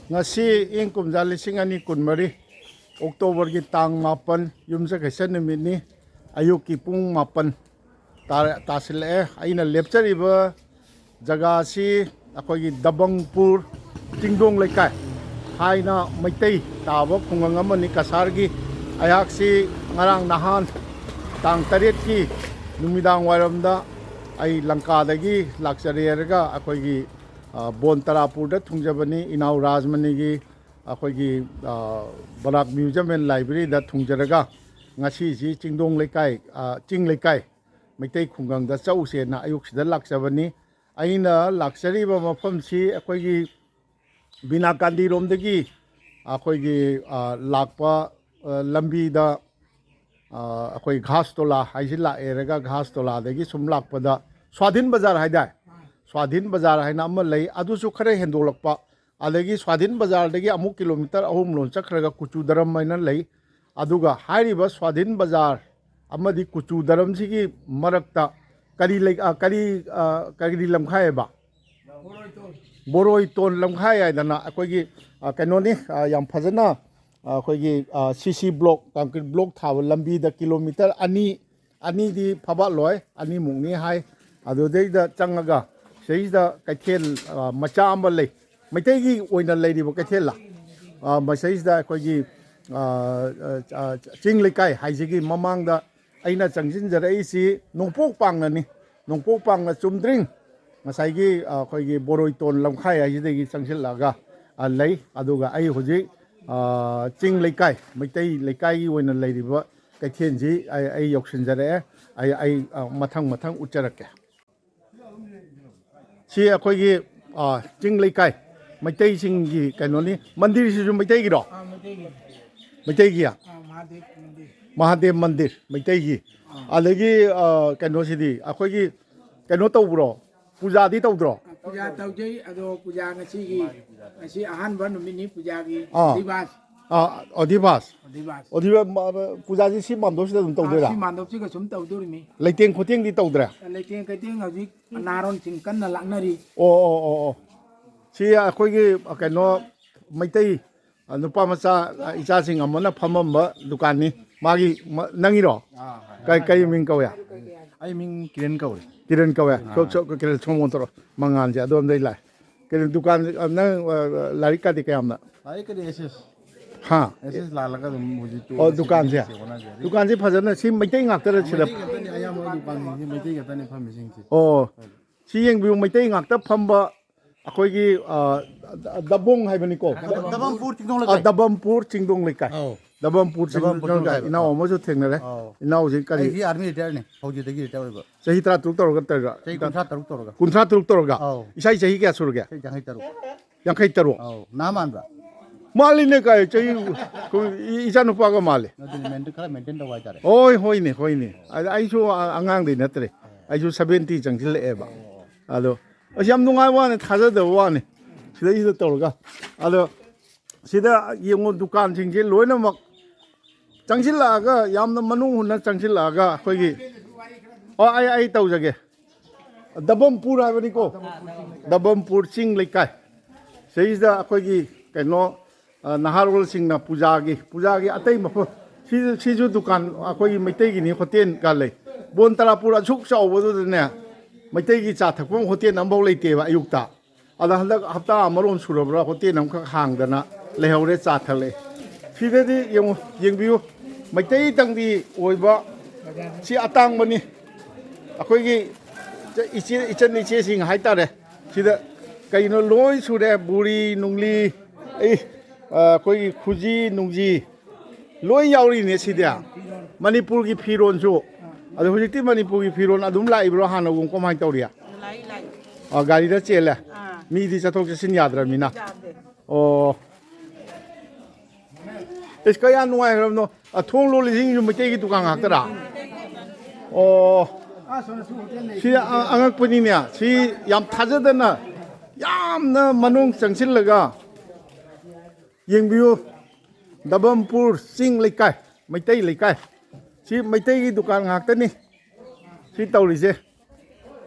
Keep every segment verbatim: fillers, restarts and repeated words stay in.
ꯉꯁꯤ ꯏꯪ ꯀꯨꯝꯖꯥ ꯂꯤꯁꯤꯡ ꯑꯅꯤ ꯀꯨꯟꯃꯔꯤ, ꯑꯣꯛꯇꯣꯕꯔꯒꯤ ꯇꯥꯡ ꯃꯥꯄꯟ, ꯌꯨꯝꯁꯀꯩꯁ ꯅꯨꯃꯤꯠꯅꯤ꯫ ꯑꯌꯨꯛꯀꯤ ꯄꯨꯡ ꯃꯥꯄꯟ ꯇꯥꯔ-, ꯇꯥꯁꯤꯜꯂꯛꯑꯦ꯫ ꯑꯩꯅ ꯂꯦꯞꯆꯔꯤꯕ ꯖꯒꯥꯁꯤ ꯑꯩꯈꯣꯏꯒꯤ ꯗꯕꯪꯄꯨꯔ ꯆꯤꯡꯗꯣꯡ ꯂꯩꯀꯥꯏ ꯍꯥꯏꯅ ꯃꯩꯇꯩ ꯇꯥꯕ ꯈꯨꯡꯒꯪ ꯑꯃꯅꯤ ꯀꯁꯥꯔꯒꯤ꯫ ꯑꯩꯍꯥꯛꯁꯤ ꯉꯔꯥꯡ ꯅꯍꯥꯟ ꯇꯥꯡ ꯇꯔꯦꯠꯀꯤ ꯅꯨꯃꯤꯗꯥꯡ ꯋꯥꯏꯔꯝꯗ ꯑꯩ ꯂꯪꯀꯥꯗꯒꯤ ꯂꯥꯛꯆꯔꯦ ꯍꯥꯏꯔꯒ ꯑꯩꯈꯣꯏꯒꯤ, ꯑ, ꯕꯣꯟ ꯇꯔꯥꯄꯨꯔꯗ ꯊꯨꯡꯖꯕꯅꯤ꯫ ꯏꯅꯥꯎ ꯔꯥꯖꯃꯅꯤꯒꯤ ꯑꯩꯈꯣꯏꯒꯤ, ꯑ, ꯕꯔꯥꯛ Museum and Library ꯗ ꯊꯨꯡꯖꯔꯒ ꯉꯁꯤꯁꯤ ꯆꯤꯡꯗꯣꯡ ꯂꯩꯀꯥꯏ, ꯑ, ꯆꯤꯡ ꯂꯩꯀꯥꯏ ꯃꯩꯇꯩ ꯈꯨꯡꯒꯪꯗ ꯆꯠꯂꯨꯁꯦꯅ ꯑꯌꯨꯛꯁꯤꯗ ꯂꯥꯛꯆꯕꯅꯤ꯫ ꯑꯩꯅ ꯂꯥꯛꯆꯔꯤꯕ ꯃꯐꯝꯁꯤ ꯑꯩꯈꯣꯏꯒꯤ ꯕꯤꯅꯥ ꯀꯥꯟꯗꯤꯔꯣꯝꯗꯒꯤ ꯑꯩꯈꯣꯏꯒꯤ, ꯑ, ꯂꯥꯛꯄ, ꯑ, ꯂꯝꯕꯤꯗ, ꯑ, ꯑꯩꯈꯣꯏ ꯘꯥꯁ ꯇꯣꯂꯥ ꯍꯥꯏꯁꯤ ꯂꯥꯛꯑꯦꯔꯒ ꯘꯥꯁ ꯇꯣꯂꯥꯗꯒꯤ ꯁꯨꯝ ꯂꯥꯛꯄꯗ ꯁ꯭ꯋꯥꯙꯤꯟ ꯕꯖꯥꯔ ꯍꯥꯏꯗꯥꯏ? ꯁ꯭ꯋꯥꯙꯤꯟ ꯕꯖꯥꯔ ꯍꯥꯏꯅ ꯑꯃ ꯂꯩ, ꯑꯗꯨꯁꯨ ꯈꯔ ꯍꯦꯟꯗꯣꯛꯂꯛꯄ꯫ ꯑꯗꯒꯤ ꯁ꯭ꯋꯥꯙꯤꯟ ꯕꯖꯥꯔꯗꯒꯤ ꯑꯃꯨꯛ ꯀꯤꯂꯣꯃꯤꯇꯔ ꯑꯍꯨꯝ ꯂꯣꯝ ꯆꯠꯈ꯭ꯔꯒ ꯀꯨꯆꯨ ꯗꯔꯝ ꯍꯥꯏꯅ ꯂꯩ꯫ ꯑꯗꯨꯒ ꯍꯥꯏꯔꯤꯕ ꯁ꯭ꯋꯥꯙꯤꯟ ꯕꯖꯥꯔ ꯑꯃꯗꯤ ꯀꯨꯆꯨ ꯗꯔꯝꯁꯤꯒꯤ ꯃꯔꯛꯇ ꯀꯔꯤ ꯂꯩ-, ꯑ, ꯀꯔꯤ, ꯑ, ꯀꯔꯤ ꯂꯝꯈꯥꯏ ꯍꯥꯏꯕ? ꯕꯣꯔꯣꯏꯇꯣꯟ ꯂꯝꯈꯥꯏ ꯍꯥꯏꯗꯅ ꯑꯩꯈꯣꯏꯒꯤ, ꯑ, ꯀꯩꯅꯣꯅꯤ, ꯑ, ꯌꯥꯝ ꯐꯖꯅ, ꯑ, ꯑꯩꯈꯣꯏꯒꯤ, ꯑ, CC block, concrete block ꯊꯥꯕ ꯂꯝꯕꯤꯗ ꯀꯤꯂꯣꯃꯤꯇꯔ ꯑꯅꯤ, ꯑꯅꯤꯗꯤ ꯐꯕꯥꯠꯂꯣꯏ, ꯑꯅꯤꯃꯨꯛꯅꯤ ꯍꯥꯏ꯫ ꯑꯗꯨꯗꯩꯗ ꯆꯪꯉꯒ ꯁꯤꯗꯩꯁꯤꯗ ꯀꯩꯊꯦꯜ, ꯑ, ꯃꯆꯥ ꯑꯃ ꯂꯩ꯫ ꯃꯩꯇꯩꯒꯤ ꯑꯣꯏꯅ ꯂꯩꯔꯤꯕ ꯀꯩꯊꯦꯜꯂ? ꯑ, ꯃꯁꯤꯗꯩꯁꯤꯗ ꯑꯩꯈꯣꯏꯒꯤ, ꯑ, ꯑ, ꯑ, ꯆꯤꯡ ꯂꯩꯀꯥꯏ ꯍꯥꯏꯁꯤꯒꯤ ꯃꯃꯥꯡꯗ ꯑꯩꯅ ꯆꯪꯁꯤꯟꯖꯔꯛꯏꯁꯤ ꯅꯣꯡꯄꯣꯛ ꯄꯥꯡꯅꯅꯤ꯫ ꯅꯣꯡꯄꯣꯛ ꯄꯥꯡꯅ ꯆꯨꯝꯗ꯭ꯔꯤꯡ ꯉꯁꯥꯏꯒꯤ, ꯑ, ꯑꯩꯈꯣꯏꯒꯤ ꯕꯣꯔꯣꯏꯇꯣꯟ ꯂꯝꯈꯥꯏ ꯍꯥꯏꯁꯤꯗꯒꯤ ꯆꯪꯁꯤꯜꯂꯛꯑꯒ, ꯑ, ꯂꯩ꯫ ꯑꯗꯨꯒ ꯑꯩ ꯍꯧꯖꯤꯛ, ꯑ, ꯆꯤꯡ ꯂꯩꯀꯥꯏ, ꯃꯩꯇꯩ ꯂꯩꯀꯥꯏꯒꯤ ꯑꯣꯏꯅ ꯂꯩꯔꯤꯕ ꯀꯩꯊꯦꯜꯁꯤ ꯑꯩ, ꯑꯩ ꯌꯧꯁꯤꯟꯖꯔꯛꯑꯦ꯫ ꯑꯩ, ꯑꯩ, ꯑ, ꯃꯊꯪ ꯃꯊꯪ ꯎꯠꯆꯔꯛꯀꯦ꯫ ꯁꯤ ꯑꯩꯈꯣꯏꯒꯤ, ꯑ, ꯆꯤꯡ ꯂꯩꯀꯥꯏ ꯃꯩꯇꯩꯁꯤꯡꯒꯤ ꯀꯩꯅꯣꯅꯤ꯫ ꯃꯟꯗꯤꯔꯁꯤꯁꯨ ꯃꯩꯇꯩꯒꯤꯔꯣ? ꯑꯥ, ꯃꯩꯇꯩꯒꯤ꯫ ꯃꯩꯇꯩꯒꯤ? ꯑꯥ, ꯃꯍꯥꯗꯦꯕ ꯃꯟꯗꯤꯔ꯫ ꯃꯍꯥꯗꯦꯕ ꯃꯟꯗꯤꯔ, ꯃꯩꯇꯩꯒꯤ꯫ ꯑꯥ꯫ ꯑꯗꯒꯤ, ꯑ, ꯀꯩꯅꯣꯁꯤꯗꯤ ꯑꯩꯈꯣꯏꯒꯤ ꯀꯩꯅꯣ ꯇꯧꯕ꯭ꯔꯣ? ꯄꯨꯖꯥꯗꯤ ꯇꯧꯗ꯭ꯔꯣ? ꯄꯨꯖꯥ ꯇꯧꯖꯩ, ꯑꯗꯣ ꯄꯨꯖꯥ ꯉꯁꯤꯒꯤ, ꯉꯁꯤ ꯑꯍꯥꯟꯕ ꯅꯨꯃꯤꯠꯅꯤ ꯄꯨꯖꯥꯒꯤ꯫ ꯑꯥ꯫ ꯗꯤꯕꯥꯁ꯫ ꯑꯥ, ꯑꯣ, ꯗꯤꯕꯥꯁ꯫ ꯗꯤꯕꯥꯁ꯫ ꯑꯣ, ꯗꯤꯕꯥ-, ꯃ-, ꯃ-, ꯄꯨꯖꯥꯁꯤ ꯁꯤ ꯃꯥꯟꯗꯣꯞꯁꯤꯗ ꯑꯗꯨꯝ ꯑꯥ, ꯇꯧꯗꯣꯏꯔꯥ? ꯁꯤ ꯃꯥꯟꯗꯣꯞꯁꯤꯒ ꯁꯨꯝ ꯇꯧꯗꯣꯔꯤꯃꯤ꯫ ꯂꯩꯇꯦꯡ ꯈꯣꯇꯦꯡꯗꯤ ꯇꯧꯗ꯭ꯔꯦ? ꯂꯩꯇꯦꯡ ꯈꯣꯇꯦꯡ ꯍꯧꯖꯤꯛ ꯅꯍꯥꯔꯣꯟꯁꯤꯡ ꯀꯟꯅ ꯂꯥꯛꯅꯔꯤ꯫ ꯑꯣ, ꯑꯣ, ꯑꯣ, ꯑꯣ꯫ ꯁꯤ ꯑꯩꯈꯣꯏꯒꯤ, ꯑ, ꯀꯩꯅꯣ, ꯃꯩꯇꯩ, ꯑ, ꯅꯨꯄꯥ ꯃꯆꯥ, ꯑ, ꯏꯆꯥꯁꯤꯡ ꯑꯃꯅ ꯐꯝꯃꯝꯕ ꯗꯨꯀꯥꯟꯅꯤ꯫ ꯃꯥꯒꯤ, ꯃ-, ꯅꯪꯒꯤꯔꯣ? ꯑꯥ, ꯍꯣꯏ꯫ ꯀꯩ, ꯀꯩ ꯃꯤꯡ ꯀꯧꯋꯦ? ꯑꯩ ꯃꯤꯡ ꯀꯤꯔꯟ ꯀꯧꯔꯦ꯫ ꯀꯤꯔꯟ ꯀꯧꯋꯦ꯫ ꯑꯥ꯫ ꯁꯣ-, ꯁꯣ-, ꯀꯤꯔꯟ, ꯁꯣꯝ ꯑꯣꯟꯊꯣꯔꯛꯑꯣ꯫ ꯃꯉꯥꯜꯁꯦ ꯑꯗꯣꯝꯗꯩ ꯂꯥꯛꯑꯦ꯫ ꯀꯤꯔꯟ, ꯗꯨꯀꯥꯟ, ꯑ, ꯅꯪ, ꯑ, ꯂꯥꯏꯔꯤꯛ ꯀꯥꯗꯤ ꯀꯌꯥꯝꯅ? ꯂꯥꯏꯔꯤꯛ ꯀꯗꯤ ꯑꯦꯁ ꯑꯦꯁ꯫ ꯍꯥ? ꯑꯦꯁ ꯑꯦꯁ ꯂꯥꯜꯂꯒ ꯑꯗꯨꯝ ꯍꯧꯖꯤꯛ ꯑꯣ, ꯇꯣꯛꯑꯦ꯫ ꯗꯨꯀꯥꯟꯁꯦ? ꯁꯦ ꯍꯣꯠꯅꯖꯔꯤ꯫ ꯗꯨꯀꯥꯟꯁꯦ ꯐꯖꯅ ꯁꯤ ꯃꯩꯇꯩ ꯉꯥꯛꯇꯔ ꯁꯤꯗ? ꯃꯩꯇꯩ ꯉꯥꯛꯇꯅꯤ, ꯑꯌꯥꯝꯕ ꯗꯨꯀꯥꯟꯁꯤꯡꯁꯦ ꯃꯩꯇꯩ ꯉꯥꯛꯇꯅꯤ ꯐꯝꯃꯤꯁꯤꯡꯁꯦ꯫ ꯑꯣ꯫ ꯁꯤ ꯌꯦꯡꯕꯤꯌꯨ, ꯃꯩꯇꯩ ꯉꯥꯛꯇ ꯐꯝꯕ ꯑꯩꯈꯣꯏꯒꯤ, ꯑ, ꯗꯕꯣꯡ ꯍꯥꯏꯕꯅꯤꯀꯣ? ꯗꯕꯝꯄꯨꯔ ꯆꯤꯡꯗꯣꯡ ꯑ, ꯂꯩꯀꯥꯏ꯫ ꯗꯕꯝꯄꯨꯔ ꯆꯤꯡꯗꯣꯡ ꯂꯩꯀꯥꯏ꯫ ꯑꯧ꯫ ꯗꯕꯝꯄꯨꯔ ꯗꯕꯝꯄꯨꯔ ꯆꯤꯡꯗꯣꯡ ꯆꯤꯡꯗꯣꯡ ꯂꯩꯀꯥꯏ꯫ ꯂꯩꯀꯥꯏ꯫ ꯏꯅꯥꯎ ꯑꯃꯁꯨ ꯊꯦꯡꯅꯔꯦ꯫ ꯑꯧ꯫ ꯏꯅꯥꯎꯁꯤ ꯀꯔꯤ? ꯑꯩꯁꯤ ꯑꯥꯔꯃꯤ ꯔꯤꯇꯥꯌꯔꯅꯤ, ꯐꯧꯖꯤꯗꯒꯤ ꯔꯤꯇꯥꯌꯔ ꯑꯣꯏꯕ꯫ ꯆꯍꯤ ꯇꯔꯥ ꯇꯔꯨꯛ ꯇꯧꯔꯒ ꯇꯧꯔꯤꯔꯣ? ꯆꯍꯤ ꯀꯨꯟꯊ꯭ꯔꯥ ꯇꯔꯨꯛ ꯇꯧꯔꯒ꯫ ꯀꯨꯟꯊ꯭ꯔꯥ ꯇꯔꯨꯛ ꯇꯧꯔꯒ? ꯑꯧ꯫ ꯏꯁꯥ ꯆꯍꯤ ꯀꯌꯥ ꯁꯨꯔꯒꯦ? ꯆꯍꯤ ꯌꯥꯡꯈꯩ ꯇꯔꯨꯛ꯫ ꯌꯥꯡꯈꯩ ꯇꯔꯨꯛ꯫ ꯑꯧ, ꯅꯍꯥ ꯃꯥꯟꯕ꯭ꯔꯥ? ꯃꯥꯜꯂꯤꯅꯦ ꯀꯥꯏ, ꯆꯍꯤ ꯑꯩꯈꯣꯏ ꯏ-, ꯏꯆꯥꯅꯨꯄꯥꯒ ꯃꯥꯜꯂꯤ꯫ ꯑꯗꯨꯅꯤ, ꯃꯦꯟꯇꯦꯟ, ꯈꯔ ꯃꯦꯟꯇꯦꯟ ꯇꯧꯕ ꯍꯥꯏꯇꯥꯔꯦ꯫ ꯍꯣꯏ, ꯍꯣꯏꯅꯦ, ꯍꯣꯏꯅꯦ꯫ ꯑꯗ ꯑꯩꯁꯨ ꯑ-, ꯑꯉꯥꯡꯗꯤ ꯅꯠꯇ꯭ꯔꯦ꯫ ꯑꯩꯁꯨ ꯁꯚꯦꯟꯇꯤ ꯆꯪꯁꯤꯜꯂꯛꯑꯦꯕ꯫ ꯑꯗꯣ ꯑꯁ, ꯌꯥꯝ ꯅꯨꯡꯉꯥꯏꯕ ꯋꯥꯅꯤ, ꯊꯥꯖꯗꯕ ꯋꯥꯅꯤ꯫ ꯁꯤꯗꯩꯁꯤꯗ ꯇꯧꯔꯒ꯫ ꯑꯗꯣ ꯁꯤꯗ ꯌꯦꯡꯉꯨ, ꯗꯨꯀꯥꯟꯁꯤꯡꯁꯦ ꯂꯣꯏꯅꯃꯛ ꯆꯪꯁꯤꯜꯂꯛꯑꯒ, ꯌꯥꯝꯅ ꯃꯅꯨꯡ ꯍꯨꯟꯅ ꯆꯪꯁꯤꯜꯂꯛꯑꯒ ꯑꯩꯈꯣꯏꯒꯤ, ꯑꯣ, ꯑꯩ, ꯑꯩ ꯇꯧꯖꯒꯦ꯫ ꯗꯕꯝꯄꯨꯔ ꯍꯥꯏꯕꯅꯤꯀꯣ? ꯗꯕꯝꯄꯨꯔ ꯆꯤꯡ ꯂꯩꯀꯥꯏ꯫ ꯁꯤꯗꯩꯁꯤꯗ ꯑꯩꯈꯣꯏꯒꯤ ꯀꯩꯅꯣ, ꯑ, ꯅꯍꯥꯔꯣꯜꯁꯤꯡꯅ ꯄꯨꯖꯥꯒꯤ, ꯄꯨꯖꯥꯒꯤ ꯑꯇꯩ ꯃꯐꯝ, ꯁꯤꯁꯨ, ꯁꯤꯁꯨ ꯗꯨꯀꯥꯟ ꯑꯩꯈꯣꯏꯒꯤ ꯃꯩꯇꯩꯒꯤꯅꯤ, ꯍꯣꯇꯦꯜꯒ ꯂꯩ꯫ ꯕꯣꯟ ꯇꯔꯥꯄꯨꯔ ꯑꯁꯨꯛ ꯆꯥꯎꯕꯗꯨꯗꯅꯦ, ꯃꯩꯇꯩꯒꯤ ꯆꯥ ꯊꯛꯐꯝ ꯍꯣꯇꯦꯜ ꯑꯃꯐꯥꯎ ꯂꯩꯇꯦꯕ ꯑꯌꯨꯛꯇ꯫ ꯑꯗ ꯍꯟꯗꯛ ꯍꯞꯇꯥ ꯑꯃꯔꯣꯝ ꯁꯨꯔꯕ꯭ꯔꯥ ꯍꯣꯇꯦꯜ ꯑꯃꯈꯛ ꯍꯥꯡꯗꯅ ꯂꯩꯍꯧꯔꯦ, ꯆꯥ ꯊꯛꯂꯛꯑꯦ꯫ ꯁꯤꯗꯗꯤ ꯌꯦꯡꯉꯨ, ꯌꯦꯡꯕꯤꯌꯨ, ꯃꯩꯇꯩꯇꯪꯗꯤ ꯑꯣꯏꯕ, ꯁꯤ ꯑꯇꯥꯡꯕꯅꯤ꯫ ꯑꯩꯈꯣꯏꯒꯤ ꯏꯆꯦ, ꯏꯆꯟ ꯏꯆꯦꯁꯤꯡ ꯍꯥꯏꯇꯥꯔꯦ, ꯁꯤꯗ ꯀꯩꯅꯣ ꯂꯣꯏ ꯁꯨꯔꯦ, ꯕꯨꯔꯤ ꯅꯨꯡꯂꯤ, ꯑꯩ, ꯑꯩꯈꯣꯏꯒꯤ ꯈꯨꯖꯤ ꯅꯨꯡꯖꯤ, ꯂꯣꯏ ꯌꯥꯎꯔꯤꯅꯦ ꯁꯤꯗꯤ꯫ ꯃꯅꯤꯄꯨꯔꯒꯤ ꯐꯤꯔꯣꯟꯁꯨ꯫ ꯑꯗꯣ ꯍꯧꯖꯤꯛꯇꯤ ꯃꯅꯤꯄꯨꯔꯒꯤ ꯐꯤꯔꯣꯟ ꯑꯗꯨꯝ ꯂꯥꯛꯏꯕ꯭ꯔꯣ, ꯍꯥꯟꯅꯒꯨꯝ ꯀꯃꯥꯏꯅ ꯇꯧꯔꯤ? ꯂꯥꯛꯏ, ꯂꯥꯛꯏ꯫ ꯑꯥ, ꯒꯥꯔꯤꯗ ꯆꯦꯜꯂꯦ? ꯑꯥ꯫ ꯃꯤꯗꯤ ꯆꯠꯊꯣꯛ ꯆꯠꯁꯤꯟ ꯌꯥꯗ꯭ꯔꯕꯅꯤꯅ꯫ ꯌꯥꯗꯦ꯫ ꯑꯣ꯫ ꯏꯁ, ꯀꯌꯥ ꯅꯨꯡꯉꯥꯏꯈ꯭ꯔꯕꯅꯣ꯫ ꯑ, ꯊꯣꯡ ꯂꯣꯜꯂꯤꯁꯤꯡꯁꯨ ꯃꯩꯇꯩꯒꯤ ꯗꯨꯀꯥꯟ ꯉꯥꯛꯇꯔꯥ? ꯑꯣ꯫ ꯁꯤ ꯑ-, ꯑꯉꯛꯄꯅꯤꯅꯦ꯫ ꯁꯤ ꯌꯥꯝ ꯊꯥꯖꯗꯅ, ꯌꯥꯝꯅ ꯃꯅꯨꯡ ꯆꯪꯁꯤꯜꯂꯒ ꯌꯦꯡꯕꯤꯌꯨ, ꯗꯕꯝꯄꯨꯔ ꯆꯤꯡ ꯂꯩꯀꯥꯏ, ꯃꯩꯇꯩ ꯂꯩꯀꯥꯏ꯫ ꯁꯤ ꯃꯩꯇꯩꯒꯤ ꯗꯨꯀꯥꯟ ꯉꯥꯛꯇꯅꯤ ꯁꯤ ꯇꯧꯔꯤꯁꯦ꯫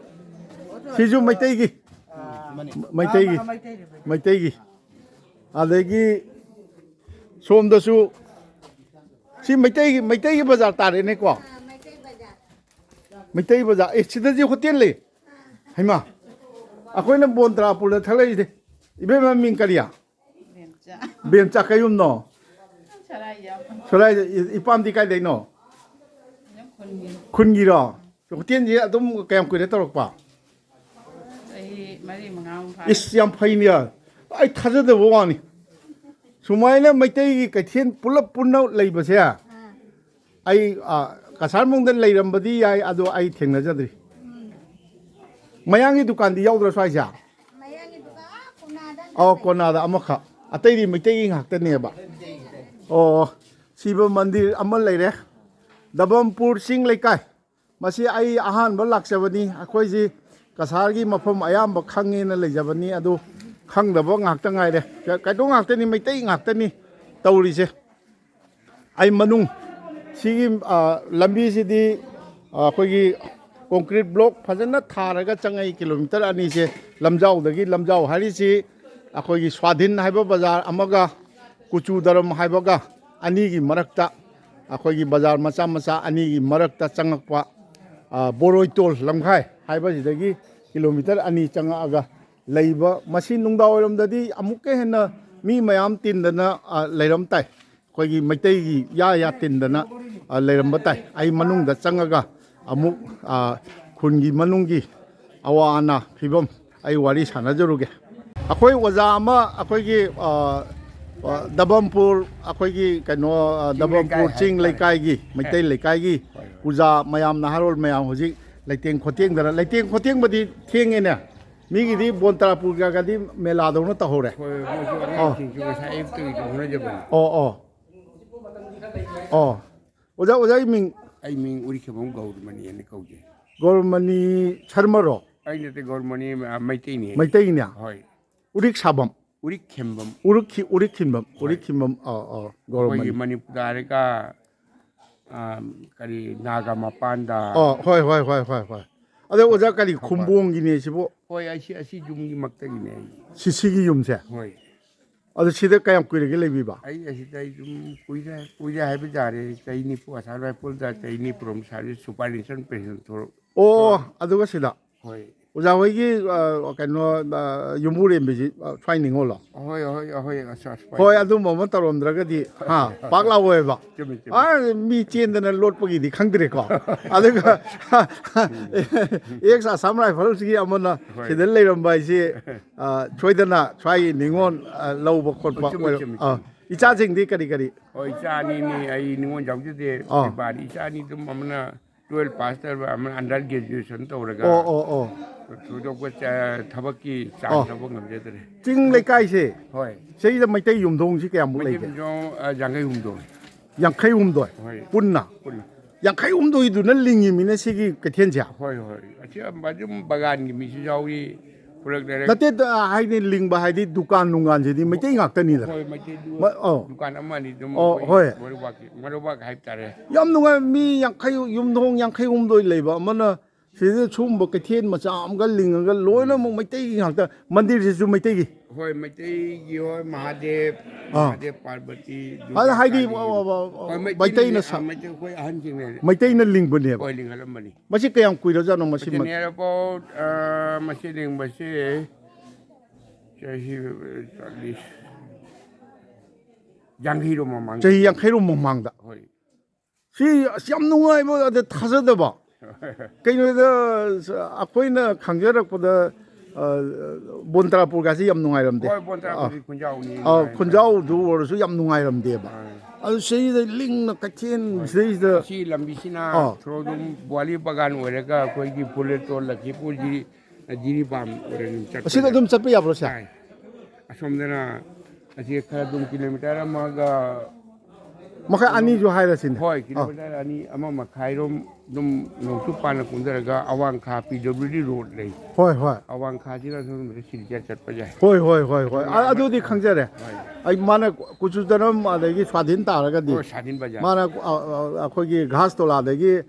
ꯁꯤꯁꯨ ꯃꯩꯇꯩꯒꯤ, ꯃꯩꯇꯩꯒꯤ, ꯃꯩꯇꯩꯒꯤ꯫ ꯑꯗꯒꯤ ꯁꯣꯝꯗꯁꯨ ꯁꯤ ꯃꯩꯇꯩꯒꯤ, ꯃꯩꯇꯩꯒꯤ ꯕꯖꯥꯔ ꯇꯥꯔꯦꯅꯦꯀꯣ꯫ ꯃꯩꯇꯩ ꯕꯖꯥꯔ꯫ ꯑꯦ, ꯁꯤꯗꯗꯤ ꯍꯣꯇꯦꯜ ꯂꯩ꯫ ꯍꯩꯃꯥ, ꯑꯩꯈꯣꯏꯅ ꯕꯣꯟꯇ꯭ꯔꯥꯄꯨꯔꯗ ꯊꯛꯂꯛꯏꯁꯦ꯫ ꯏꯕꯦꯝꯃ, ꯃꯤꯡ ꯀꯔꯤ? ꯕꯦꯝꯆꯥ꯫ ꯕꯦꯝꯆꯥ ꯀꯩꯌꯨꯝꯅꯣ? ꯁꯔꯥꯏ ꯌꯥꯝ꯫ ꯁꯔꯥꯏꯗ꯫ ꯏ-, ꯏꯄꯥꯝꯗꯤ ꯀꯥꯏꯗꯩꯅꯣ? ꯈꯨꯟꯒꯤ꯫ ꯈꯨꯟꯒꯤꯔꯣ? ꯍꯣꯇꯦꯜꯁꯦ ꯑꯗꯨꯝ ꯀꯌꯥꯝ ꯀꯨꯏꯔꯦ ꯇꯧꯔꯛꯄ? ꯆꯍꯤ ꯃꯔꯤ ꯃꯉꯥꯃꯨꯛ ꯐꯥꯔꯦ꯫ ꯏꯁ, ꯌꯥꯝ ꯐꯩꯅꯦ꯫ ꯑꯩ ꯊꯥꯖꯗꯕ ꯋꯥꯅꯤ꯫ ꯁꯨꯃꯥꯏꯅ ꯃꯩꯇꯩꯒꯤ ꯀꯩꯊꯦꯜ ꯄꯨꯂꯞ ꯄꯨꯟꯅ ꯂꯩꯕꯁꯦ, ꯑꯥ꯫ ꯑꯩ, ꯑ, ꯀꯁꯥꯔꯃꯨꯡꯗ ꯂꯩꯔꯝꯕꯗꯤ ꯌꯥꯏ, ꯑꯗꯣ ꯑꯩ ꯊꯦꯡꯅꯖꯗ꯭ꯔꯤ꯫ ꯎꯝ꯫ ꯃꯌꯥꯡꯒꯤ ꯗꯨꯀꯥꯟꯗꯤ ꯌꯥꯎꯗ꯭ꯔꯣ ꯁ꯭ꯋꯥꯏꯁꯦ? ꯃꯌꯥꯡꯒꯤ ꯗꯨꯀꯥꯟ, ꯑꯥ, ꯀꯣꯅꯥꯗ ꯑꯣ, ꯂꯩ꯫ ꯀꯣꯅꯥꯗ ꯑꯃꯈꯛ꯫ ꯑꯇꯩꯗꯤ ꯃꯩꯇꯩꯒꯤ ꯉꯥꯛꯇꯅꯦꯕ꯫ ꯑꯣ, ꯁꯤꯕ ꯃꯟꯗꯤꯔ ꯑꯃ ꯂꯩꯔꯦ꯫ ꯗꯕꯝꯄꯨꯔ ꯆꯤꯡ ꯂꯩꯀꯥꯏ꯫ ꯃꯁꯤ ꯑꯩ ꯑꯍꯥꯟꯕ ꯂꯥꯛꯆꯕꯅꯤ꯫ ꯑꯩꯈꯣꯏꯁꯤ ꯀꯁꯥꯔꯒꯤ ꯃꯐꯝ ꯑꯌꯥꯝꯕ ꯈꯪꯉꯦꯅ ꯂꯩꯖꯕꯅꯤ, ꯑꯗꯨ ꯈꯪꯗꯕ ꯉꯥꯛꯇ ꯉꯥꯏꯔꯦ꯫ ꯀ-, ꯀꯩꯅꯣ ꯉꯥꯛꯇꯅꯤ, ꯃꯩꯇꯩ ꯉꯥꯛꯇꯅꯤ ꯇꯧꯔꯤꯁꯦ꯫ ꯑꯩ ꯃꯅꯨꯡ ꯁꯤꯒꯤ, ꯑ, ꯂꯝꯕꯤꯁꯤꯗꯤ, ꯑ, ꯑꯩꯈꯣꯏꯒꯤ concrete block ꯐꯖꯅ ꯊꯥꯔꯒ ꯆꯪꯉꯛꯏ꯫ ꯀꯤꯂꯣꯃꯤꯇꯔ ꯑꯅꯤꯁꯦ ꯂꯝꯖꯥꯎꯗꯒꯤ, ꯂꯝꯖꯥꯎ ꯍꯥꯏꯔꯤꯁꯤ ꯑꯩꯈꯣꯏꯒꯤ ꯁ꯭ꯋꯥꯙꯤꯟ ꯍꯥꯏꯕ ꯕꯖꯥꯔ ꯑꯃꯒ ꯀꯨꯆꯨ ꯗꯔꯝ ꯍꯥꯏꯕꯒ ꯑꯅꯤꯒꯤ ꯃꯔꯛꯇ, ꯑꯩꯈꯣꯏꯒꯤ ꯕꯖꯥꯔ ꯃꯆꯥ ꯃꯆꯥ ꯑꯅꯤꯒꯤ ꯃꯔꯛꯇ ꯆꯪꯉꯛꯄ, ꯑ, ꯕꯣꯔꯣꯏꯇꯣꯜ ꯂꯝꯈꯥꯏ ꯍꯥꯏꯕꯁꯤꯗꯒꯤ ꯀꯤꯂꯣꯃꯤꯇꯔ ꯑꯅꯤ ꯆꯪꯉꯛꯑꯒ ꯂꯩꯕ꯫ ꯃꯁꯤ ꯅꯨꯡꯗꯥꯡꯋꯥꯏꯔꯝꯗꯗꯤ ꯑꯃꯨꯛꯀ ꯍꯦꯟꯅ ꯃꯤ ꯃꯌꯥꯝ ꯇꯤꯟꯗꯅ, ꯑ, ꯂꯩꯔꯝ ꯇꯥꯏ꯫ ꯑꯩꯈꯣꯏꯒꯤ ꯃꯩꯇꯩꯒꯤ ꯌꯥ ꯌꯥ ꯇꯤꯟꯗꯅ, ꯑ, ꯂꯩꯔꯝꯕ ꯇꯥꯏ꯫ ꯑꯩ ꯃꯅꯨꯡꯗ ꯆꯪꯉꯒ ꯑꯃꯨꯛ, ꯑ, ꯈꯨꯟꯒꯤ ꯃꯅꯨꯡꯒꯤ ꯑꯋꯥ ꯑꯅꯥ ꯐꯤꯕꯝ ꯑꯩ ꯋꯥꯔꯤ ꯁꯥꯟꯅꯖꯔꯨꯒꯦ꯫ ꯑꯩꯈꯣꯏ ꯑꯣꯖꯥ ꯑꯃ ꯑꯩꯈꯣꯏꯒꯤ, ꯑ, ꯑ, ꯗꯕꯝꯄꯨꯔ, ꯑꯩꯈꯣꯏꯒꯤ ꯀꯩꯅꯣ, ꯑ, ꯆꯤꯡ ꯗꯕꯝꯄꯨꯔ ꯂꯩꯀꯥꯏ ꯆꯤꯡ ꯍꯥꯏꯇꯥꯔꯦ꯫ ꯂꯩꯀꯥꯏꯒꯤ, ꯃꯩꯇꯩ ꯂꯩꯀꯥꯏꯒꯤ ꯍꯣꯏ, ꯍꯣꯏ꯫ ꯄꯨꯖꯥ ꯃꯌꯥꯝ, ꯅꯍꯥꯔꯣꯜ ꯃꯌꯥꯝ ꯍꯧꯖꯤꯛ ꯂꯩꯇꯦꯡ ꯈꯣꯠꯇꯦꯡꯗꯅ, ꯂꯩꯇꯦꯡ ꯈꯣꯠꯇꯦꯡꯕꯗꯤ ꯊꯦꯡꯉꯦꯅꯦ꯫ ꯃꯤꯒꯤꯗꯤ ꯕꯣꯟ ꯇꯔꯥꯄꯨꯔꯒꯗꯤ ꯃꯦꯂꯥꯗꯧꯅ ꯇꯧꯍꯧꯔꯦ꯫ ꯍꯣꯏ, ꯃꯣꯏꯁꯨ ꯑꯣ꯫ ꯑꯉꯥꯡꯁꯤꯡꯁꯨ ꯉꯁꯥꯏ ꯑꯌꯨꯛꯇꯒꯤ ꯍꯣꯠꯅꯖꯕꯅꯤ꯫ ꯑꯣ, ꯑꯣ꯫ ꯑꯣ꯫ ꯑꯣꯖꯥ, ꯑꯣꯖꯥꯒꯤ ꯃꯤꯡ? ꯑꯩ ꯃꯤꯡ ꯎꯔꯤꯈꯦꯝꯕꯝ ꯒꯧꯔꯃꯅꯤ ꯍꯥꯏꯅ ꯀꯧꯖꯩ꯫ ꯒꯧꯔꯃꯅꯤ ꯁꯔꯃꯔꯣ? ꯑꯩ ꯅꯠꯇꯦ, ꯒꯧꯔꯃꯅꯤ, ꯑ, ꯃꯩꯇꯩꯅꯤ꯫ ꯃꯩꯇꯩꯅꯤꯌꯥ? ꯍꯣꯏ꯫ ꯎꯔꯤꯛ ꯁꯥꯕꯝ? ꯎꯔꯤꯛꯈꯦꯝꯕꯝ꯫ ꯎꯔꯤꯛꯈꯤ-, ꯎꯔꯤꯛꯈꯤꯟꯕꯝ, ꯍꯣꯏ꯫ ꯎꯔꯤꯛꯈꯤꯟꯕꯝ, ꯑꯥ, ꯑꯥ, ꯑꯩꯈꯣꯏꯒꯤ ꯒꯧꯔꯃꯅꯤ꯫ ꯃꯅꯤꯄꯨꯔꯗ ꯍꯥꯏꯔꯒ, ꯑ, ꯀꯔꯤ, ꯅꯥꯒꯥ ꯃꯄꯥꯟꯗ꯫ ꯑꯣ, ꯍꯣꯏ, ꯍꯣꯏ, ꯍꯣꯏ, ꯍꯣꯏ, ꯍꯣꯏ꯫ ꯑꯗꯣ ꯑꯣꯖꯥ, ꯀꯔꯤ ꯊꯧꯕꯥꯜ꯫ ꯈꯨꯝꯕꯣꯡꯒꯤꯅꯦ ꯁꯤꯕꯨ? ꯍꯣꯏ, ꯑꯁꯤ, ꯑꯁꯤ ꯌꯨꯝꯒꯤ ꯃꯛꯇꯒꯤꯅꯦ ꯑꯩ꯫ ꯁꯤ, ꯁꯤꯒꯤ ꯌꯨꯝꯁꯦ? ꯍꯣꯏ꯫ ꯑꯗꯨ ꯁꯤꯗ ꯀꯌꯥꯝ ꯀꯨꯏꯔꯒꯦ ꯂꯩꯕꯤꯕ? ꯑꯩ ꯑꯁꯤꯗ ꯑꯩ ꯑꯗꯨꯝ ꯀꯨꯏꯔꯦ, ꯀꯨꯏꯔꯦ ꯍꯥꯏꯕ ꯇꯥꯔꯦ꯫ ꯆꯍꯤ ꯅꯤꯐꯨ ꯑꯁꯥ ꯂꯥꯏꯐꯣꯜꯗ ꯆꯍꯤ ꯅꯤꯐꯨꯔꯣꯝ ꯁꯥꯔꯚꯤꯁ ꯁꯨꯄꯔ ꯏꯟꯁꯄꯦꯛꯇꯔ ꯄꯦꯟꯁꯟ ꯊꯣꯛꯂꯛ ꯑꯣ, ꯑꯗꯨꯒ ꯁꯤꯗ ꯍꯣꯏ꯫ ꯑꯣꯖꯥ ꯍꯣꯏꯒꯤ ꯑ, ꯀꯩꯅꯣ ꯑ, ꯌꯨꯝꯕꯨꯔꯦꯝꯕꯤꯁꯤ ꯑ, ꯁ꯭ꯋꯥꯏ ꯅꯤꯉꯣꯜꯂꯣ? ꯍꯣꯏ ꯍꯣꯏ ꯍꯣꯏ ꯑꯁ, ꯑꯁ, ꯍꯣꯏ, ꯑꯗꯨꯝꯕ ꯑꯃ ꯇꯧꯔꯝꯗ꯭ꯔꯒꯗꯤ ꯍꯥ, ꯄꯥꯛ ꯂꯥꯎꯑꯣꯏꯕ꯫ ꯆꯨꯝꯃꯤ, ꯆꯨꯝꯃꯤ꯫ ꯑ, ꯃꯤ ꯆꯦꯟꯗꯅ ꯂꯣꯠꯄꯒꯤꯗꯤ ꯈꯪꯗ꯭ꯔꯦꯀꯣ꯫ ꯑꯗꯨꯒ ꯑꯦꯛꯁ ꯑꯁꯥꯝ ꯔꯥꯏꯐꯜꯁꯤꯒꯤ ꯑꯃꯅ ꯍꯣꯏ꯫ ꯁꯤꯗ ꯂꯩꯔꯝꯕ ꯍꯥꯏꯁꯤ ꯑ, ꯁꯣꯏꯗꯅ ꯁ꯭ꯋꯥꯏꯒꯤ ꯅꯤꯉꯣꯜ ꯑ, ꯂꯧꯕ ꯈꯣꯠꯄ ꯑꯣ, ꯆꯨꯝꯃꯤ, ꯑꯣꯏꯔ- ꯆꯨꯝꯃꯤ, ꯑ, ꯆꯨꯝꯃꯤ꯫ ꯏꯆꯥꯁꯤꯡꯗꯤ ꯀꯔꯤ ꯀꯔꯤ? ꯍꯣꯏ, ꯏꯆꯥ ꯑꯅꯤꯅꯤ, ꯑꯩ ꯅꯤꯉꯣꯜ ꯌꯥꯎꯖꯗꯦ꯫ ꯑꯥ꯫ ꯏꯄꯥꯗꯤ ꯏꯆꯥ ꯑꯅꯤ ꯑꯗꯨꯝ ꯑꯃꯅ ꯇꯨꯌꯦꯜꯞ ꯄꯥꯁ ꯇꯧꯔꯕ, ꯑꯃꯅ ꯑꯟꯗꯔ ꯒ꯭ꯔꯦꯖꯨꯑꯦꯁꯟ ꯇꯧꯔꯒ ꯑꯣ, ꯑꯣ, ꯑꯣ꯫ ꯊꯣꯏꯗꯣꯛꯄ ꯆ-, ꯊꯕꯛꯀꯤ ꯑꯣ꯫ ꯆꯥꯡ ꯂꯧꯕ ꯉꯝꯖꯗ꯭ꯔꯦ꯫ ꯆꯤꯡ ꯂꯩꯀꯥꯏꯁꯦ ꯍꯣꯏ꯫ ꯁꯤꯗ ꯃꯩꯇꯩ ꯌꯨꯝꯊꯣꯡꯁꯤ ꯀꯌꯥꯃꯨꯛ ꯃꯩꯇꯩ ꯂꯩꯒꯦ? ꯌꯨꯝꯊꯣꯡ, ꯑ, ꯌꯥꯡꯈꯩ ꯍꯨꯝꯗꯣꯏ꯫ ꯌꯥꯡꯈꯩ ꯍꯨꯝꯗꯣꯏ꯫ ꯍꯣꯏ꯫ ꯄꯨꯟꯅ? ꯄꯨꯟꯅ꯫ ꯌꯥꯡꯈꯩ ꯍꯨꯝꯗꯣꯏꯗꯨꯅ ꯂꯤꯡꯉꯤꯃꯤꯅ ꯁꯤꯒꯤ ꯀꯩꯊꯦꯜꯁꯦ? ꯍꯣꯏ, ꯍꯣꯏ꯫ ꯑꯁꯤ ꯑꯗꯨꯝ ꯕꯒꯥꯟꯒꯤ ꯃꯤꯁꯨ ꯌꯥꯎꯏ, ꯈꯨꯂꯛ ꯂꯩꯔꯛ꯫ ꯅꯠꯇꯦ, ꯍꯥꯏꯗꯤ ꯂꯤꯡꯕ ꯍꯥꯏꯗꯤ ꯗꯨꯀꯥꯟ ꯅꯨꯡꯒꯥꯟꯁꯤꯗꯤ ꯃꯩꯇꯩ ꯉꯥꯛꯇꯅꯤꯗꯅ꯫ ꯍꯣꯏ, ꯃꯩꯇꯩ ꯃ-, ꯑꯧ꯫ ꯗꯨꯀꯥꯟ ꯑꯃ ꯑꯅꯤ ꯑꯗꯨꯝ ꯑꯣ, ꯑꯩꯈꯣꯏ ꯍꯣꯏ꯫ ꯃꯔꯨꯕꯥꯛꯀꯤ, ꯃꯔꯨꯕꯥꯛ ꯍꯥꯏꯇꯥꯔꯦ꯫ ꯌꯥꯝ ꯅꯨꯡꯉꯥꯏ꯫ ꯃꯤ ꯌꯥꯡꯈꯩ, ꯌꯨꯝꯊꯣꯡ ꯌꯥꯡꯈꯩ ꯍꯨꯝꯗꯣꯏ ꯂꯩꯕ ꯑꯃꯅ ꯁꯤꯗ ꯁꯨꯝꯕ ꯀꯩꯊꯦꯜ ꯃꯆꯥ ꯑꯃꯒ ꯂꯤꯡꯉꯒ ꯂꯣꯏꯅꯃꯛ ꯃꯩꯇꯩꯒꯤ ꯉꯥꯛꯇ, ꯃꯟꯗꯤꯔꯁꯤꯁꯨ ꯃꯩꯇꯩꯒꯤ꯫ ꯍꯣꯏ, ꯃꯩꯇꯩꯒꯤ ꯍꯣꯏ, ꯃꯍꯥꯗꯦꯕ, ꯑꯥ꯫ ꯃꯍꯥꯗꯦꯕ ꯄꯥꯔꯕꯇꯤ, ꯑꯗ ꯍꯥꯏꯗꯤ, ꯗꯨꯔꯒꯥ ꯑ, ꯑ, ꯑ, ꯍꯣꯏ, ꯃꯩꯇꯩꯅ ꯁꯥ-, ꯃꯩꯇꯩ ꯑꯩꯈꯣꯏ ꯑꯍꯟꯁꯤꯡꯅ ꯃꯩꯇꯩꯅ ꯂꯤꯡꯕꯅꯦꯕ꯫ ꯍꯣꯏ, ꯂꯤꯡꯍꯜꯂꯝꯕꯅꯤ꯫ ꯃꯁꯤ ꯀꯌꯥꯝ ꯀꯨꯏꯔꯖꯥꯠꯅꯣ ꯃꯁꯤ? ꯃꯁꯤ near about, ꯑ, ꯃꯁꯤ ꯂꯤꯡꯕꯁꯤ ꯆꯍꯤ, ꯑ, ꯌꯥꯡꯈꯩꯔꯣꯝ ꯃꯃꯥꯡ꯫ ꯆꯍꯤ ꯌꯥꯡꯈꯩꯔꯣꯝ ꯃꯃꯥꯡꯗ꯫ ꯍꯣꯏ꯫ ꯁꯤ ꯑꯁ ꯌꯥꯝ ꯅꯨꯡꯉꯥꯏꯕ, ꯑꯗ ꯊꯥꯖꯗꯕ꯫ ꯀꯩꯅꯣꯗ ꯑꯩꯈꯣꯏꯅ ꯈꯪꯖꯔꯛꯄꯗ, ꯑ, ꯕꯣꯟꯇ꯭ꯔꯥꯄꯨꯔꯒꯁꯤ ꯌꯥꯝ ꯅꯨꯡꯉꯥꯏꯔꯝꯗꯦ꯫ ꯍꯣꯏ, ꯕꯣꯟꯇ꯭ꯔꯥꯄꯨꯔꯗꯤ ꯈꯨꯟꯖꯥꯎꯅꯤ, ꯑ, ꯅꯨꯡꯉꯥꯏ꯫ ꯈꯨꯟꯖꯥꯎꯗꯨ ꯑꯣꯏꯔꯁꯨ ꯌꯥꯝ ꯅꯨꯡꯉꯥꯏꯔꯝꯗꯦꯕ꯫ ꯑꯥ꯫ ꯑꯗꯨ ꯁꯤꯗ ꯂꯤꯡꯅ ꯀꯩꯊꯦꯜ ꯁꯤꯗꯩꯁꯤꯗ ꯁꯤ ꯂꯝꯕꯤꯁꯤꯅ ꯑꯥ꯫ ꯊꯣꯔꯣꯗꯨꯝ ꯕ꯭ꯋꯥꯂꯤ ꯕꯒꯥꯟ ꯑꯣꯏꯔꯒ ꯑꯩꯈꯣꯏꯒꯤ ꯐꯨꯂꯦꯇꯣꯜ ꯂꯈꯤꯄꯨꯔ ꯖꯤꯔꯤ, ꯖꯤꯔꯤꯕꯥꯝ ꯑꯣꯏꯔꯒ ꯑꯗꯨꯝ ꯆꯠꯄ ꯑꯁꯤꯗ ꯌꯥꯏ꯫ ꯑꯗꯨꯝ ꯆꯠꯄ ꯌꯥꯕ꯭ꯔꯣ ꯁꯦ? ꯌꯥꯏ꯫ ꯑꯁꯣꯝꯗꯅ ꯑꯁꯤ ꯈꯔ ꯑꯗꯨꯝ ꯀꯤꯂꯣꯃꯤꯇꯔ ꯑꯃꯒ ꯃꯈꯥꯏ ꯑꯅꯤꯁꯨ ꯍꯥꯏꯔꯁꯤꯅꯦ꯫ ꯍꯣꯏ, ꯑꯥ꯫ ꯀꯤꯂꯣꯃꯤꯇꯔ ꯑꯅꯤ, ꯑꯃ ꯃꯈꯥꯏꯔꯣꯝ ꯑꯗꯨꯝ ꯅꯣꯡꯆꯨꯞ ꯄꯥꯟꯅ ꯀꯨꯝꯊꯔꯒ ꯑꯋꯥꯡꯈꯥ ꯄꯤ ꯗꯕ꯭ꯂꯤꯎ ꯗꯤ ꯔꯣꯗ ꯂꯩ꯫ ꯍꯣꯏ, ꯍꯣꯏ꯫ ꯑꯋꯥꯡꯈꯥꯁꯤꯅ ꯁꯣꯝꯗ ꯁꯤꯜꯆꯔ ꯆꯠꯄ ꯌꯥꯏ꯫ ꯍꯣꯏ, ꯍꯣꯏ, ꯍꯣꯏ, ꯍꯣꯏ꯫ ꯑ-, ꯑꯗꯨꯗꯤ ꯈꯪꯖꯔꯦ꯫ ꯍꯣꯏ꯫ ꯑꯩ ꯃꯥꯅ ꯀꯨꯆꯨ ꯇꯅꯝ ꯑꯗꯒꯤ ꯁ꯭ꯋꯥꯙꯤꯟ ꯇꯥꯔꯒꯗꯤ ꯍꯣꯏ, ꯁ꯭ꯋꯥꯙꯤꯟ ꯕꯖꯥꯔ꯫ ꯃꯥꯅ, ꯑ, ꯑ, ꯑꯩꯈꯣꯏꯒꯤ ꯘꯥꯁ ꯇꯣꯂꯥꯗꯒꯤ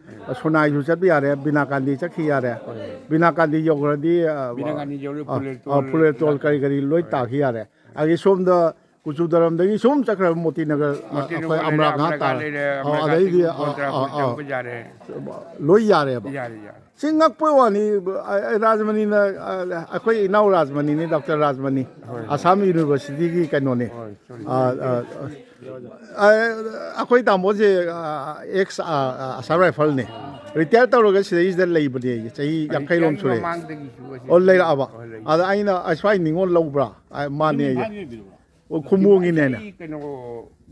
ꯁꯣꯅꯥꯏꯁꯨ ꯆꯠꯄ ꯌꯥꯔꯦ, ꯕꯤꯅꯥꯀꯥꯟꯗꯤ ꯆꯠꯈꯤ ꯌꯥꯔꯦ꯫ ꯍꯣꯏ꯫ ꯕꯤꯅꯥꯀꯥꯟꯗꯤ ꯌꯧꯈ꯭ꯔꯗꯤ, ꯑ, ꯕꯤꯅꯥꯀꯥꯟꯗꯤ ꯌꯧꯔꯦ, ꯑ, ꯐꯨꯂꯦꯇꯣꯜ ꯑ, ꯐꯨꯂꯦꯇꯣꯜ ꯂꯥꯛ-, ꯀꯔꯤ ꯀꯔꯤ ꯂꯣꯏ ꯍꯣꯏ꯫ ꯇꯥꯈꯤ ꯌꯥꯔꯦ꯫ ꯑꯗꯒꯤ ꯁꯣꯝꯗ ꯀꯨꯆꯨ ꯗꯔꯝꯗꯒꯤ ꯁꯨꯝ ꯆꯠꯈ꯭ꯔꯕ ꯃꯣꯇꯤꯅꯒꯔ, ꯑ, ꯃꯣꯇꯤꯅꯒꯔ ꯑꯩꯈꯣꯏ ꯂꯩꯔꯦ, ꯑꯃꯔꯥ ꯉꯥꯏꯍꯥꯛ ꯑꯃꯔꯥ ꯇꯥꯔꯦ꯫ ꯂꯩꯔꯦ, ꯑꯣ, ꯑꯃꯔꯥ ꯑꯗꯩꯗꯤ, ꯆꯤꯡ ꯑ, ꯕꯣꯟꯇ꯭ꯔꯥ ꯑ, ꯄꯨꯔ ꯑ, ꯆꯪꯕ ꯌꯥꯔꯦ꯫ ꯂꯣꯏ ꯌꯥꯔꯦꯕ꯫ ꯌꯥꯔꯦ, ꯌꯥꯔꯦ꯫ ꯁꯤ ꯉꯛꯄꯩ ꯋꯥꯅꯤ, ꯑ, ꯑ, ꯔꯥꯖꯃꯅꯤꯅ, ꯑ, ꯑꯩꯈꯣꯏ ꯏꯅꯥꯎ ꯔꯥꯖꯃꯅꯤꯅꯤ, ꯗꯥꯛꯇꯔ ꯔꯥꯖꯃꯅꯤ, ꯍꯣꯏ, ꯍꯣꯏ꯫ ꯑꯁꯥꯝ ꯌꯨꯅꯤꯚꯔꯁꯤꯇꯤꯒꯤ ꯀꯩꯅꯣꯅꯦ꯫ ꯍꯣꯏ, ꯆꯨꯝꯃꯤ꯫ ꯑ, ꯑ, ꯑ, ꯑꯩꯈꯣꯏ ꯇꯥꯃꯣꯁꯦ, ꯑ, ꯑꯦꯛꯁ, ꯑ, ꯑ, ꯑꯁꯥꯝ ꯔꯥꯏꯐꯜꯅꯦ꯫ ꯔꯤꯇꯥꯌꯔ ꯇꯧꯔꯒ ꯁꯤꯗꯩꯁꯤꯗ ꯂꯩꯕꯅꯦ, ꯆꯍꯤ ꯌꯥꯡꯈꯩ ꯔꯣꯝ ꯁꯨꯔꯦ꯫ ꯃꯃꯥꯡꯗꯒꯤꯁꯨ ꯑꯁꯤ ꯑꯣ, ꯂꯩꯔꯛꯑꯕ? ꯍꯣꯏ, ꯂꯩ꯫ ꯑꯗ ꯑꯩꯅ, "ꯑꯁ꯭ꯋꯥꯏ ꯅꯤꯉꯣꯜ ꯂꯧꯕ꯭ꯔꯥ?" ꯑ, "ꯃꯥꯅꯦ" ꯑꯗꯨꯗꯤ ꯑꯩ꯫ ꯃꯥꯅꯦ ꯑꯣꯏꯕꯤꯔꯕ꯭ꯔꯥ? ꯑꯣ, ꯈꯨꯝꯕꯣꯡꯒꯤꯅꯦꯅꯦ꯫ ꯑꯩ ꯀꯩꯅꯣ,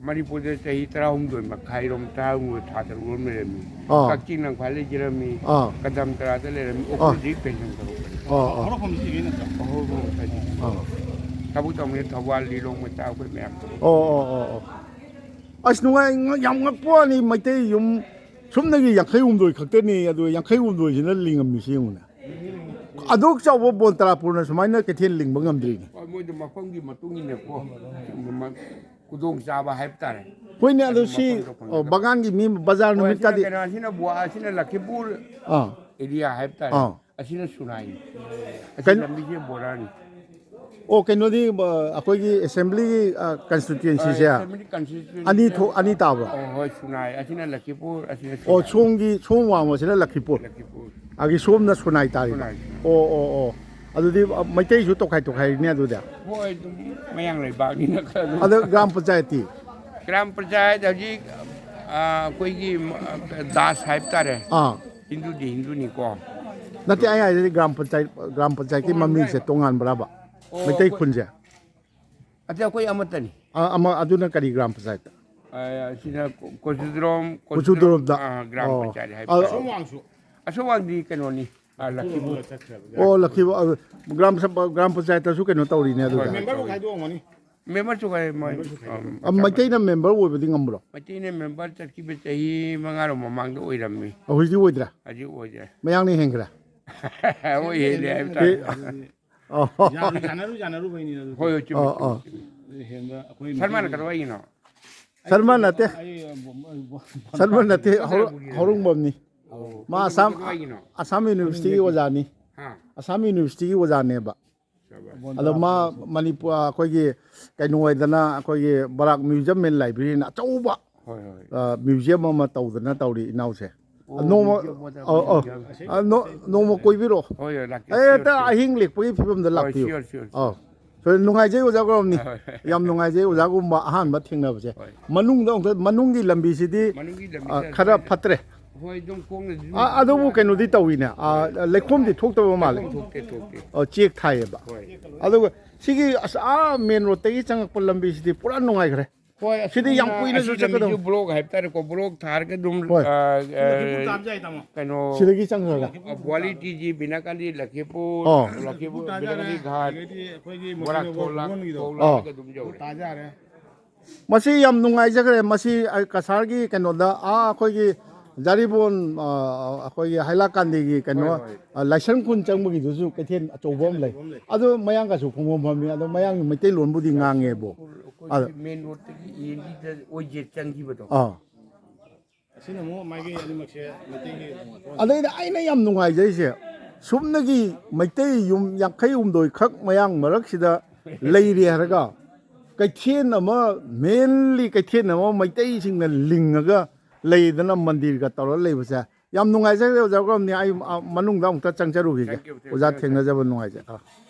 ꯃꯅꯤꯄꯨꯔꯗ ꯆꯍꯤ ꯇꯔꯥꯍꯨꯝꯗꯣꯏ ꯃꯈꯥꯏꯔꯣꯝ, ꯇꯔꯥꯍꯨꯝꯗꯣꯏ ꯊꯥ ꯇꯔꯨꯛ ꯔꯣꯝ ꯂꯩꯔꯝꯃꯤ꯫ ꯑꯥ꯫ ꯀꯛꯆꯤꯡ ꯂꯝꯈꯥꯏ ꯂꯩꯖꯔꯝꯃꯤ꯫ ꯑꯥ꯫ ꯀꯗꯝ ꯇꯔꯥꯗ ꯂꯩꯔꯝꯃꯤ꯫ ꯑꯥ꯫ ꯑꯣꯄꯣꯖꯤꯠ ꯄꯦꯟꯁꯟ ꯇꯧꯔꯛꯄꯅꯤ꯫ ꯑꯥ꯫ ꯍꯧꯔꯛꯐꯝꯁꯤ ꯁꯤꯗꯩ ꯅꯠꯇ꯭ꯔꯣ? ꯍꯧꯔꯛꯐꯝ ꯉꯁꯥꯏꯗꯤ꯫ ꯑꯥ꯫ ꯊꯕꯛ ꯇꯧꯕꯅꯤ ꯊꯧꯕꯥꯜ, ꯂꯤꯂꯣꯡ ꯃꯆꯥ ꯑꯩꯈꯣꯏ ꯃꯌꯥꯝ ꯇꯧꯕ꯫ ꯑꯣ, ꯑꯣ, ꯑꯣ, ꯑꯣ꯫ ꯑꯁ, ꯅꯨꯡꯉꯥꯏ, ꯉ-, ꯌꯥꯝ ꯉꯛꯄ ꯋꯥꯅꯤ, ꯃꯩꯇꯩ ꯌꯨꯝ ꯁꯨꯞꯅꯒꯤ ꯌꯥꯡꯈꯩ ꯍꯨꯝꯗꯣꯏ ꯈꯛꯇꯅꯤ, ꯑꯗꯨ ꯌꯥꯡꯈꯩ ꯍꯨꯝꯗꯣꯏꯁꯤꯅ ꯂꯤꯡꯉꯝꯃꯤꯁꯤ ꯌꯦꯡꯉꯨꯅꯦ꯫ ꯑꯗꯨꯛ ꯆꯥꯎꯕ ꯕꯣꯟ ꯇꯔꯥꯄꯨꯔꯅ ꯁꯨꯃꯥꯏꯅ ꯀꯩꯊꯦꯜ ꯂꯤꯡꯕ ꯉꯝꯗ꯭ꯔꯤꯅꯤ꯫ ꯍꯣꯏ, ꯃꯣꯏꯗꯣ ꯃꯐꯝꯒꯤ ꯃꯇꯨꯡ ꯏꯟꯅꯀꯣ, ꯃ-, ꯈꯨꯗꯣꯡꯆꯥꯕ ꯍꯥꯏꯕ ꯇꯥꯔꯦ꯫ ꯍꯣꯏꯅꯦ, ꯑꯗꯨ ꯑꯗꯨ ꯁꯤ, ꯃꯐꯝꯗꯣ ꯑꯣ, ꯐꯪꯅꯕ꯫ ꯕꯒꯥꯟꯒꯤ ꯃꯤ ꯕꯖꯥꯔ ꯍꯣꯏ, ꯅꯨꯃꯤꯠ ꯑꯁꯤꯅ ꯀꯥꯗꯤ ꯀꯩꯅꯣ, ꯑꯁꯤꯅ ꯕꯣ-, ꯑꯁꯤꯅ ꯂꯈꯤꯄꯨꯔ ꯑꯥ꯫ ꯑꯦꯔꯤꯌꯥ ꯍꯥꯏꯕ ꯇꯥꯔꯦ꯫ ꯑꯥ꯫ ꯑꯁꯤꯅ ꯁꯨꯅꯥꯏꯅꯤ꯫ ꯑꯁꯤ ꯀꯩꯅꯣ ꯂꯝꯕꯤꯁꯦ ꯕꯣꯔꯥꯅꯤ꯫ ꯑꯣ, ꯀꯩꯅꯣꯗꯤ, ꯑ, ꯑꯩꯈꯣꯏꯒꯤ ꯑꯦꯁꯦꯝꯕ꯭ꯂꯤꯒꯤ, ꯑ, ꯀꯟꯁꯇꯤꯇ꯭ꯌꯨꯑꯦꯟꯁꯤꯁꯦ ꯑ, ꯑꯦꯁꯦꯝꯕ꯭ꯂꯤ ꯀꯟꯁꯇꯤꯇ꯭ꯌꯨꯑꯦꯟꯁꯤ ꯑꯅꯤ ꯊꯣꯛ-, ꯑꯅꯤ ꯇꯥꯕ꯭ꯔꯣ? ꯑꯣ, ꯍꯣꯏ, ꯁꯨꯅꯥꯏ꯫ ꯑꯁꯤꯅ ꯂꯈꯤꯄꯨꯔ, ꯑꯁꯤꯅ ꯑꯣ, ꯁꯨꯅꯥꯏ꯫ ꯁꯣꯝꯒꯤ, ꯁꯣꯝ ꯋꯥꯡꯃꯁꯤꯅ ꯂꯈꯤꯄꯨꯔ꯫ ꯂꯈꯤꯄꯨꯔ꯫ ꯑꯗꯒꯤ ꯁꯣꯝꯅ ꯁꯨꯅꯥꯏ ꯇꯥꯔꯤꯕ? ꯁꯨꯅꯥꯏ, ꯁꯨꯅꯥꯏ꯫ ꯑꯣ, ꯑꯣ, ꯑꯣ꯫ ꯑꯗꯨꯗꯤ, ꯑ, ꯃꯩꯇꯩꯁꯨ ꯇꯣꯈꯥꯏ ꯇꯣꯈꯥꯏꯔꯤꯅꯦ ꯑꯗꯨꯗꯤ? ꯍꯣꯏ, ꯑꯗꯨꯝ ꯃꯌꯥꯡ ꯂꯩꯕꯥꯛꯅꯤꯅ ꯈꯔ ꯑꯗꯨꯝ꯫ ꯑꯗꯣ ꯒ꯭ꯔꯥꯝ ꯄꯟꯆꯥꯌꯠꯇꯤ? ꯒ꯭ꯔꯥꯝ ꯄꯟꯆꯥꯌꯠ ꯍꯧꯖꯤꯛ, ꯑ, ꯑꯩꯈꯣꯏꯒꯤ, ꯑ, ꯗꯥꯁ ꯍꯥꯏꯕ ꯇꯥꯔꯦ꯫ ꯑꯥ꯫ ꯍꯤꯟꯗꯨꯗꯤ ꯍꯤꯟꯗꯨꯅꯤꯀꯣ꯫ ꯅꯠꯇꯦ, ꯑꯩ ꯍꯥꯏꯗꯤ ꯒ꯭ꯔꯥꯝ ꯄꯟꯆꯥꯌꯠ, ꯒ꯭ꯔꯥꯝ ꯄꯟꯆꯥꯌꯠꯀꯤ ꯇꯣꯉꯥꯟꯕ ꯃꯃꯤꯡꯁꯦ ꯍꯥꯏꯔꯣ? ꯇꯣꯉꯥꯟꯕ꯭ꯔꯕ? ꯑꯣ, ꯃꯩꯇꯩ ꯑꯩꯈꯣꯏ ꯈꯨꯟꯁꯦ? ꯑꯗ ꯑꯩꯈꯣꯏ ꯑꯃꯠꯇꯅꯤ꯫ ꯑ-, ꯑꯃ, ꯑꯗꯨꯅ ꯀꯔꯤ ꯒ꯭ꯔꯥꯝ ꯄꯟꯆꯥꯌꯠꯇ? ꯑ, ꯑꯁꯤꯅ ꯀꯣ-, ꯀꯣꯆꯨꯗ꯭ꯔꯣꯝ, ꯀꯣꯆꯨꯗ꯭ꯔꯣꯝꯗ? ꯑ, ꯒ꯭ꯔꯥꯝ ꯑꯣ꯫ ꯄꯟꯆꯥꯌꯠ ꯍꯥꯏꯕ ꯑ, ꯇꯥꯔꯦ꯫ ꯑꯁꯣꯝ ꯋꯥꯡꯁꯨ? ꯑꯁꯣꯝ ꯋꯥꯡꯗꯤ ꯀꯩꯅꯣꯅꯤ, ꯑ, ꯂꯛꯈꯤꯄꯨꯔ꯫ ꯑꯣ, ꯂꯛꯈꯤꯄꯨꯔ, ꯑ, ꯒ꯭ꯔꯥꯝ ꯁ-, ꯒ꯭ꯔꯥꯝ ꯄꯟꯆꯥꯌꯠꯇꯁꯨ ꯀꯩꯅꯣ ꯇꯧꯔꯤꯅꯦ ꯑꯗꯨꯗ? ꯍꯣꯏ, ꯃꯦꯝꯕꯔꯕꯨ ꯈꯥꯏꯗꯣꯛꯑꯝꯒꯅꯤ꯫ ꯃꯦꯝꯕꯔꯁꯨ ꯈꯥꯏ-, ꯃꯣꯏ, ꯃꯦꯝꯕꯔꯁꯨ ꯈꯥꯏꯗꯣꯛꯑꯝꯒꯅꯤ꯫ ꯑꯝ, ꯑ, ꯃꯩꯇꯩꯅ ꯃꯦꯝꯕꯔ ꯑꯣꯏꯕꯗꯤ ꯉꯝꯕ꯭ꯔꯣ? ꯃꯩꯇꯩꯅ ꯃꯦꯝꯕꯔ ꯆꯠꯈꯤꯕ ꯆꯍꯤ ꯃꯉꯥꯔꯣꯝ ꯃꯃꯥꯡꯗ ꯑꯣꯏꯔꯝꯃꯤ꯫ ꯑ, ꯍꯧꯖꯤꯛꯇꯤ ꯑꯣꯏꯗ꯭ꯔꯦ? ꯍꯧꯖꯤꯛ ꯑꯣꯏꯗ꯭ꯔꯦ꯫ ꯃꯌꯥꯡꯅ ꯍꯦꯟꯈ꯭ꯔꯦ? ꯍꯣꯏ, ꯍꯦꯜꯂꯦ ꯍꯥꯏꯕ ꯇꯥꯔꯦ꯫ ꯑꯦ, ꯑꯣ꯫ ꯌꯥꯅꯔꯨ-, ꯌꯥꯅꯔꯨ-, ꯌꯥꯅꯔꯨꯕꯩꯅꯤꯅ ꯑꯗꯨꯗꯤ꯫ ꯍꯣꯏ, ꯍꯣꯏ, ꯆꯨꯝꯃꯤ, ꯑꯣ, ꯆꯨꯝꯃꯤ, ꯑꯣ꯫ ꯆꯨꯝꯃꯤ꯫ ꯑꯗꯨ ꯍꯦꯟꯕ ꯑꯩꯈꯣꯏ ꯁꯜꯃꯥꯟꯅ ꯃꯩꯇꯩꯒꯤ ꯀꯗꯥꯏꯋꯥꯏꯒꯤꯅꯣ? ꯁꯜꯃꯥꯟ ꯅꯠꯇꯦ꯫ ꯑꯩ, ꯑ, ꯕ-, ꯕ-, ꯕ-, ꯁꯜꯃꯥꯟ ꯅꯠꯇꯦ, ꯍꯧꯔ-, ꯍꯧꯔꯨꯡꯕꯝꯅꯤ꯫ ꯑꯣ, ꯃꯥ ꯀꯩꯅꯣ ꯑꯁꯥꯝ, ꯀꯗꯥꯏꯒꯤꯅꯣ? ꯑꯁꯥꯝ ꯌꯨꯅꯤꯚꯔꯁꯤꯇꯤꯒꯤ ꯑꯣꯖꯥꯅꯤ꯫ ꯍꯥ? ꯑꯁꯥꯝ ꯌꯨꯅꯤꯚꯔꯁꯤꯇꯤꯒꯤ ꯑꯣꯖꯥꯅꯦꯕ꯫ ꯑꯆꯥ꯫ ꯑꯗꯣ ꯃꯥ ꯃꯅꯤꯄꯨꯔ, ꯑꯩꯈꯣꯏꯒꯤ ꯀꯩꯅꯣ ꯑꯣꯏꯗꯅ, ꯑꯩꯈꯣꯏꯒꯤ ꯕꯔꯥꯛ Museum and Library-ꯅ ꯑꯆꯧꯕ, ꯍꯣꯏ, ꯍꯣꯏ꯫ ꯑ, museum ꯑꯃ ꯇꯧꯗꯅ ꯇꯧꯔꯤ ꯏꯅꯥꯎꯁꯦ꯫ ꯑꯣ, ꯅꯣꯡꯃ, museum ꯑꯃ ꯑꯧ, ꯑꯧ꯫ ꯇꯧꯗꯅ꯫ ꯑ, ꯅꯣ-, ꯅꯣꯡꯃ ꯀꯣꯏꯕꯤꯔꯛꯑꯣ꯫ ꯍꯣꯏ, ꯍꯣꯏ, ꯂꯥꯛꯀꯦ, ꯑꯦ, sure, ꯍꯦꯛꯇ sure꯫ ꯑꯍꯤꯡ ꯂꯦꯛꯄꯒꯤ ꯐꯤꯕꯝꯗ ꯍꯣꯏ, ꯂꯥꯛꯄꯤꯌꯨ꯫ Sure, sure, sure꯫ ꯑꯧ꯫ ꯁꯣꯏ-, ꯅꯨꯡꯉꯥꯏꯖꯩ ꯑꯣꯖꯥ ꯒꯧꯔꯝꯅꯤ꯫ ꯍꯣꯏ, ꯍꯣꯏ꯫ ꯌꯥꯝ ꯅꯨꯡꯉꯥꯏꯖꯩ ꯑꯣꯖꯥꯒꯨꯝꯕ ꯑꯍꯥꯟꯕ ꯊꯦꯡꯅꯕꯁꯦ꯫ ꯍꯣꯏ꯫ ꯃꯅꯨꯡꯗ ꯑꯃꯨꯛꯇ, ꯃꯅꯨꯡꯒꯤ ꯂꯝꯕꯤꯁꯤꯗꯤ, ꯃꯅꯨꯡꯒꯤ ꯂꯝꯕꯤꯁꯦ ꯑ, ꯈꯔ ꯐꯠꯇ꯭ꯔꯦ꯫ ꯍꯣꯏ, ꯑꯗꯨꯝ ꯈꯣꯡꯅ ꯑꯗꯨꯝ ꯑ, ꯑꯗꯨꯕꯨ ꯀꯩꯅꯣꯗꯤ ꯇꯧꯋꯤꯅꯦ꯫ ꯑ, ꯍꯣꯏ꯫ ꯂꯩꯈꯣꯝꯗꯤ ꯊꯣꯛꯇꯕ ꯃꯥꯜꯂꯦ꯫ ꯂꯩꯈꯣꯝ ꯊꯣꯛꯇꯦ, ꯊꯣꯛꯇꯦ꯫ ꯑꯣ, ꯆꯦꯛ ꯊꯥꯏꯌꯦꯕ꯫ ꯍꯣꯏ꯫ ꯑꯗꯨꯒ ꯁꯤꯒꯤ ꯑꯁ, ꯑꯥ main road-ꯇꯒꯤ ꯆꯪꯉꯛꯄ ꯂꯝꯕꯤꯁꯤꯗꯤ ꯄꯨꯔꯥ ꯅꯨꯡꯉꯥꯏꯈ꯭ꯔꯦ꯫ ꯍꯣꯏ, ꯁꯤꯗꯤ ꯌꯥꯝ ꯑꯁꯤꯒꯨꯝꯅ ꯀꯨꯏꯅꯁꯨ ꯑꯁꯤ ꯆꯠꯀꯗꯧ- ꯂꯝꯕꯤꯁꯨ block ꯍꯥꯏꯕ ꯇꯥꯔꯦꯀꯣ, block ꯊꯥꯔꯒ ꯑꯗꯨꯝ, ꯍꯣꯏ꯫ ꯑ, ꯑ, ꯂꯈꯤꯄꯨꯔ ꯇꯥꯕꯁꯨ ꯌꯥꯏ, ꯇꯥꯃꯣ꯫ ꯀꯩꯅꯣ, ꯁꯤꯗꯒꯤ ꯆꯪꯈ꯭ꯔꯒ? ꯑ, ꯕ꯭ꯋꯥꯂꯤ ꯇꯤ ꯖꯤ, ꯕꯤꯅꯥꯀꯥꯟꯗꯤ, ꯂꯈꯤꯄꯨꯔ, ꯑꯣ꯫ ꯂꯈꯤꯄꯨꯔ, ꯇꯥꯖꯥꯔꯦ꯫ ꯕꯤꯅꯥꯀꯥꯟꯗꯤ ꯘꯥꯠ, ꯑꯗꯒꯤꯗꯤ ꯑꯩꯈꯣꯏꯒꯤ ꯃꯣꯁꯤꯅ ꯕꯣꯔꯥꯛ ꯊꯣꯂꯥ, ꯕꯣꯟꯒꯤꯗꯣ꯫ ꯊꯣꯂꯥ ꯑꯣ꯫ ꯑꯗꯨꯝ ꯌꯧꯔꯦ꯫ ꯇꯥꯖꯥꯔꯦ꯫ ꯃꯁꯤ ꯌꯥꯝ ꯅꯨꯡꯉꯥꯏꯖꯈ꯭ꯔꯦ꯫ ꯃꯁꯤ, ꯑ, ꯀꯁꯥꯔꯒꯤ ꯀꯩꯅꯣꯗ, ꯑꯥ, ꯑꯩꯈꯣꯏꯒꯤ ꯖꯥꯔꯤꯕꯣꯟ, ꯑ, ꯑꯩꯈꯣꯏꯒꯤ ꯍꯥꯏꯂꯥꯀꯥꯟꯗꯤꯒꯤ ꯀꯩꯅꯣ, ꯍꯣꯏ, ꯍꯣꯏ꯫ ꯑ, ꯂꯥꯏꯁ꯭ꯔꯝ ꯈꯨꯟ ꯆꯪꯕꯒꯤꯗꯨꯁꯨ ꯀꯩꯊꯦꯜ ꯑꯆꯧꯕ ꯑꯃ ꯂꯩ꯫ ꯑꯆꯧꯕ ꯑꯃ ꯂꯩ꯫ ꯑꯗꯨ ꯃꯌꯥꯡꯒꯁꯨ ꯐꯝꯐꯝ ꯐꯝꯃꯤ꯫ ꯑꯗꯣ ꯃꯌꯥꯡꯒꯤ ꯃꯩꯇꯩꯂꯣꯟꯕꯨꯗꯤ ꯉꯥꯡꯉꯦꯕꯣ꯫ ꯑꯩꯈꯣꯏꯒꯤ ꯑꯗꯣ main road-ꯇꯒꯤ ꯌꯦꯟꯒꯤꯗ ꯑꯣꯏꯖꯦꯠ ꯆꯪꯈꯤꯕꯗꯣ꯫ ꯑꯥ꯫ ꯑꯁꯤꯅ ꯑꯃꯨꯛ ꯃꯥꯒꯤ ꯑꯅꯤꯃꯛꯁꯦ ꯃꯩꯇꯩꯒꯤ ꯊꯣꯟ-, ꯑꯗꯩꯗ ꯑꯩꯅ ꯌꯥꯝ ꯅꯨꯡꯉꯥꯏꯖꯩꯁꯦ, ꯁꯨꯞꯅꯒꯤ ꯃꯩꯇꯩ ꯌꯨꯝ ꯌꯥꯡꯈꯩ ꯍꯨꯝꯗꯣꯏ ꯈꯛ ꯃꯌꯥꯡ ꯃꯔꯛꯁꯤꯗ ꯂꯩꯔꯦ ꯍꯥꯏꯔꯒ, ꯀꯩꯊꯦꯜ ꯑꯃ, mainly ꯀꯩꯊꯦꯜ ꯑꯃ ꯃꯩꯇꯩꯁꯤꯡꯅ ꯂꯤꯡꯉꯒ ꯂꯩꯗꯅ, ꯃꯟꯗꯤꯔꯒ ꯇꯧꯔ ꯂꯩꯕꯁꯦ ꯌꯥꯝ ꯅꯨꯡꯉꯥꯏꯖꯈ꯭ꯔꯦ꯫ ꯑꯣꯖꯥ ꯒꯧꯔꯝꯅꯤ, ꯑꯩ, ꯑ, ꯃꯅꯨꯡꯗ ꯑꯃꯨꯛꯇ ꯆꯪꯖꯔꯨꯈꯤꯒꯦ꯫ Thank you, thank you, ꯑꯣꯖꯥ thank you꯫ ꯊꯦꯡꯅꯖꯕ ꯅꯨꯡꯉꯥꯏꯖꯩ꯫ ꯑ꯫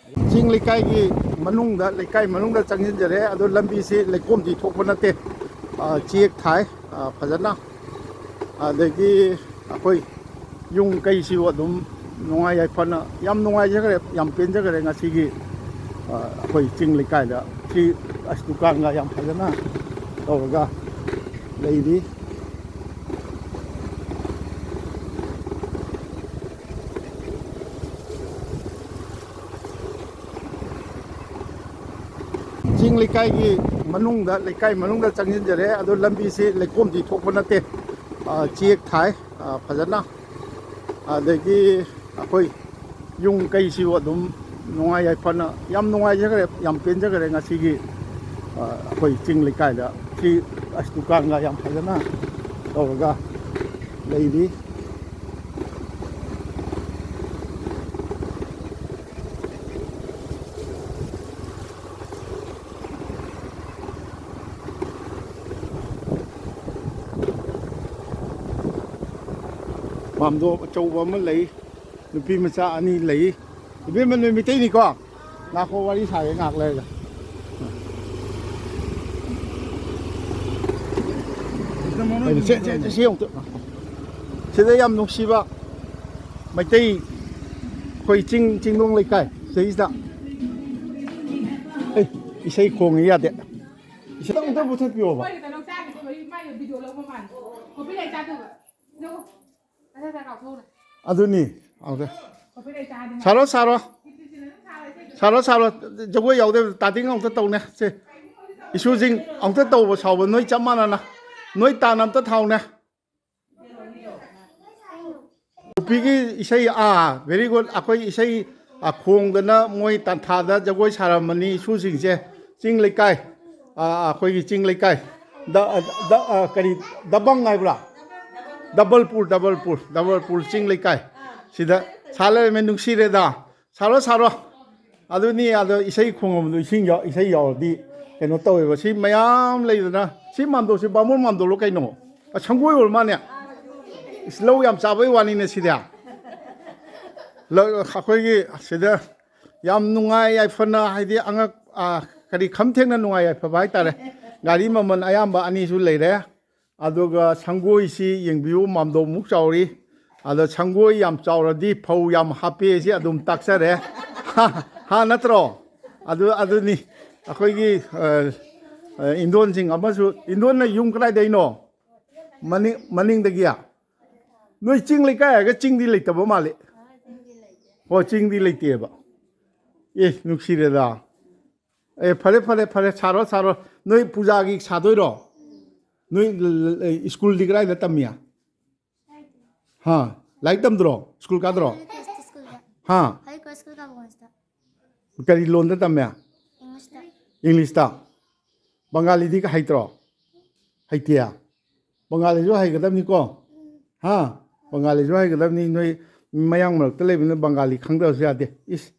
ꯆꯤꯡ ꯂꯩꯀꯥꯏꯒꯤ ꯃꯅꯨꯡꯗ, ꯂꯩꯀꯥꯏ ꯃꯅꯨꯡꯗ ꯆꯪꯁꯤꯟꯖꯔꯦ꯫ ꯑꯗꯣ ꯂꯝꯕꯤꯁꯤ ꯂꯩꯈꯣꯝꯗꯤ ꯊꯣꯛꯄ ꯅꯠꯇꯦ, ꯑ, ꯆꯦꯛ ꯊꯥꯏ, ꯑ, ꯐꯖꯅ꯫ ꯑꯗꯒꯤ ꯑꯩꯈꯣꯏ ꯌꯨꯝ ꯀꯩꯁꯤꯕꯨ ꯑꯗꯨꯝ ꯅꯨꯡꯉꯥꯏ ꯌꯥꯏꯐꯅ, ꯌꯥꯝ ꯅꯨꯡꯉꯥꯏꯖꯈ꯭ꯔꯦ, ꯌꯥꯝ ꯄꯦꯟꯖꯈ꯭ꯔꯦ ꯉꯁꯤꯒꯤ, ꯑ, ꯑꯩꯈꯣꯏ ꯆꯤꯡ ꯂꯩꯀꯥꯏꯗ꯫ ꯁꯤ ꯑꯁ ꯗꯨꯀꯥꯟꯒ ꯌꯥꯝ ꯐꯖꯅ ꯇꯧꯔꯒ ꯂꯩꯔꯤ꯫ ꯆꯤꯡ ꯂꯩꯀꯥꯏꯒꯤ ꯃꯅꯨꯡꯗ, ꯂꯩꯀꯥꯏ ꯃꯅꯨꯡꯗ ꯆꯪꯁꯤꯟꯖꯔꯦ꯫ ꯑꯗꯣ ꯂꯝꯕꯤꯁꯤ ꯂꯩꯈꯣꯝꯗꯤ ꯊꯣꯛꯄ ꯅꯠꯇꯦ, ꯑ, ꯆꯦꯛ ꯊꯥꯏ, ꯑ, ꯐꯖꯅ꯫ ꯑꯗꯒꯤ ꯑꯩꯈꯣꯏ ꯌꯨꯝ ꯀꯩꯁꯤꯕꯨ ꯑꯗꯨꯝ ꯅꯨꯡꯉꯥꯏ ꯌꯥꯏꯐꯅ, ꯌꯥꯝ ꯅꯨꯡꯉꯥꯏꯖꯈ꯭ꯔꯦ, ꯌꯥꯝ ꯄꯦꯟꯖꯈ꯭ꯔꯦ ꯉꯁꯤꯒꯤ, ꯑ, ꯑꯩꯈꯣꯏ ꯆꯤꯡ ꯂꯩꯀꯥꯏꯗ꯫ ꯁꯤ ꯑꯁ ꯗꯨꯀꯥꯟꯒ ꯌꯥꯝ ꯐꯖꯅ ꯇꯧꯔꯒ ꯂꯩꯔꯤ꯫ ꯗꯣ ꯑꯆꯧꯕ ꯑꯃ ꯂꯩ, ꯅꯨꯄꯤ ꯃꯆꯥ ꯑꯅꯤ ꯂꯩ꯫ ꯏꯕꯦꯝꯃ, ꯅꯣꯏ ꯃꯤꯇꯩꯅꯤꯀꯣ? ꯉꯥꯈꯣ, ꯋꯥꯔꯤ ꯁꯥꯒꯦ ꯉꯥꯏꯍꯥꯛ ꯂꯩꯔꯒ꯫ ꯁꯦ, ꯁꯦ, ꯁꯦ, ꯁꯤ ꯑꯃꯨꯛꯇ꯫ ꯁꯤꯗ ꯌꯥꯝ ꯅꯨꯡꯁꯤꯕ ꯃꯩꯇꯩ, ꯑꯩꯈꯣꯏ ꯆꯤꯡ, ꯆꯤꯡꯗꯣꯡ ꯂꯩꯀꯥꯏ ꯁꯤꯗꯩꯁꯤꯗ꯫ ꯑꯩ, ꯏꯁꯩ ꯈꯣꯡꯉꯤ ꯌꯥꯗꯦ꯫ ꯏꯁꯩ ꯑꯃꯨꯛꯇ ꯃꯨꯊꯠꯄꯤꯌꯣꯕ꯫ ꯑꯗꯨꯅꯤ꯫ ꯑꯃꯨꯛꯇ ꯁꯥꯔꯣ, ꯁꯥꯔꯣ꯫ ꯁꯥꯔꯣ, ꯁꯥꯔꯣ꯫ ꯖꯒꯣꯏ ꯌꯥꯎꯗꯕ ꯇꯥꯇꯤꯡ ꯑꯃꯨꯛꯇ ꯇꯧꯅꯦ꯫ ꯁꯦ, ꯏꯁꯨꯁꯤꯡ ꯑꯃꯨꯛꯇ ꯇꯧꯕ ꯁꯥꯎꯕ, ꯅꯣꯏ ꯆꯞ ꯃꯥꯟꯅꯅ꯫ ꯅꯣꯏ ꯇꯥꯟ ꯑꯝꯇ ꯊꯥꯎꯅꯦ꯫ ꯅꯨꯄꯤꯒꯤ ꯏꯁꯩ, ꯑꯥ, very good꯫ ꯑꯩꯈꯣꯏ ꯏꯁꯩ, ꯑꯥ, ꯈꯣꯡꯗꯅ ꯃꯣꯏ ꯇꯥꯟꯊꯥꯗ ꯖꯒꯣꯏ ꯁꯥꯔꯝꯃꯅꯤ ꯏꯁꯨꯁꯤꯡꯁꯦ꯫ ꯆꯤꯡ ꯂꯩꯀꯥꯏ, ꯑꯥ, ꯑꯩꯈꯣꯏꯒꯤ ꯆꯤꯡ ꯂꯩꯀꯥꯏ꯫ ꯗ-, ꯗ-, ꯑꯥ, ꯀꯔꯤ, ꯗꯕꯪ ꯍꯥꯏꯕ꯭ꯔꯥ? ꯗꯕꯜꯄꯨꯔ, ꯗꯕꯜꯄꯨꯔ, ꯗꯕꯜꯄꯨꯔ ꯆꯤꯡ ꯂꯩꯀꯥꯏ꯫ ꯁꯤꯗ ꯁꯥ ꯂꯩꯔꯝꯃꯦ, ꯅꯨꯡꯁꯤꯔꯦꯗ꯫ ꯁꯥꯔꯣ, ꯁꯥꯔꯣ꯫ ꯑꯗꯨꯅꯤ, ꯑꯗꯣ ꯏꯁꯩ ꯈꯣꯡꯉꯝꯕꯗꯣ ꯏꯁꯤꯡ ꯌꯥꯎ-, ꯏꯁꯩ ꯌꯥꯎꯔꯗꯤ ꯀꯩꯅꯣ ꯇꯧꯋꯦꯕ꯫ ꯁꯤ ꯃꯌꯥꯝ ꯂꯩꯗꯅ, ꯁꯤ ꯃꯥꯝꯗꯧꯁꯤ ꯕꯥꯃꯣꯟ ꯃꯥꯝꯗꯧꯂꯣ ꯀꯩꯅꯣ? ꯑ, ꯁꯪꯒꯣꯏ ꯑꯣꯏꯔ ꯃꯥꯅꯦ꯫ ꯏꯁ, ꯂꯧ ꯌꯥꯝ ꯆꯥꯕꯩ ꯋꯥꯅꯤꯅꯦ ꯁꯤꯗꯤ꯫ ꯂꯧ, ꯑꯩꯈꯣꯏꯒꯤ ꯁꯤꯗ ꯌꯥꯝ ꯅꯨꯡꯉꯥꯏ ꯌꯥꯏꯐꯅ, ꯍꯥꯏꯗꯤ ꯑꯉꯛ-, ꯑ, ꯀꯔꯤ, ꯈꯝ ꯊꯦꯡꯅ ꯅꯨꯡꯉꯥꯏ ꯌꯥꯏꯐꯕ ꯍꯥꯏꯇꯥꯔꯦ꯫ ꯒꯥꯔꯤ ꯃꯃꯜ ꯑꯌꯥꯝꯕ ꯑꯅꯤꯁꯨ ꯂꯩꯔꯦ꯫ ꯑꯗꯨꯒ ꯁꯪꯒꯣꯏꯁꯤ ꯌꯦꯡꯕꯤꯌꯨ, ꯃꯥꯝꯗꯧꯃꯨꯛ ꯆꯥꯎꯔꯤ꯫ ꯑꯗꯣ ꯁꯪꯒꯣꯏ ꯌꯥꯝ ꯆꯥꯎꯔꯗꯤ ꯐꯧ ꯌꯥꯝ ꯍꯥꯞꯄꯦ ꯁꯤ ꯑꯗꯨꯝ ꯇꯥꯛꯆꯔꯦ꯫ ꯍꯥ, ꯍꯥ, ꯅꯠꯇ꯭ꯔꯣ? ꯑꯗꯨ, ꯑꯗꯨꯅꯤ ꯑꯩꯈꯣꯏꯒꯤ, ꯑ, ꯑ, ꯏꯟꯗꯣꯟꯁꯤꯡ ꯑꯃꯁꯨ, ꯏꯟꯗꯣꯟꯅ ꯌꯨꯝ ꯀꯗꯥꯏꯗꯩꯅꯣ? ꯃꯅꯤꯡ-, ꯃꯅꯤꯡꯗꯒꯤ? ꯅꯣꯏ ꯆꯤꯡ ꯂꯩꯀꯥꯏ ꯍꯥꯏꯔꯒ ꯆꯤꯡꯗꯤ ꯂꯩꯇꯕ ꯃꯥꯜꯂꯤ꯫ ꯍꯣꯏ, ꯆꯤꯡꯗꯤ ꯂꯩꯇꯦꯕ꯫ ꯑꯦ, ꯅꯨꯡꯁꯤꯔꯦꯗ꯫ ꯑꯦ, ꯐꯔꯦ, ꯐꯔꯦ, ꯐꯔꯦ, ꯁꯥꯔꯣ, ꯁꯥꯔꯣ꯫ ꯅꯣꯏ ꯄꯨꯖꯥꯒꯤ ꯁꯥꯗꯣꯏꯔꯣ? ꯅꯣꯏ ꯁ꯭ꯀꯨꯜꯗꯤ ꯀꯗꯥꯏꯗ ꯇꯝꯃꯤ? ꯍꯥ? ꯂꯥꯏꯔꯤꯛ ꯇꯝꯗ꯭ꯔꯣ? ꯁ꯭ꯀꯨꯜ ꯀꯥꯗ꯭ꯔꯣ? ꯍꯥ? ꯀꯔꯤ ꯂꯣꯟꯗ ꯇꯝꯃꯦ? ꯏꯪꯂꯤꯁꯇ꯫ ꯕꯪꯒꯥꯂꯤꯗꯤ ꯍꯩꯇ꯭ꯔꯣ? ꯍꯩꯇꯦ? ꯕꯪꯒꯥꯂꯤꯁꯨ ꯍꯩꯒꯗꯕꯅꯤꯀꯣ꯫ ꯍꯥ? ꯕꯪꯒꯥꯂꯤꯁꯨ ꯍꯩꯒꯗꯕꯅꯤ꯫ ꯅꯣꯏ ꯃꯌꯥꯡ ꯃꯔꯛꯇ ꯂꯩꯕꯅꯤꯅ ꯕꯪꯒꯥꯂꯤ ꯈꯪꯗꯕꯁꯨ ꯌꯥꯗꯦ꯫ ꯏꯁ,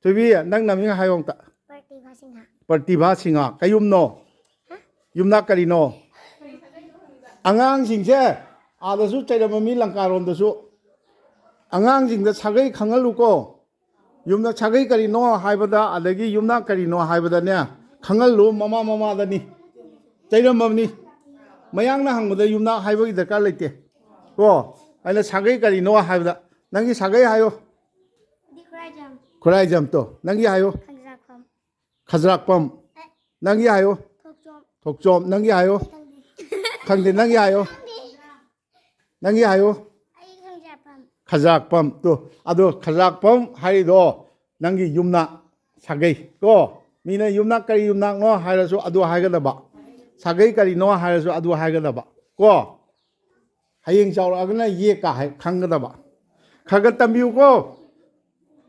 ꯊꯣꯏꯕꯤ, ꯅꯪ ꯅꯃꯤꯡ ꯍꯥꯏꯌꯣ ꯑꯝꯇ꯫ ꯄ꯭ꯔꯇꯤꯚꯥ ꯁꯤꯡꯍ꯫ ꯄ꯭ꯔꯇꯤꯚꯥ ꯁꯤꯡꯍ꯫ ꯀꯩ ꯌꯨꯝꯅꯣ? ꯍꯥ? ꯌꯨꯝꯅꯥꯛ ꯀꯔꯤꯅꯣ? ꯑꯉꯥꯡꯁꯤꯡꯁꯦ ꯑꯥꯗꯁꯨ ꯆꯩꯔꯝꯃꯤ, ꯂꯪꯀꯥꯔꯣꯝꯗꯁꯨ꯫ ꯑꯉꯥꯡꯁꯤꯡꯗ ꯁꯥꯒꯩ ꯈꯪꯍꯜꯂꯨꯀꯣ꯫ ꯌꯨꯝꯗ ꯁꯥꯒꯩ ꯀꯔꯤꯅꯣ ꯍꯥꯏꯕꯗ, ꯑꯗꯒꯤ ꯌꯨꯝꯅꯥꯛ ꯀꯔꯤꯅꯣ ꯍꯥꯏꯕꯗꯅꯦ, ꯈꯪꯍꯜꯂꯨ꯫ ꯃꯃꯥ ꯃꯃꯥꯗꯅꯤ ꯆꯩꯔꯝꯃꯕꯅꯤ꯫ ꯃꯌꯥꯡꯅ ꯍꯪꯕꯗ ꯌꯨꯝꯅꯥꯛ ꯍꯥꯏꯕꯒꯤ ꯗꯔꯀꯥꯔ ꯂꯩꯇꯦ ꯀꯣ꯫ ꯑꯩꯅ ꯁꯥꯒꯩ ꯀꯔꯤꯅꯣ ꯍꯥꯏꯕꯗ, ꯅꯪꯒꯤ ꯁꯥꯒꯩ ꯍꯥꯏꯌꯣ꯫ ꯗꯤ ꯈꯨꯔꯥꯏꯖꯝ꯫ ꯈꯨꯔꯥꯏꯖꯝ꯫ ꯇꯣ, ꯅꯪꯒꯤ ꯍꯥꯏꯌꯣ꯫ ꯈꯖꯔꯥꯛꯐꯝ꯫ ꯈꯖꯔꯥꯛꯄꯝ꯫ ꯑꯦ꯫ ꯅꯪꯒꯤ ꯍꯥꯏꯌꯣ꯫ ꯊꯣꯛꯆꯣꯝ꯫ ꯊꯣꯛꯆꯣꯝ꯫ ꯅꯪꯒꯤ ꯍꯥꯏꯌꯣ꯫ ꯈꯪꯗꯦ꯫ ꯈꯪꯗꯦ, ꯅꯪꯒꯤ ꯍꯥꯏꯌꯣ꯫ ꯈꯪꯗꯦ꯫ ꯅꯪꯒꯤ ꯍꯥꯏꯌꯣ꯫ ꯑꯩ ꯈꯪꯖꯔꯛꯐꯝ꯫ ꯈꯖꯔꯥꯛꯄꯝ꯫ ꯇꯣ, ꯑꯗꯣ ꯈꯖꯔꯥꯛꯄꯝ ꯍꯥꯏꯔꯤꯗꯣ ꯅꯪꯒꯤ ꯌꯨꯝꯅꯥꯛ ꯁꯥꯒꯩ ꯀꯣ꯫ ꯃꯤꯅ ꯌꯨꯝꯅꯥꯛ ꯀꯔꯤ ꯌꯨꯝꯅꯥꯛꯅꯣ ꯍꯥꯏꯔꯁꯨ ꯑꯗꯨ ꯍꯥꯏꯒꯗꯕ꯫ ꯁꯥꯒꯩ ꯀꯔꯤꯅꯣ ꯍꯥꯏꯔꯁꯨ ꯑꯗꯨ ꯍꯥꯏꯒꯗꯕ ꯀꯣ꯫ ꯍꯌꯦꯡ ꯆꯥꯎꯔꯛꯑꯒꯅ ꯌꯦꯛꯀ ꯍꯥꯏ ꯈꯪꯒꯗꯕ꯫ ꯈꯔ ꯈꯔ ꯇꯝꯕꯤꯌꯨꯀꯣ꯫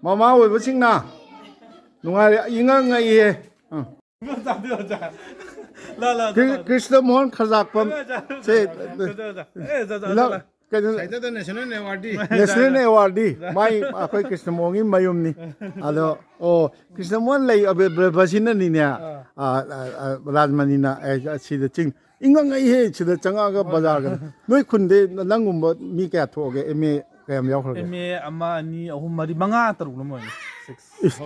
ꯃꯃꯥ ꯑꯣꯏꯕꯁꯤꯡꯅ ꯅꯨꯡꯉꯥꯏꯔꯦ, ꯏꯉꯛ ꯉꯛꯏꯍꯦ꯫ ꯑꯥ꯫ ꯂꯥ, ꯂꯥ, ꯀ꯭ꯔꯤ-, ꯂꯥ꯫ ꯀ꯭ꯔꯤꯁꯅ ꯃꯣꯍꯟ ꯈꯖꯥꯛꯄꯝ ꯁꯦ, ꯑꯦ, ꯖꯥ, ꯖꯥ, ꯏꯅꯥꯎ-, ꯖꯥ, ꯖꯥ꯫ ꯀꯩꯅꯣ, ꯑꯦ, ꯖꯥ, ꯖꯥ, ꯖꯥ, ꯖꯥ꯫ ꯅꯦꯁꯅꯦꯜ ꯑꯦꯋꯥꯔꯗꯤ꯫ ꯅꯦꯁꯅꯦꯜ ꯑꯦꯋꯥꯔꯗꯤ꯫ ꯃꯥꯏ, ꯑꯩꯈꯣꯏ ꯀ꯭ꯔꯤꯁꯅ ꯃꯣꯍꯟꯒꯤ ꯃꯌꯨꯝꯅꯤ꯫ ꯑꯗꯣ, ꯑꯣ, ꯀ꯭ꯔꯤꯁꯅ ꯃꯣꯍꯟ ꯂꯩ, ꯑꯕ-, ꯕ-, ꯕꯁꯤꯅꯅꯤꯅꯦ, ꯑꯥ꯫ ꯑꯥ, ꯑꯥ, ꯑꯥ, ꯔꯥꯖꯃꯅꯤꯅ, ꯑꯦ, ꯁꯤꯗ ꯆꯤꯡ, ꯏꯉꯛ ꯉꯛꯏꯍꯦ, ꯁꯤꯗ ꯆꯪꯉꯛꯑꯒ ꯕꯖꯥꯔꯒ꯫ ꯅꯣꯏ ꯈꯨꯟꯗꯩ ꯅꯪꯒꯨꯝꯕ ꯃꯤ ꯀꯌꯥ ꯊꯣꯛꯑꯒꯦ? ꯑꯦꯝ ꯑꯦ ꯀꯌꯥꯝ ꯌꯥꯎꯈ꯭ꯔꯒꯦ? ꯑꯦꯝ ꯑꯦ ꯑꯃ, ꯑꯅꯤ, ꯑꯍꯨꯝ, ꯃꯔꯤ, ꯃꯉꯥ, ꯇꯔꯨꯛ ꯂꯣꯏ ꯑꯣꯏꯅꯤ꯫ ꯁꯤꯛꯁ꯫ ꯏꯁ꯫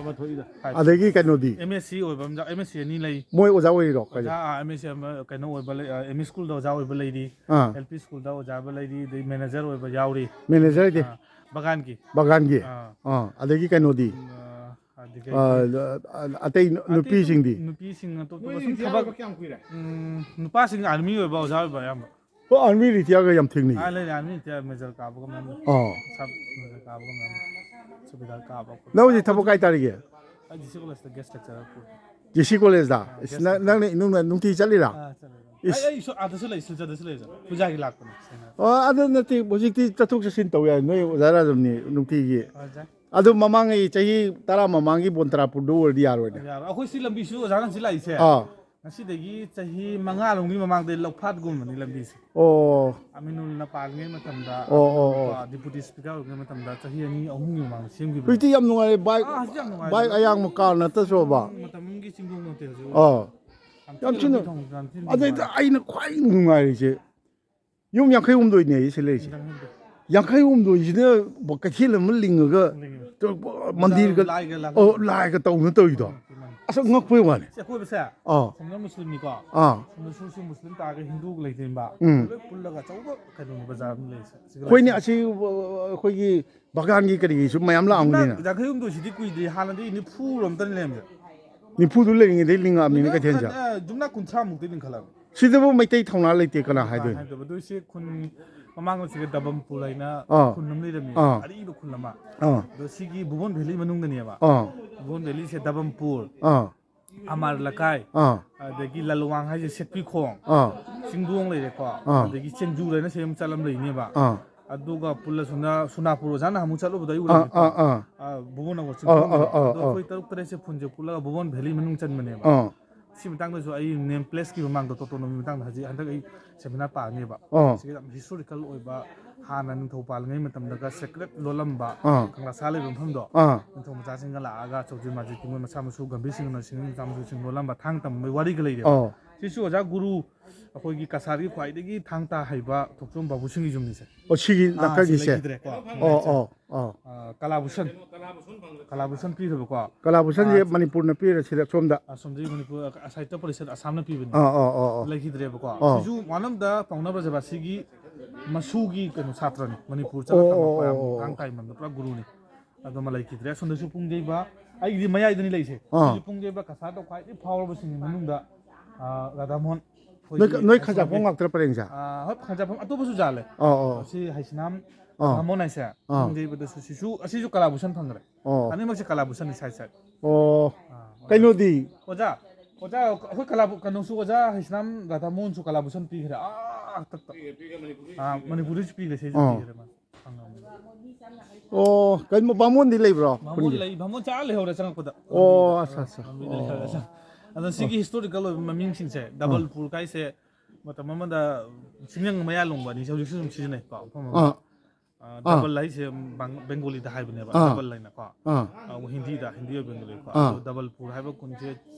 ꯑꯗꯒꯤ ꯀꯩꯅꯣꯗꯤ? ꯑꯦꯝ ꯑꯦꯁ ꯁꯤ ꯑꯣꯏꯕ ꯑꯃ ꯌꯥꯎ-, ꯑꯦꯝ ꯑꯦꯁ ꯁꯤ ꯑꯅꯤ ꯂꯩ꯫ ꯃꯣꯏ ꯑꯣꯖꯥ ꯑꯣꯏꯔꯤꯔꯣ? ꯑꯣꯖꯥ, ꯀꯥꯏꯗ? ꯑꯥ, ꯑꯦꯝ ꯑꯦꯁ ꯁꯤ ꯑꯃ ꯀꯩꯅꯣ ꯑꯣꯏꯕ ꯂꯩ, ꯑꯥ, ꯑꯦꯝ ꯏ ꯁ꯭ꯀꯨꯜꯗ ꯑꯣꯖꯥ ꯑꯣꯏꯕ ꯂꯩꯔꯤ, ꯑꯥ꯫ ꯑꯦꯜ ꯄꯤ ꯁ꯭ꯀꯨꯜꯗ ꯑꯣꯖꯥ ꯑꯣꯏꯕ ꯂꯩꯔꯤ, ꯑꯗꯩ ꯃꯦꯅꯦꯖꯔ ꯑꯣꯏꯕ ꯌꯥꯎꯔꯤ꯫ ꯃꯦꯅꯦꯖꯔ ꯍꯥꯏꯗꯤ? ꯑꯥ, ꯕꯒꯥꯟꯒꯤ꯫ ꯕꯒꯥꯟꯒꯤ? ꯑꯥ꯫ ꯑꯥ, ꯑꯗꯒꯤ ꯀꯩꯅꯣꯗꯤ? ꯎꯝ, ꯑꯥ, ꯑꯗꯒꯤ ꯑꯥ, ꯑꯇꯩ ꯑꯇꯩ ꯅꯨꯄꯤꯁꯤꯡꯗꯤ? ꯅꯨꯄꯤꯁꯤꯡ ꯑꯇꯣꯞ ꯑꯇꯣꯞꯄ ꯁꯨꯝ ꯊꯕꯛ, ꯌꯥꯎꯔꯕ ꯀꯌꯥꯝ ꯀꯨꯏꯔꯦ? ꯎꯝ, ꯅꯨꯄꯥꯁꯤꯡ ꯑꯥꯔꯃꯤ ꯑꯣꯏꯕ ꯑꯣꯖꯥ ꯑꯣꯏꯕ ꯑꯌꯥꯝꯕ꯫ ꯑꯣ, ꯑꯥꯔꯃꯤ ꯔꯤꯇꯤꯌꯥꯔꯒ ꯌꯥꯝ ꯊꯦꯡꯅꯩ꯫ ꯑꯥ, ꯂꯩ, ꯂꯩ, ꯑꯥꯔꯃꯤ ꯔꯤꯇꯤꯌꯥꯔ ꯃꯦꯖꯔ ꯀꯥꯕꯒ ꯃꯌꯥꯝ ꯂꯩ꯫ ꯑꯥ꯫ ꯁꯕ ꯃꯦꯖꯔ ꯀꯥꯕꯒ ꯃꯌꯥꯝ ꯂꯩ꯫ ꯁꯨꯕꯦꯗꯥꯔ ꯀꯥꯕ ꯈꯣꯠꯄ꯫ ꯅꯪ ꯍꯧꯖꯤꯛ ꯊꯕꯛ ꯀꯥꯏ ꯇꯥꯔꯤꯒꯦ? ꯑꯩ ꯗꯤ ꯁꯤ ꯀꯣꯂꯦꯖꯇ ꯒꯦꯁ ꯂꯦꯛꯆꯔꯔ ꯄꯨꯔꯤ꯫ ꯗꯤ ꯁꯤ ꯀꯣꯂꯦꯖꯇ? ꯑꯥ, ꯏꯁ, ꯒꯦꯁ ꯅꯪ, ꯂꯦꯛꯆꯔꯔ꯫ ꯅꯪꯅ ꯏꯅꯨꯡ ꯅꯨꯡꯇꯤ ꯆꯠꯂꯤꯔꯥ? ꯑꯥ, ꯆꯠꯂꯦ, ꯆꯠꯂꯦ꯫ ꯏꯁ꯫ ꯑꯩ, ꯑꯩ ꯁꯣ-, ꯑꯥꯗꯁꯨ ꯂꯩ, ꯁꯤꯗꯁꯨ ꯂꯩ, ꯄꯨꯖꯥꯒꯤ ꯂꯥꯛꯄꯅꯦ꯫ ꯑꯣ, ꯑꯗꯨ ꯅꯠꯇꯦ, ꯍꯧꯖꯤꯛꯇꯤ ꯆꯠꯊꯣꯛ ꯆꯠꯁꯤꯟ ꯇꯧ ꯌꯥꯏ, ꯅꯣꯏ ꯑꯣꯖꯥ ꯔꯥꯖꯝꯅꯤ ꯅꯨꯡꯇꯤꯒꯤ꯫ ꯑꯣꯖꯥ꯫ ꯑꯗꯨ ꯃꯃꯥꯡꯉꯩ ꯆꯍꯤ ꯇꯔꯥ ꯃꯃꯥꯡꯒꯤ ꯕꯣꯟꯇ꯭ꯔꯥꯄꯨꯔꯗꯨ ꯑꯣꯏꯔꯗꯤ ꯌꯥꯔꯣꯏꯅꯦ꯫ ꯌꯥꯔꯣꯏ꯫ ꯑꯩꯈꯣꯏ ꯁꯤ ꯂꯝꯕꯤꯁꯨ ꯑꯣꯖꯥꯅ ꯁꯤ ꯂꯥꯛꯏꯁꯦ꯫ ꯑꯥ꯫ ꯉꯁꯤꯗꯒꯤ ꯆꯍꯤ ꯃꯉꯥ ꯂꯣꯝꯒꯤ ꯃꯃꯥꯡꯗ ꯂꯧꯐꯥꯠꯒꯨꯝꯕꯅꯤ ꯂꯝꯕꯤꯁꯦ꯫ ꯑꯣ꯫ ꯑꯃꯤꯅꯨꯜꯅ ꯄꯥꯜꯂꯤꯉꯩ ꯃꯇꯝꯗ, ꯑꯣ, ꯑꯣ, ꯑꯣ꯫ ꯑꯃꯤꯅꯨꯜ ꯗꯤꯄꯨꯇꯤ ꯁ꯭ꯄꯤꯀꯔ ꯑꯣꯏꯔꯤꯉꯩ ꯃꯇꯝꯗ ꯆꯍꯤ ꯑꯅꯤ ꯑꯍꯨꯝꯒꯤ ꯃꯃꯥꯡꯗ ꯁꯦꯝꯈꯤꯕꯅꯤ꯫ ꯍꯧꯖꯤꯛꯇꯤ ꯌꯥꯝ ꯅꯨꯡꯉꯥꯏꯔꯦ, ꯕꯥꯏꯛ, ꯑꯥ, ꯍꯧꯖꯤꯛ ꯌꯥꯝ ꯅꯨꯡꯉꯥꯏꯔꯦ꯫ ꯕꯥꯏꯛ ꯑꯌꯥꯡꯕ ꯀꯥꯔ ꯅꯠꯇ꯭ꯔꯁꯨꯕ꯫ ꯃꯇꯝ ꯑꯃꯒꯤ ꯆꯤꯡꯗꯣꯡ ꯅꯠꯇꯦ ꯍꯧꯖꯤꯛ꯫ ꯑꯥ꯫ ꯌꯥꯝ ꯌꯥꯝ ꯊꯤꯅ ꯊꯤꯅ, ꯂꯝꯕꯤ ꯊꯣꯡ ꯌꯥꯝ ꯊꯤꯅ ꯑꯗꯩꯗ ꯅꯨꯡꯉꯥꯏꯔꯦ꯫ ꯑꯩꯅ ꯈ꯭ꯋꯥꯏ ꯅꯨꯡꯉꯥꯏꯔꯤꯁꯦ, ꯌꯨꯝ ꯌꯥꯡꯈꯩ ꯍꯨꯝꯗꯣꯏꯅꯦ ꯑꯩ ꯁꯤ ꯂꯩꯔꯤꯁꯦ꯫ ꯌꯥꯡꯈꯩ ꯍꯨꯝꯗꯣꯏ꯫ ꯌꯥꯡꯈꯩ ꯍꯨꯝꯗꯣꯏꯁꯤꯅ ꯀꯩꯊꯦꯜ ꯑꯃ ꯂꯤꯡꯉꯒ ꯃꯟꯗꯤꯔꯒ, ꯂꯥꯏꯒ ꯂꯥꯠ-, ꯑꯣ, ꯂꯥꯏꯒ ꯇꯧꯅ ꯇꯧꯔꯤꯗꯣ꯫ ꯃꯥꯅꯤ꯫ ꯑꯁ, ꯉꯛꯄꯩ ꯋꯥꯅꯤ꯫ ꯁꯤ ꯑꯀꯣꯏꯕꯁꯦ, ꯑꯥ꯫ ꯁꯣꯝꯗ ꯃꯨꯁꯂꯤꯝꯅꯤꯀꯣ꯫ ꯑꯥ꯫ ꯁꯣꯝꯗꯁꯨ ꯁꯤ ꯃꯨꯁꯂꯤꯝ ꯇꯥꯔꯒ ꯍꯤꯟꯗꯨ ꯂꯩꯗꯣꯏꯅꯦꯕ꯫ ꯎꯝ꯫ ꯂꯣꯏ ꯄꯨꯜꯂꯒ ꯑꯆꯧꯕ ꯀꯩꯅꯣꯅꯤ, ꯕꯖꯥꯔ ꯑꯃ ꯂꯩꯔꯤꯁꯦ꯫ ꯁꯤꯒ ꯑꯩꯈꯣꯏꯅꯦ ꯂꯩꯁꯦ꯫ ꯑꯁꯤ, ꯑ, ꯑꯩꯈꯣꯏꯒꯤ ꯕꯒꯥꯟꯒꯤ ꯀꯔꯤꯒꯤꯁꯨ ꯃꯌꯥꯝ ꯂꯥꯛꯑꯝꯒꯅꯤꯅ꯫ ꯌꯥꯡꯈꯩ ꯍꯨꯝꯗꯣꯏꯁꯤꯗꯤ ꯀꯨꯏꯗ꯭ꯔꯤ, ꯍꯥꯟꯅꯗꯤ ꯅꯤꯐꯨ ꯔꯣꯝꯇꯅꯤ ꯂꯩꯔꯝꯃꯤꯁꯦ꯫ ꯅꯤꯐꯨꯗꯨ ꯂꯩꯔꯤꯉꯩꯗꯩ ꯂꯤꯡꯉꯛꯑꯕꯅꯤꯅ ꯀꯩꯊꯦꯜꯁꯦ꯫ ꯑ, ꯖꯨꯝꯂꯥ ꯀꯨꯟꯊ꯭ꯔꯥꯃꯨꯛꯇꯤ ꯂꯤꯡꯈꯠꯂꯕꯅꯤ꯫ ꯁꯤꯗꯕꯨ ꯃꯩꯇꯩ ꯊꯧꯅꯥ ꯂꯩꯇꯦ, ꯀꯅꯥ ꯍꯥꯏꯗꯣꯏꯅꯣ? ꯍꯥꯏꯗꯕ꯫ ꯑꯗꯨ ꯁꯤ ꯈꯨꯟ ꯃꯃꯥꯡꯗ ꯁꯤꯒ ꯗꯕꯝꯄꯨꯔ ꯍꯥꯏꯅ ꯑꯥ꯫ ꯈꯨꯟ ꯑꯃ ꯂꯩꯔꯝꯃꯤ, ꯑꯥ꯫ ꯑꯔꯤꯕ ꯈꯨꯟ ꯑꯃ꯫ ꯑꯥ꯫ ꯑꯗꯣ ꯁꯤꯒꯤ ꯚꯨꯕꯣꯟ ꯚꯦꯂꯤ ꯃꯅꯨꯡꯗꯅꯦꯕ꯫ ꯑꯥ꯫ ꯚꯨꯕꯣꯟ ꯚꯦꯂꯤꯁꯦ ꯗꯕꯝꯄꯨꯔ, ꯑꯥ꯫ ꯑꯃꯔ ꯂꯩꯀꯥꯏ, ꯑꯥ꯫ ꯑꯗꯒꯤ ꯂꯜꯋꯥꯡ ꯍꯥꯏꯁꯦ ꯁꯦꯛꯄꯤꯈꯣꯡ, ꯑꯥ꯫ ꯆꯤꯡꯗꯣꯡ ꯂꯩꯔꯦꯀꯣ, ꯑꯥ꯫ ꯑꯗꯒꯤ ꯆꯦꯡꯖꯨ ꯍꯥꯏꯅ ꯁꯤ ꯑꯃ ꯆꯠꯂꯝ ꯂꯩꯅꯦꯕ꯫ ꯑꯥ꯫ ꯑꯗꯨꯒ ꯄꯨꯜꯂ ꯁꯣꯝꯗ ꯁꯣꯅꯥꯄꯨꯔ ꯑꯣꯖꯥꯅ ꯑꯃꯨꯛ ꯆꯠꯂꯨꯕꯗ ꯑꯩ ꯑꯥ, ꯎꯔꯝꯃꯤꯀꯣ꯫ ꯑꯥ, ꯑꯥ꯫ ꯑꯥ, ꯚꯨꯕꯣꯟ ꯅꯒꯔ ꯑꯥ, ꯆꯤꯡꯈꯣꯡ ꯑꯥ, ꯂꯩꯔꯦ꯫ ꯑꯥ, ꯑꯗꯣ ꯑꯥ꯫ ꯑꯩꯈꯣꯏ ꯇꯔꯨꯛ ꯇꯔꯦꯠꯁꯦ ꯈꯨꯟꯁꯦ ꯄꯨꯜꯂꯒ ꯚꯨꯕꯣꯟ ꯚꯦꯂꯤ ꯃꯅꯨꯡ ꯆꯟꯕꯅꯦꯕ꯫ ꯑꯥ꯫ ꯁꯤ ꯃꯇꯥꯡꯗꯁꯨ ꯑꯩ ꯅꯦꯝ ꯄ꯭ꯂꯦꯁꯀꯤ ꯃꯃꯥꯡꯗ ꯇꯣꯇꯣꯅꯣꯃꯤ ꯃꯇꯥꯡꯗ ꯍꯧꯖꯤꯛ ꯍꯟꯗꯛ ꯑꯩ ꯁꯦꯃꯤꯅꯥꯔ ꯄꯥꯅꯦꯕ꯫ ꯑꯥ꯫ ꯁꯤꯒꯤ ꯌꯥꯝ ꯍꯤꯁꯇꯣꯔꯤꯀꯦꯜ ꯑꯣꯏꯕ ꯍꯥꯟꯅ ꯅꯤꯡꯊꯧ ꯄꯥꯜꯂꯤꯉꯩ ꯃꯇꯝꯗꯒ ꯁꯦꯀ꯭ꯔꯦꯠ ꯂꯣꯜꯂꯝꯕ ꯑꯥ꯫ ꯀꯪꯂꯥꯁꯥ ꯂꯩꯕ ꯃꯐꯝꯗꯣ꯫ ꯑꯥ꯫ ꯅꯤꯡꯊꯧ ꯃꯆꯥꯁꯤꯡꯒ ꯂꯥꯛꯑꯒ ꯆꯧꯗ꯭ꯔꯤ ꯃꯥꯖꯤꯠꯀꯤ ꯃꯣꯏ ꯃꯆꯥ ꯃꯁꯨ ꯒꯝꯚꯤꯔ ꯁꯤꯡꯍꯅ ꯁꯤꯡꯍ ꯃꯆꯥ ꯃꯁꯨꯁꯤꯡ ꯂꯣꯜꯂꯝꯕ ꯊꯥꯡ ꯇꯝꯕꯒꯤ ꯋꯥꯔꯤꯒ ꯂꯩꯔꯦꯕ꯫ ꯑꯥ꯫ ꯁꯤꯁꯨ ꯑꯣꯖꯥ ꯒꯨꯔꯨ ꯑꯩꯈꯣꯏꯒꯤ ꯀꯁꯥꯔꯒꯤ ꯈ꯭ꯋꯥꯏꯗꯒꯤ ꯊꯥꯡ ꯇꯥ ꯍꯩꯕ ꯊꯣꯛꯆꯣꯝ ꯕꯥꯕꯨ ꯁꯤꯡꯒꯤ ꯌꯨꯝꯅꯤꯁꯦ꯫ ꯑꯣ, ꯁꯤꯒꯤ ꯑꯥ, ꯁꯤ ꯅꯥꯀꯟꯒꯤꯁꯦ? ꯂꯩꯈꯤꯗ꯭ꯔꯦꯀꯣ꯫ ꯑꯣ, ꯑꯣ, ꯑꯣ꯫ ꯑꯥ, ꯀꯂꯥꯚꯨꯁꯟ꯫ ꯀꯂꯥꯚꯨꯁꯟ ꯄꯤꯈ꯭ꯔꯕꯀꯣ꯫ ꯀꯂꯥꯚꯨꯁꯟꯁꯦ ꯑꯥ, ꯃꯅꯤꯄꯨꯔꯅ ꯄꯤꯔ ꯁꯤꯗ ꯁꯣꯝꯗ? ꯑꯁꯣꯝꯗꯒꯤ ꯃꯅꯤꯄꯨꯔ ꯁꯥꯍꯤꯇ꯭ꯌ ꯄꯔꯤꯁꯠ ꯑꯁꯥꯝꯅ ꯄꯤꯕꯅꯤ꯫ ꯑꯥ, ꯑꯥ, ꯑꯥ, ꯑꯥ꯫ ꯂꯩꯈꯤꯗ꯭ꯔꯦꯕꯀꯣ꯫ ꯑꯥ꯫ ꯁꯤꯁꯨ ꯋꯥꯅꯝꯗ ꯄꯥꯎꯅ ꯕ꯭ꯔꯖꯕꯥꯁꯤꯒꯤ ꯃꯁꯨꯒꯤ ꯀꯩꯅꯣ ꯁꯥꯇ꯭ꯔꯅꯤ꯫ ꯃꯅꯤꯄꯨꯔ ꯆꯠꯂ ꯑꯣ, ꯇꯝꯃꯛꯄ ꯑꯣ, ꯌꯥꯝ ꯑꯣ, ꯑꯣ꯫ ꯊꯥꯡ ꯇꯥ ꯏꯃꯝꯗ ꯄꯨꯔꯥ ꯒꯨꯔꯨꯅꯤ꯫ ꯑꯗꯣ ꯑꯃ ꯂꯩꯈꯤꯗ꯭ꯔꯦ꯫ ꯑꯁꯣꯝꯗꯁꯨ ꯄꯨꯡꯖꯩꯕ, ꯑꯩꯒꯤꯗꯤ ꯃꯌꯥꯏꯗꯅꯤ ꯂꯩꯁꯦ꯫ ꯑꯥ꯫ ꯁꯤꯁꯨ ꯄꯨꯡꯖꯩꯕ ꯀꯁꯥꯔꯗ ꯈ꯭ꯋꯥꯏꯗꯒꯤ ꯐꯥꯎꯔꯕꯁꯤꯡꯒꯤ ꯃꯅꯨꯡꯗ, ꯑꯥ, ꯔꯥꯙꯥꯃꯣꯍꯟ꯫ ꯅꯣꯏ, ꯑꯩꯈꯣꯏꯒꯤ ꯅꯣꯏ ꯈꯖꯥꯄꯝ ꯉꯥꯛꯇꯔ ꯄꯔꯦꯡꯁꯦ? ꯑꯥ, ꯍꯣꯏ, ꯈꯖꯥꯄꯝ ꯑꯇꯣꯞꯄꯁꯨ ꯖꯥꯠꯂꯦ꯫ ꯑꯥ, ꯑꯥ꯫ ꯁꯤ ꯍꯩꯁꯅꯥꯝ ꯑꯥ꯫ ꯕꯥꯃꯣꯟ ꯍꯥꯏꯁꯦ, ꯑꯥ꯫ ꯄꯨꯡꯖꯩꯕꯗꯁꯨ ꯁꯤꯁꯨ, ꯑꯁꯤꯁꯨ ꯀꯂꯥꯚꯨꯁꯟ ꯐꯪꯈ꯭ꯔꯦ꯫ ꯑꯣ꯫ ꯑꯅꯤꯃꯛꯁꯦ ꯀꯂꯥꯚꯨꯁꯟꯅꯤ ꯁꯥꯏꯠ ꯁꯥꯏꯠ꯫ ꯑꯣ꯫ ꯑꯥ, ꯑꯣꯖꯥ꯫ ꯀꯩꯅꯣꯗꯤ? ꯑꯣꯖꯥ, ꯑꯣꯖꯥ, ꯑꯩꯈꯣꯏ ꯀꯂꯥꯚꯨ-, ꯀꯩꯅꯣꯁꯨ ꯑꯣꯖꯥ ꯍꯩꯁꯅꯥꯝ ꯔꯥꯙꯥꯃꯣꯍꯟꯁꯨ ꯀꯂꯥꯚꯨꯁꯟ ꯄꯤꯈ꯭ꯔꯦ꯫ ꯑꯥ, ꯇꯛ, ꯇꯛ꯫ ꯑꯥ, ꯃꯅꯤꯄꯨꯔꯗꯁꯨ ꯄꯤꯈ꯭ꯔꯦ, ꯁꯤꯁꯨ ꯑꯥ꯫ ꯄꯤꯈ꯭ꯔꯦ ꯃꯥ꯫ ꯐꯪꯉꯕꯅꯤ꯫ ꯑꯣ, ꯀꯩꯅꯣ ꯕꯥꯃꯣꯟꯗꯤ ꯂꯩꯕ꯭ꯔꯣ? ꯕꯥꯃꯣꯟ ꯈꯨꯟꯒꯤ? ꯂꯩ, ꯕꯥꯃꯣꯟ ꯆꯥ ꯂꯩꯍꯧꯔꯦ ꯆꯪꯉꯛꯄꯗ꯫ ꯑꯣ, ꯂꯝꯕꯤꯗ, ꯑꯠꯆꯥ, ꯑꯠꯆꯥ꯫ ꯂꯝꯕꯤꯗ ꯑꯣ꯫ ꯂꯩꯍꯧꯔꯦ꯫ ꯑꯗꯣ ꯁꯤꯒꯤ ꯑꯣ꯫ ꯍꯤꯁꯇꯣꯔꯤꯀꯦꯜ ꯑꯣꯏꯕ ꯃꯃꯤꯡꯁꯤꯡꯁꯦ, ꯑꯥ꯫ ꯗꯕꯜꯄꯨꯔ ꯀꯥꯏꯁꯦ ꯃꯇꯝ ꯑꯃꯗ ꯆꯤꯡꯖꯪ ꯃꯌꯥ ꯂꯣꯡꯕ ꯑꯅꯤꯁꯦ ꯍꯧꯖꯤꯛꯁꯨ ꯑꯗꯨꯝ ꯁꯤꯖꯤꯟꯅꯩꯀꯣ, ꯃꯐꯝ ꯑꯃ꯫ ꯑꯥ꯫ ꯗꯕꯜ ꯍꯥꯏꯁꯦ ꯕꯪ- ꯕꯦꯡꯒꯣꯂꯤꯗ ꯍꯥꯏꯕꯅꯦꯕ, ꯑꯥ꯫ ꯗꯕꯜ ꯍꯥꯏꯅꯀꯣ꯫ ꯑꯥ꯫ ꯑ, ꯍꯤꯟꯗꯤꯗ, ꯍꯤꯟꯗꯤ ꯑꯣꯏ ꯕꯦꯡꯒꯣꯂꯤꯀꯣ꯫ ꯑꯥ꯫ ꯑꯗꯣ ꯗꯕꯜ ꯄꯨꯔ ꯍꯥꯏꯕ ꯈꯨꯟꯁꯦ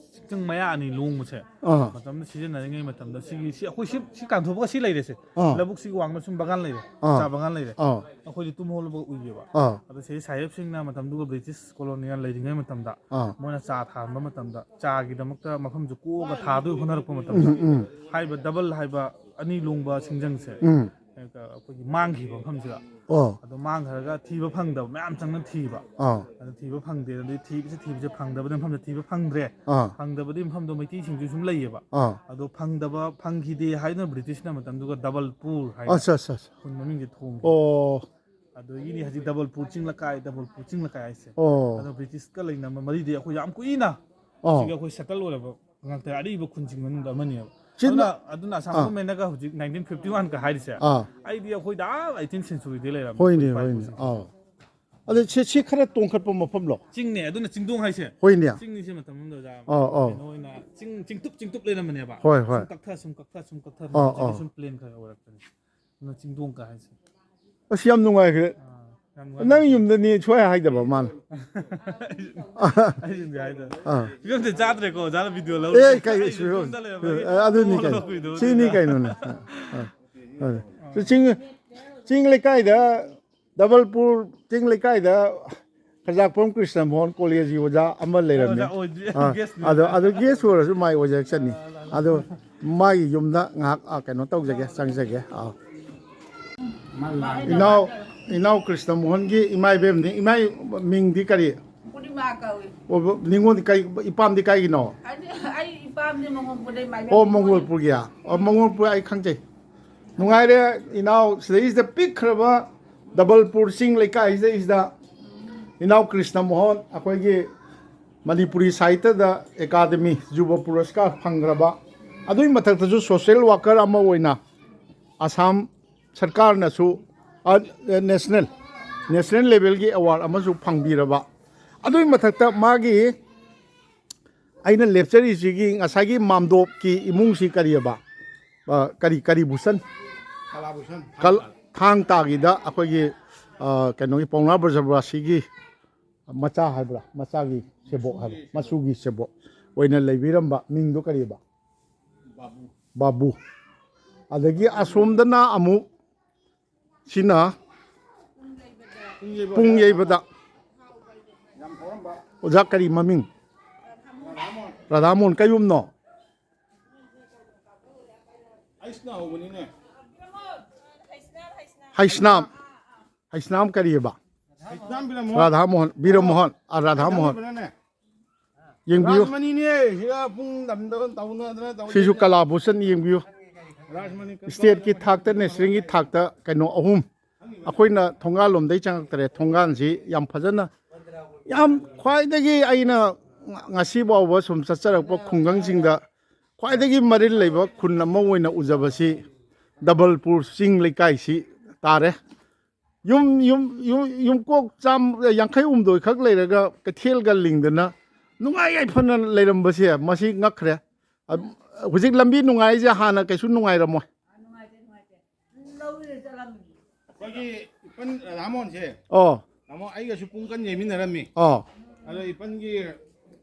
ꯆꯤꯡ ꯃꯌꯥ ꯑꯅꯤ ꯂꯣꯡꯕꯁꯦ ꯑꯥ꯫ ꯃꯇꯝꯗ ꯁꯤꯖꯤꯟꯅꯔꯤꯉꯩ ꯃꯇꯝꯗ ꯁꯤꯒꯤ, ꯁꯤ ꯑꯩꯈꯣꯏ ꯁꯤ, ꯁꯤ ꯀꯥꯟꯊꯣꯛꯄꯒ ꯁꯤ ꯂꯩꯔꯦꯁꯦ꯫ ꯑꯥ꯫ ꯂꯧꯕꯨꯛꯁꯤꯒꯤ ꯋꯥꯡꯃ ꯁꯨꯝ ꯕꯒꯥꯟ ꯂꯩꯔꯦ꯫ ꯑꯥ꯫ ꯆꯥ ꯕꯒꯥꯟ ꯂꯩꯔꯦ꯫ ꯑꯥ꯫ ꯑꯩꯈꯣꯏꯗꯤ ꯇꯨꯝ ꯍꯧꯒꯠꯂꯛꯄ ꯎꯏꯌꯦꯕ꯫ ꯑꯥ꯫ ꯑꯗꯣ ꯁꯤꯗꯩ ꯁꯥꯍꯦꯕꯁꯤꯡꯅ ꯃꯇꯝꯗꯨꯒ ꯕ꯭ꯔꯤꯇꯤꯁ ꯀꯣꯂꯣꯅꯤꯌꯦꯜ ꯂꯩꯔꯤꯉꯩ ꯃꯇꯝꯗ ꯑꯥ꯫ ꯃꯣꯏꯅ ꯆꯥ ꯊꯥꯔꯝꯕ ꯃꯇꯝꯗ ꯆꯥꯒꯤꯗꯃꯛꯇ ꯃꯐꯝꯁꯦ ꯀꯣꯛꯑꯒ ꯊꯥꯗꯣꯏ ꯍꯣꯠꯅꯔꯛꯄ ꯃꯇꯝꯗ ꯎꯝ, ꯎꯝ꯫ ꯍꯥꯏꯔꯤꯕ ꯗꯕꯜ ꯍꯥꯏꯕ ꯑꯅꯤ ꯂꯣꯡꯕ ꯁꯤꯡꯖꯪꯁꯦ ꯎꯝ꯫ ꯑꯩꯈꯣꯏꯒꯤ ꯃꯥꯡꯈꯤꯕ ꯃꯐꯝꯁꯤꯗ꯫ ꯑꯣ꯫ ꯑꯗꯣ ꯃꯥꯡꯈ꯭ꯔꯒ ꯊꯤꯕ ꯐꯪꯗꯕ ꯃꯌꯥꯝ ꯆꯪꯅ ꯊꯤꯕ꯫ ꯑꯥ꯫ ꯑꯗꯣ ꯊꯤꯕ ꯐꯪꯗꯦ꯫ ꯑꯗꯨꯗꯤ ꯊꯤꯕꯁꯤ ꯊꯤꯕꯁꯦ ꯐꯪꯗꯕꯗꯤ ꯃꯐꯝꯗ ꯊꯤꯕ ꯐꯪꯗ꯭ꯔꯦ꯫ ꯑꯥ꯫ ꯐꯪꯗꯕꯗꯤ ꯃꯐꯝꯗꯣ ꯃꯩꯇꯩꯁꯤꯡꯁꯨ ꯁꯨꯝ ꯂꯩꯌꯦꯕ꯫ ꯑꯥ꯫ ꯑꯗꯣ ꯐꯪꯗꯕ, ꯐꯪꯈꯤꯗꯦ ꯍꯥꯏꯗꯨꯅ ꯕ꯭ꯔꯤꯇꯤꯁꯅ ꯃꯇꯝꯗꯨꯒ ꯗꯕꯜ ꯄꯨꯔ ꯍꯥꯏꯅ ꯑꯠꯆꯥ, ꯑꯠꯆꯥ, ꯑꯠꯆꯥ꯫ ꯈꯨꯟ ꯃꯃꯤꯡꯁꯦ ꯊꯣꯡꯈꯤ꯫ ꯑꯣ꯫ ꯑꯗꯒꯤꯗꯤ ꯍꯧꯖꯤꯛ ꯗꯕꯜ ꯄꯨꯔ ꯆꯤꯡ ꯂꯩꯀꯥꯏ, ꯗꯕꯜ ꯄꯨꯔ ꯆꯤꯡ ꯂꯩꯀꯥꯏ ꯍꯥꯏꯁꯦ꯫ ꯑꯣ꯫ ꯑꯗꯣ ꯕ꯭ꯔꯤꯇꯤꯁꯀ ꯂꯩꯅꯕ ꯃꯔꯤꯗꯤ ꯑꯩꯈꯣꯏ ꯌꯥꯝ ꯀꯨꯏꯅ ꯑꯣ꯫ ꯍꯧꯖꯤꯛ ꯑꯩꯈꯣꯏ ꯁꯦꯇꯜ ꯑꯣꯏꯔꯕ ꯉꯥꯛꯇ ꯑꯔꯤꯕ ꯈꯨꯟꯁꯤꯡ ꯃꯅꯨꯡꯗ ꯑꯃꯅꯦꯕ꯫ ꯆꯤꯟꯅ ꯑꯗꯨꯅ, ꯑꯗꯨꯅ ꯑꯁꯥꯝ ꯑꯥ꯫ ꯒꯣꯔꯃꯦꯟꯅꯒ ꯍꯧꯖꯤꯛ ꯅꯥꯏꯟꯇꯤꯟ ꯐꯤꯐꯇꯤ ꯋꯥꯟꯒ ꯍꯥꯏꯔꯤꯁꯦ, ꯑꯥ꯫ ꯑꯩꯗꯤ ꯑꯩꯈꯣꯏꯗ ꯑꯥ ꯑꯩꯇꯤꯟ ꯁꯦꯟꯆꯨꯔꯤꯗꯩ ꯂꯩꯔꯝꯃꯦ ꯍꯣꯏꯅꯦ, ꯑꯩꯈꯣꯏ ꯏꯄꯥ ꯍꯣꯏꯅꯦ꯫ ꯏꯄꯨꯁꯤꯡꯁꯦ꯫ ꯑꯥ꯫ ꯑꯗꯨ ꯁꯤ, ꯁꯤ ꯈꯔ ꯇꯣꯡꯈꯠꯄ ꯃꯐꯝꯂꯣ? ꯆꯤꯡꯅꯦ, ꯑꯗꯨꯅ ꯆꯤꯡꯗꯣꯡ ꯍꯥꯏꯁꯦ꯫ ꯍꯣꯏꯅꯦ꯫ ꯆꯤꯡꯅꯤꯁꯦ ꯃꯇꯝ ꯑꯃꯗ ꯑꯣꯖꯥ꯫ ꯑꯥ, ꯑꯥ꯫ ꯀꯩꯅꯣ ꯑꯣꯏꯅ ꯆꯤꯡ, ꯆꯤꯡꯇꯨꯞ, ꯆꯤꯡꯇꯨꯞ ꯂꯩꯔꯝꯕꯅꯦꯕ꯫ ꯍꯣꯏ, ꯍꯣꯏ꯫ ꯁꯨꯝ ꯀꯛꯊ, ꯁꯨꯝ ꯀꯛꯊ, ꯁꯨꯝ ꯀꯛꯊ, ꯑꯥ, ꯍꯧꯖꯤꯛꯇꯤ ꯑꯥ꯫ ꯁꯨꯝ ꯄ꯭ꯂꯦꯟ ꯈꯔ ꯈꯔ ꯑꯣꯏꯔꯛꯄꯅꯦ꯫ ꯑꯗꯨꯅ ꯆꯤꯡꯗꯣꯡ ꯀꯥ ꯍꯥꯏꯁꯦ꯫ ꯑꯁ, ꯌꯥꯝ ꯅꯨꯡꯉꯥꯏꯈ꯭ꯔꯦ꯫ ꯑꯥ, ꯌꯥꯝ ꯅꯨꯡꯉꯥꯏ꯫ ꯅꯪ ꯌꯨꯝꯗꯅꯤ ꯁꯨꯡꯍꯥꯏ ꯍꯥꯏꯗꯕ ꯃꯥꯅ꯫ ꯑꯩ ꯌꯨꯝꯗ ꯍꯥꯏꯗꯕ꯫ ꯑꯥ꯫ ꯐꯤꯕꯝꯁꯦ ꯆꯥꯗ꯭ꯔꯦꯀꯣ, ꯑꯣꯖꯥꯅ ꯚꯤꯗꯤꯑꯣ ꯂꯧꯔꯤꯁꯦ꯫ ꯑꯦ, ꯀꯩ ꯑꯩ ꯁꯨ-, ꯌꯨꯝꯗ ꯂꯩꯔꯝꯃꯒꯦ꯫ ꯑ, ꯑꯗꯨꯅꯤ ꯀꯩꯅꯣ꯫ ꯂꯧꯔꯤꯗꯣ ꯁꯤꯅꯤ ꯑꯗꯨꯗ꯫ ꯀꯩꯅꯣꯅꯦ꯫ ꯑ, ꯑ, ꯑ꯫ ꯆꯤꯡ, ꯆꯤꯡ ꯂꯩꯀꯥꯏꯗ ꯗꯕꯜꯄꯨꯔ ꯆꯤꯡ ꯂꯩꯀꯥꯏꯗ ꯈꯖꯥꯛꯄꯝ ꯀ꯭ꯔꯤꯁꯅ ꯃꯣꯍꯟ ꯀꯣꯂꯦꯖꯀꯤ ꯑꯣꯖꯥ ꯑꯃ ꯂꯩꯔꯝꯃꯦ꯫ ꯑꯣꯖꯥ ꯑꯣꯏꯗ꯭ꯔꯤ, ꯑꯥ, ꯒꯦꯁꯅꯤ꯫ ꯑꯗꯣ, ꯑꯗꯨ ꯒꯦꯁ ꯑꯣꯏꯔꯁꯨ ꯃꯥꯏ ꯑꯣꯏꯖꯔꯛꯆꯅꯤ꯫ ꯑꯗꯣ ꯃꯥꯒꯤ ꯌꯨꯝꯗ ꯉꯥꯏꯍꯥꯛ, ꯑꯥ, ꯀꯩꯅꯣ ꯇꯧꯖꯒꯦ, ꯆꯪꯖꯒꯦ꯫ ꯑꯥ꯫ ꯏꯅꯥꯎ, ꯏꯅꯥꯎ ꯀ꯭ꯔꯤꯁꯅ ꯃꯣꯍꯟꯒꯤ ꯏꯃꯥ ꯏꯕꯦꯝꯅꯤ꯫ ꯏꯃꯥ ꯃꯤꯡꯗꯤ ꯀꯔꯤ? ꯄꯨꯔꯅꯤꯃꯥ ꯀꯧꯏ꯫ ꯑꯣ, ꯅꯤꯉꯣꯜꯗꯤ ꯀꯥꯏ, ꯏꯄꯥꯝꯗꯤ ꯀꯥꯏꯒꯤꯅꯣ? ꯑꯩ, ꯑꯩ ꯏꯄꯥꯝꯗꯤ ꯃꯉꯣꯟꯄꯨꯔꯗꯩ ꯃꯥꯏꯕ ꯑꯣ, ꯃꯉꯣꯟꯄꯨꯔꯒꯤ꯫ ꯑꯣ, ꯃꯉꯣꯟꯄꯨꯔ ꯑꯩ ꯈꯪꯖꯩ꯫ ꯅꯨꯡꯉꯥꯏꯔꯦ ꯏꯅꯥꯎ, ꯁꯤꯗꯩꯁꯤꯗ ꯄꯤꯛꯈ꯭ꯔꯕ ꯗꯕꯜꯄꯨꯔ ꯆꯤꯡ ꯂꯩꯀꯥꯏꯁꯤꯗꯩꯁꯤꯗ ꯏꯅꯥꯎ ꯀ꯭ꯔꯤꯁꯅ ꯃꯣꯍꯟ, ꯑꯩꯈꯣꯏꯒꯤ ꯃꯅꯤꯄꯨꯔꯤ ꯁꯥꯍꯤꯇ꯭ꯌꯗ ꯑꯦꯀꯥꯗꯃꯤ ꯌꯨꯕ ꯄꯨꯔꯁꯀꯥꯔ ꯐꯪꯈ꯭ꯔꯕ, ꯑꯗꯨꯒꯤ ꯃꯊꯛꯇꯁꯨ ꯁꯣꯁꯦꯜ ꯋꯥꯀꯔ ꯑꯃ ꯑꯣꯏꯅ ꯑꯁꯥꯝ ꯁꯔꯀꯥꯔꯅꯁꯨ, ꯑ, ꯅꯦꯁꯅꯦꯜ, ꯅꯦꯁꯅꯦꯜ ꯂꯦꯚꯦꯜꯒꯤ ꯑꯦꯋꯥꯔꯗ ꯑꯃꯁꯨ ꯐꯪꯕꯤꯔꯕ, ꯑꯗꯨꯒꯤ ꯃꯊꯛꯇ ꯃꯥꯒꯤ ꯑꯩꯅ ꯂꯦꯞꯆꯔꯤꯁꯤꯒꯤ ꯉꯁꯥꯏꯒꯤ ꯃꯥꯝꯗꯣꯞꯀꯤ ꯏꯃꯨꯡꯁꯤ ꯀꯔꯤꯑꯕ? ꯑ, ꯀꯔꯤ, ꯀꯔꯤ ꯚꯨꯁꯟ? ꯀꯂꯥ ꯚꯨꯁꯟ꯫ ꯀꯜ-, ꯊꯥꯡ ꯇꯥꯒꯤꯗ ꯑꯩꯈꯣꯏꯒꯤ, ꯑ, ꯀꯩꯅꯣꯒꯤ ꯄꯥꯎꯅꯥ ꯕ꯭ꯔꯖꯕꯥꯁꯤꯒꯤ ꯃꯆꯥ ꯍꯥꯏꯕ꯭ꯔꯥ, ꯃꯆꯥꯒꯤ ꯁꯦꯕꯣꯛ ꯍꯥꯏꯕ, ꯃꯆꯨꯒꯤ ꯁꯦꯕꯣꯛ ꯑꯣꯏꯅ ꯂꯩꯕꯤꯔꯝꯕ ꯃꯤꯡꯗꯣ ꯀꯔꯤꯕ? ꯕꯥꯕꯨ꯫ ꯕꯥꯕꯨ꯫ ꯑꯗꯒꯤ ꯑꯁꯣꯝꯗꯅ ꯑꯃꯨꯛ ꯁꯤꯅ ꯄꯨꯡ ꯌꯩꯕꯗ ꯑꯣꯖꯥ ꯀꯔꯤ ꯃꯃꯤꯡ? ꯔꯥꯙꯥꯃꯣꯍꯟ꯫ ꯀꯩꯌꯨꯝꯅꯣ? ꯑꯩꯁꯅ ꯍꯧꯕꯅꯤꯅꯦ꯫ ꯍꯩꯁꯅꯥꯝ꯫ ꯍꯩꯁꯅꯥꯝ ꯀꯔꯤꯑꯕ? ꯍꯩꯁꯅꯥꯝ ꯕꯤꯔꯃꯣꯍꯟ꯫ ꯔꯥꯙꯥꯃꯣꯍꯟ, ꯕꯤꯔꯃꯣꯍꯟ, ꯑ, ꯔꯥꯙꯥꯃꯣꯍꯟ꯫ ꯀꯩꯅꯣꯅꯦ? ꯌꯦꯡꯕꯤꯌꯨ꯫ ꯔꯥꯖꯃꯅꯤꯅꯦ, ꯁꯤꯗ ꯄꯨꯡ ꯅꯝꯗꯅ ꯇꯧꯅꯗꯅ ꯇꯧꯔꯤ꯫ ꯁꯤꯁꯨ ꯀꯂꯥ ꯚꯨꯁꯟ ꯌꯦꯡꯕꯤꯌꯨ꯫ ꯔꯥꯖꯃꯅꯤ ꯀ-, ꯁ꯭ꯇꯦꯠꯀꯤ ꯊꯥꯛꯇ, ꯅꯦꯁꯅꯦꯜꯒꯤ ꯊꯥꯛꯇ ꯀꯩꯅꯣ ꯑꯍꯨꯝ꯫ ꯑꯩꯈꯣꯏꯅ ꯊꯣꯡꯒꯥꯜ ꯂꯣꯝꯗꯩ ꯆꯪꯉꯛꯇꯔꯦ꯫ ꯊꯣꯡꯒꯥꯜꯁꯤ ꯌꯥꯝ ꯐꯖꯅ, ꯌꯥꯝ ꯈ꯭ꯋꯥꯏꯗꯒꯤ ꯑꯩꯅ ꯉ-, ꯉꯁꯤ ꯐꯥꯎꯕ ꯁꯨꯝ ꯆꯠꯆꯔꯛꯄ ꯈꯨꯡꯒꯪꯁꯤꯡꯗ ꯈ꯭ꯋꯥꯏꯗꯒꯤ ꯃꯔꯤꯜ ꯂꯩꯕ ꯈꯨꯟ ꯑꯃ ꯑꯣꯏꯅ ꯎꯖꯕꯁꯤ ꯗꯕꯜꯄꯨꯔ ꯆꯤꯡ ꯂꯩꯀꯥꯏꯁꯤ ꯇꯥꯔꯦ꯫ ꯌꯨꯝ, ꯌꯨꯝ, ꯌꯨꯝ, ꯌꯨꯝꯀꯣꯛ ꯆꯥꯝ-, ꯌꯥꯡꯈꯩ ꯍꯨꯝꯗꯣꯏ ꯈꯛ ꯂꯩꯔꯒ ꯀꯩꯊꯦꯜꯒ ꯂꯤꯡꯗꯅ ꯅꯨꯡꯉꯥꯏ ꯌꯥꯏꯐꯅ ꯂꯩꯔꯝꯕꯁꯦ ꯃꯁꯤ ꯉꯛꯈ꯭ꯔꯦ꯫ ꯑ, ꯍꯧꯖꯤꯛ ꯂꯝꯕꯤ ꯅꯨꯡꯉꯥꯏꯔꯤꯁꯦ ꯍꯥꯟꯅ ꯀꯩꯁꯨ ꯅꯨꯡꯉꯥꯏꯔꯝꯃꯣꯏ꯫ ꯑꯩꯈꯣꯏꯒꯤ ꯏꯄꯟ ꯔꯥꯙꯥꯃꯣꯍꯟꯁꯦ, ꯑꯣ꯫ ꯇꯥꯃꯣ, ꯑꯩꯒꯁꯨ ꯄꯨꯡ ꯀꯟ ꯌꯩꯃꯤꯟꯅꯔꯝꯃꯤ꯫ ꯑꯣ꯫ ꯑꯗꯣ ꯏꯄꯟꯒꯤ,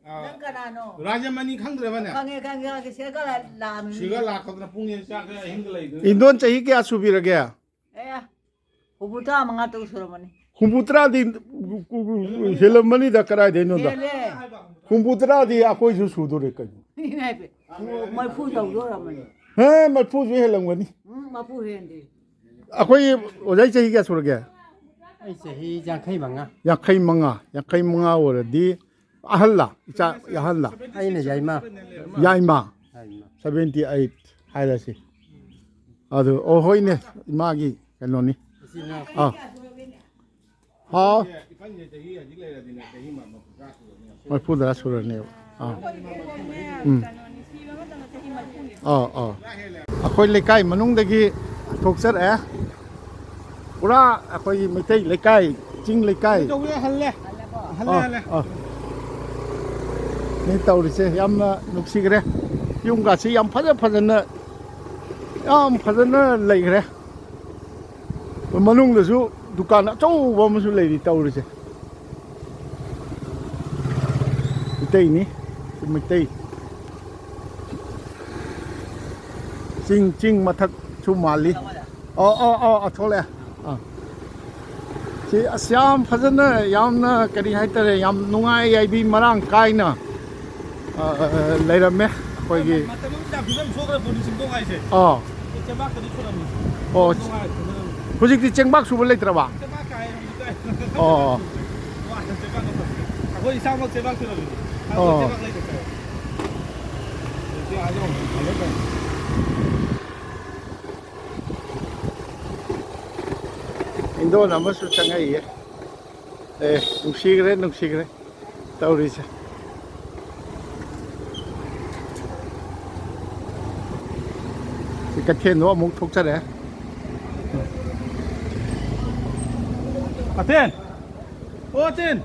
ꯑ, ꯅꯪ ꯀꯅꯥꯅꯣ? ꯔꯥꯖꯃꯅꯤ ꯈꯪꯗ꯭ꯔꯕꯅꯦ? ꯈꯪꯉꯦ, ꯈꯪꯉꯦ, ꯈꯪꯉꯦ꯫ ꯁꯤꯗꯒ ꯂꯥꯛꯑꯝꯃꯤ꯫ ꯁꯤꯒ ꯂꯥꯛꯄꯗꯅ ꯄꯨꯡ ꯌꯩ ꯆꯥꯛ ꯑꯍꯤꯡꯗ ꯂꯩꯗꯅ꯫ ꯏꯟꯗꯣꯟ ꯆꯍꯤ ꯀꯌꯥ ꯁꯨꯕꯤꯔꯒꯦ? ꯑꯦ, ꯍꯨꯝꯐꯨꯇꯔꯥ ꯃꯉꯥ ꯇꯔꯨꯛ ꯁꯨꯔꯝꯃꯅꯤ꯫ ꯍꯨꯝꯐꯨꯇꯔꯥꯗꯤ ꯍꯦꯜꯂꯝꯃꯅꯤꯗ, ꯀꯗꯥꯏꯗꯩꯅꯣꯗ? ꯍꯦꯜꯂꯦ꯫ ꯍꯨꯝꯐꯨꯇꯔꯥꯗꯤ ꯑꯩꯈꯣꯏꯁꯨ ꯁꯨꯗꯣꯔꯦ ꯀꯩꯅꯣ꯫ ꯏꯃꯥꯏ ꯄꯦꯝ꯫ ꯃꯔꯤꯐꯨ ꯌꯧꯗꯣꯔꯝꯃꯅꯤ꯫ ꯍꯦ, ꯃꯔꯤꯐꯨꯁꯨ ꯍꯦꯜꯂꯝꯒꯅꯤ꯫ ꯎꯝ, ꯃꯔꯤꯐꯨ ꯍꯦꯟꯗꯦ꯫ ꯑꯩꯈꯣꯏ ꯑꯣꯖꯥꯒꯤ ꯆꯍꯤ ꯀꯌꯥ ꯁꯨꯔꯒꯦ? ꯑꯩ ꯆꯍꯤ ꯌꯥꯡꯈꯩ ꯃꯉꯥ꯫ ꯌꯥꯡꯈꯩ ꯃꯉꯥ, ꯌꯥꯡꯈꯩ ꯃꯉꯥ ꯑꯣꯏꯔꯗꯤ ꯑꯍꯜꯂ? ꯏꯆꯥ ꯑꯍꯜꯂ? ꯑꯩꯅ ꯌꯥꯏꯃ꯫ ꯌꯥꯏꯃ꯫ ꯌꯥꯏꯃ꯫ Seventy eight ꯍꯥꯏꯔꯁꯤ꯫ ꯑꯗꯨ, ꯑꯣ, ꯍꯣꯏꯅꯦ, ꯏꯃꯥꯒꯤ ꯀꯩꯅꯣꯅꯤ꯫ ꯏꯆꯤꯟ ꯏꯅꯥꯎ꯫ ꯑꯥ꯫ ꯍꯥꯎ꯫ ꯃꯔꯤꯐꯨꯗ ꯁꯨꯔꯅꯦꯕ꯫ ꯑꯥ꯫ ꯎꯝ꯫ ꯑꯥ, ꯑꯥ꯫ ꯑꯩꯈꯣꯏ ꯂꯩꯀꯥꯏ ꯃꯅꯨꯡꯗꯒꯤ ꯊꯣꯛꯆꯔꯛꯑꯦ꯫ ꯄꯨꯔꯥ ꯑꯩꯈꯣꯏꯒꯤ ꯃꯩꯇꯩ ꯂꯩꯀꯥꯏ, ꯆꯤꯡ ꯂꯩꯀꯥꯏ꯫ ꯀꯩꯗꯧꯋꯦ? ꯍꯜꯂꯦ꯫ ꯍꯜꯂꯦ, ꯑꯥ, ꯍꯜꯂꯦ꯫ ꯑꯥ꯫ ꯅꯤ ꯇꯧꯔꯤꯁꯦ ꯌꯥꯝꯅ ꯅꯨꯡꯁꯤꯈ꯭ꯔꯦ꯫ ꯌꯨꯝꯒꯁꯤ ꯌꯥꯝ ꯐꯖ ꯐꯖꯅ, ꯌꯥꯝ ꯐꯖꯅ ꯂꯩꯈ꯭ꯔꯦ꯫ ꯃꯅꯨꯡꯗꯁꯨ ꯗꯨꯀꯥꯟ ꯑꯆꯧꯕ ꯑꯃꯁꯨ ꯂꯩꯔꯤ ꯇꯧꯔꯤꯁꯦ꯫ ꯃꯩꯇꯩꯅꯤ꯫ ꯁꯤ ꯃꯩꯇꯩ꯫ ꯆꯤꯡ, ꯆꯤꯡ ꯃꯊꯛꯁꯨ ꯃꯥꯜꯂꯤ꯫ ꯑꯣ, ꯑꯣ, ꯑꯣ, ꯑꯣ, ꯊꯣꯛꯂꯛꯑꯦ꯫ ꯑꯥ꯫ ꯁꯤ ꯑꯁ ꯌꯥꯝ ꯐꯖꯅ, ꯌꯥꯝꯅ ꯀꯔꯤ ꯍꯥꯏꯇꯥꯔꯦ, ꯌꯥꯝ ꯅꯨꯡꯉꯥꯏ ꯍꯥꯏꯗꯤ ꯃꯔꯥꯡ ꯀꯥꯏꯅ ꯑ, ꯂꯩꯔꯝꯃꯦ ꯑꯩꯈꯣꯏꯒꯤ꯫ ꯃꯇꯝ ꯑꯃꯗ ꯌꯥꯝ ꯐꯤꯕꯝ ꯁꯣꯛꯈ꯭ꯔ ꯄꯣꯠꯅꯤ ꯆꯤꯡꯗꯣꯡ ꯍꯥꯏꯁꯦ꯫ ꯑꯥ꯫ ꯆꯦꯕꯥꯛꯇꯗꯤ ꯊꯣꯛꯂꯝꯃꯤ꯫ ꯑꯣ꯫ ꯅꯨꯡꯉꯥꯏ, ꯐꯖꯅ꯫ ꯍꯧꯖꯤꯛꯇꯤ ꯆꯦꯡꯕꯥꯛ ꯁꯨꯕ ꯂꯩꯇ꯭ꯔꯕ? ꯆꯦꯕꯥꯛ ꯀꯥꯏ ꯍꯧꯖꯤꯛꯇꯤ꯫ ꯑꯣ꯫ ꯋꯥꯅ ꯆꯦꯕꯥꯛ ꯑꯃ ꯐꯪꯉꯦ꯫ ꯑꯩꯈꯣꯏ ꯏꯁꯥꯃꯛ ꯆꯦꯕꯥꯛ ꯁꯨꯔꯝꯃꯤꯅꯤ꯫ ꯑꯗꯣ ꯑꯣ꯫ ꯆꯦꯕꯥꯛ ꯂꯩꯇ꯭ꯔꯦ꯫ ꯍꯧꯖꯤꯛꯇꯤ ꯑꯥ ꯌꯧꯔꯦ꯫ ꯐꯔꯦ, ꯐꯔꯦ꯫ ꯏꯟꯗꯣꯟ ꯑꯃꯁꯨ ꯆꯪꯉꯛꯏꯌꯦ꯫ ꯑꯦ, ꯅꯨꯡꯁꯤꯈ꯭ꯔꯦ, ꯅꯨꯡꯁꯤꯈ꯭ꯔꯦ꯫ ꯇꯧꯔꯤꯁꯦ꯫ ꯁꯤ ꯀꯩꯊꯦꯜꯗꯣ ꯑꯃꯨꯛ ꯊꯣꯛꯆꯔꯦ꯫ ꯑꯇꯦꯟ! ꯑꯣ ꯑꯇꯦꯟ!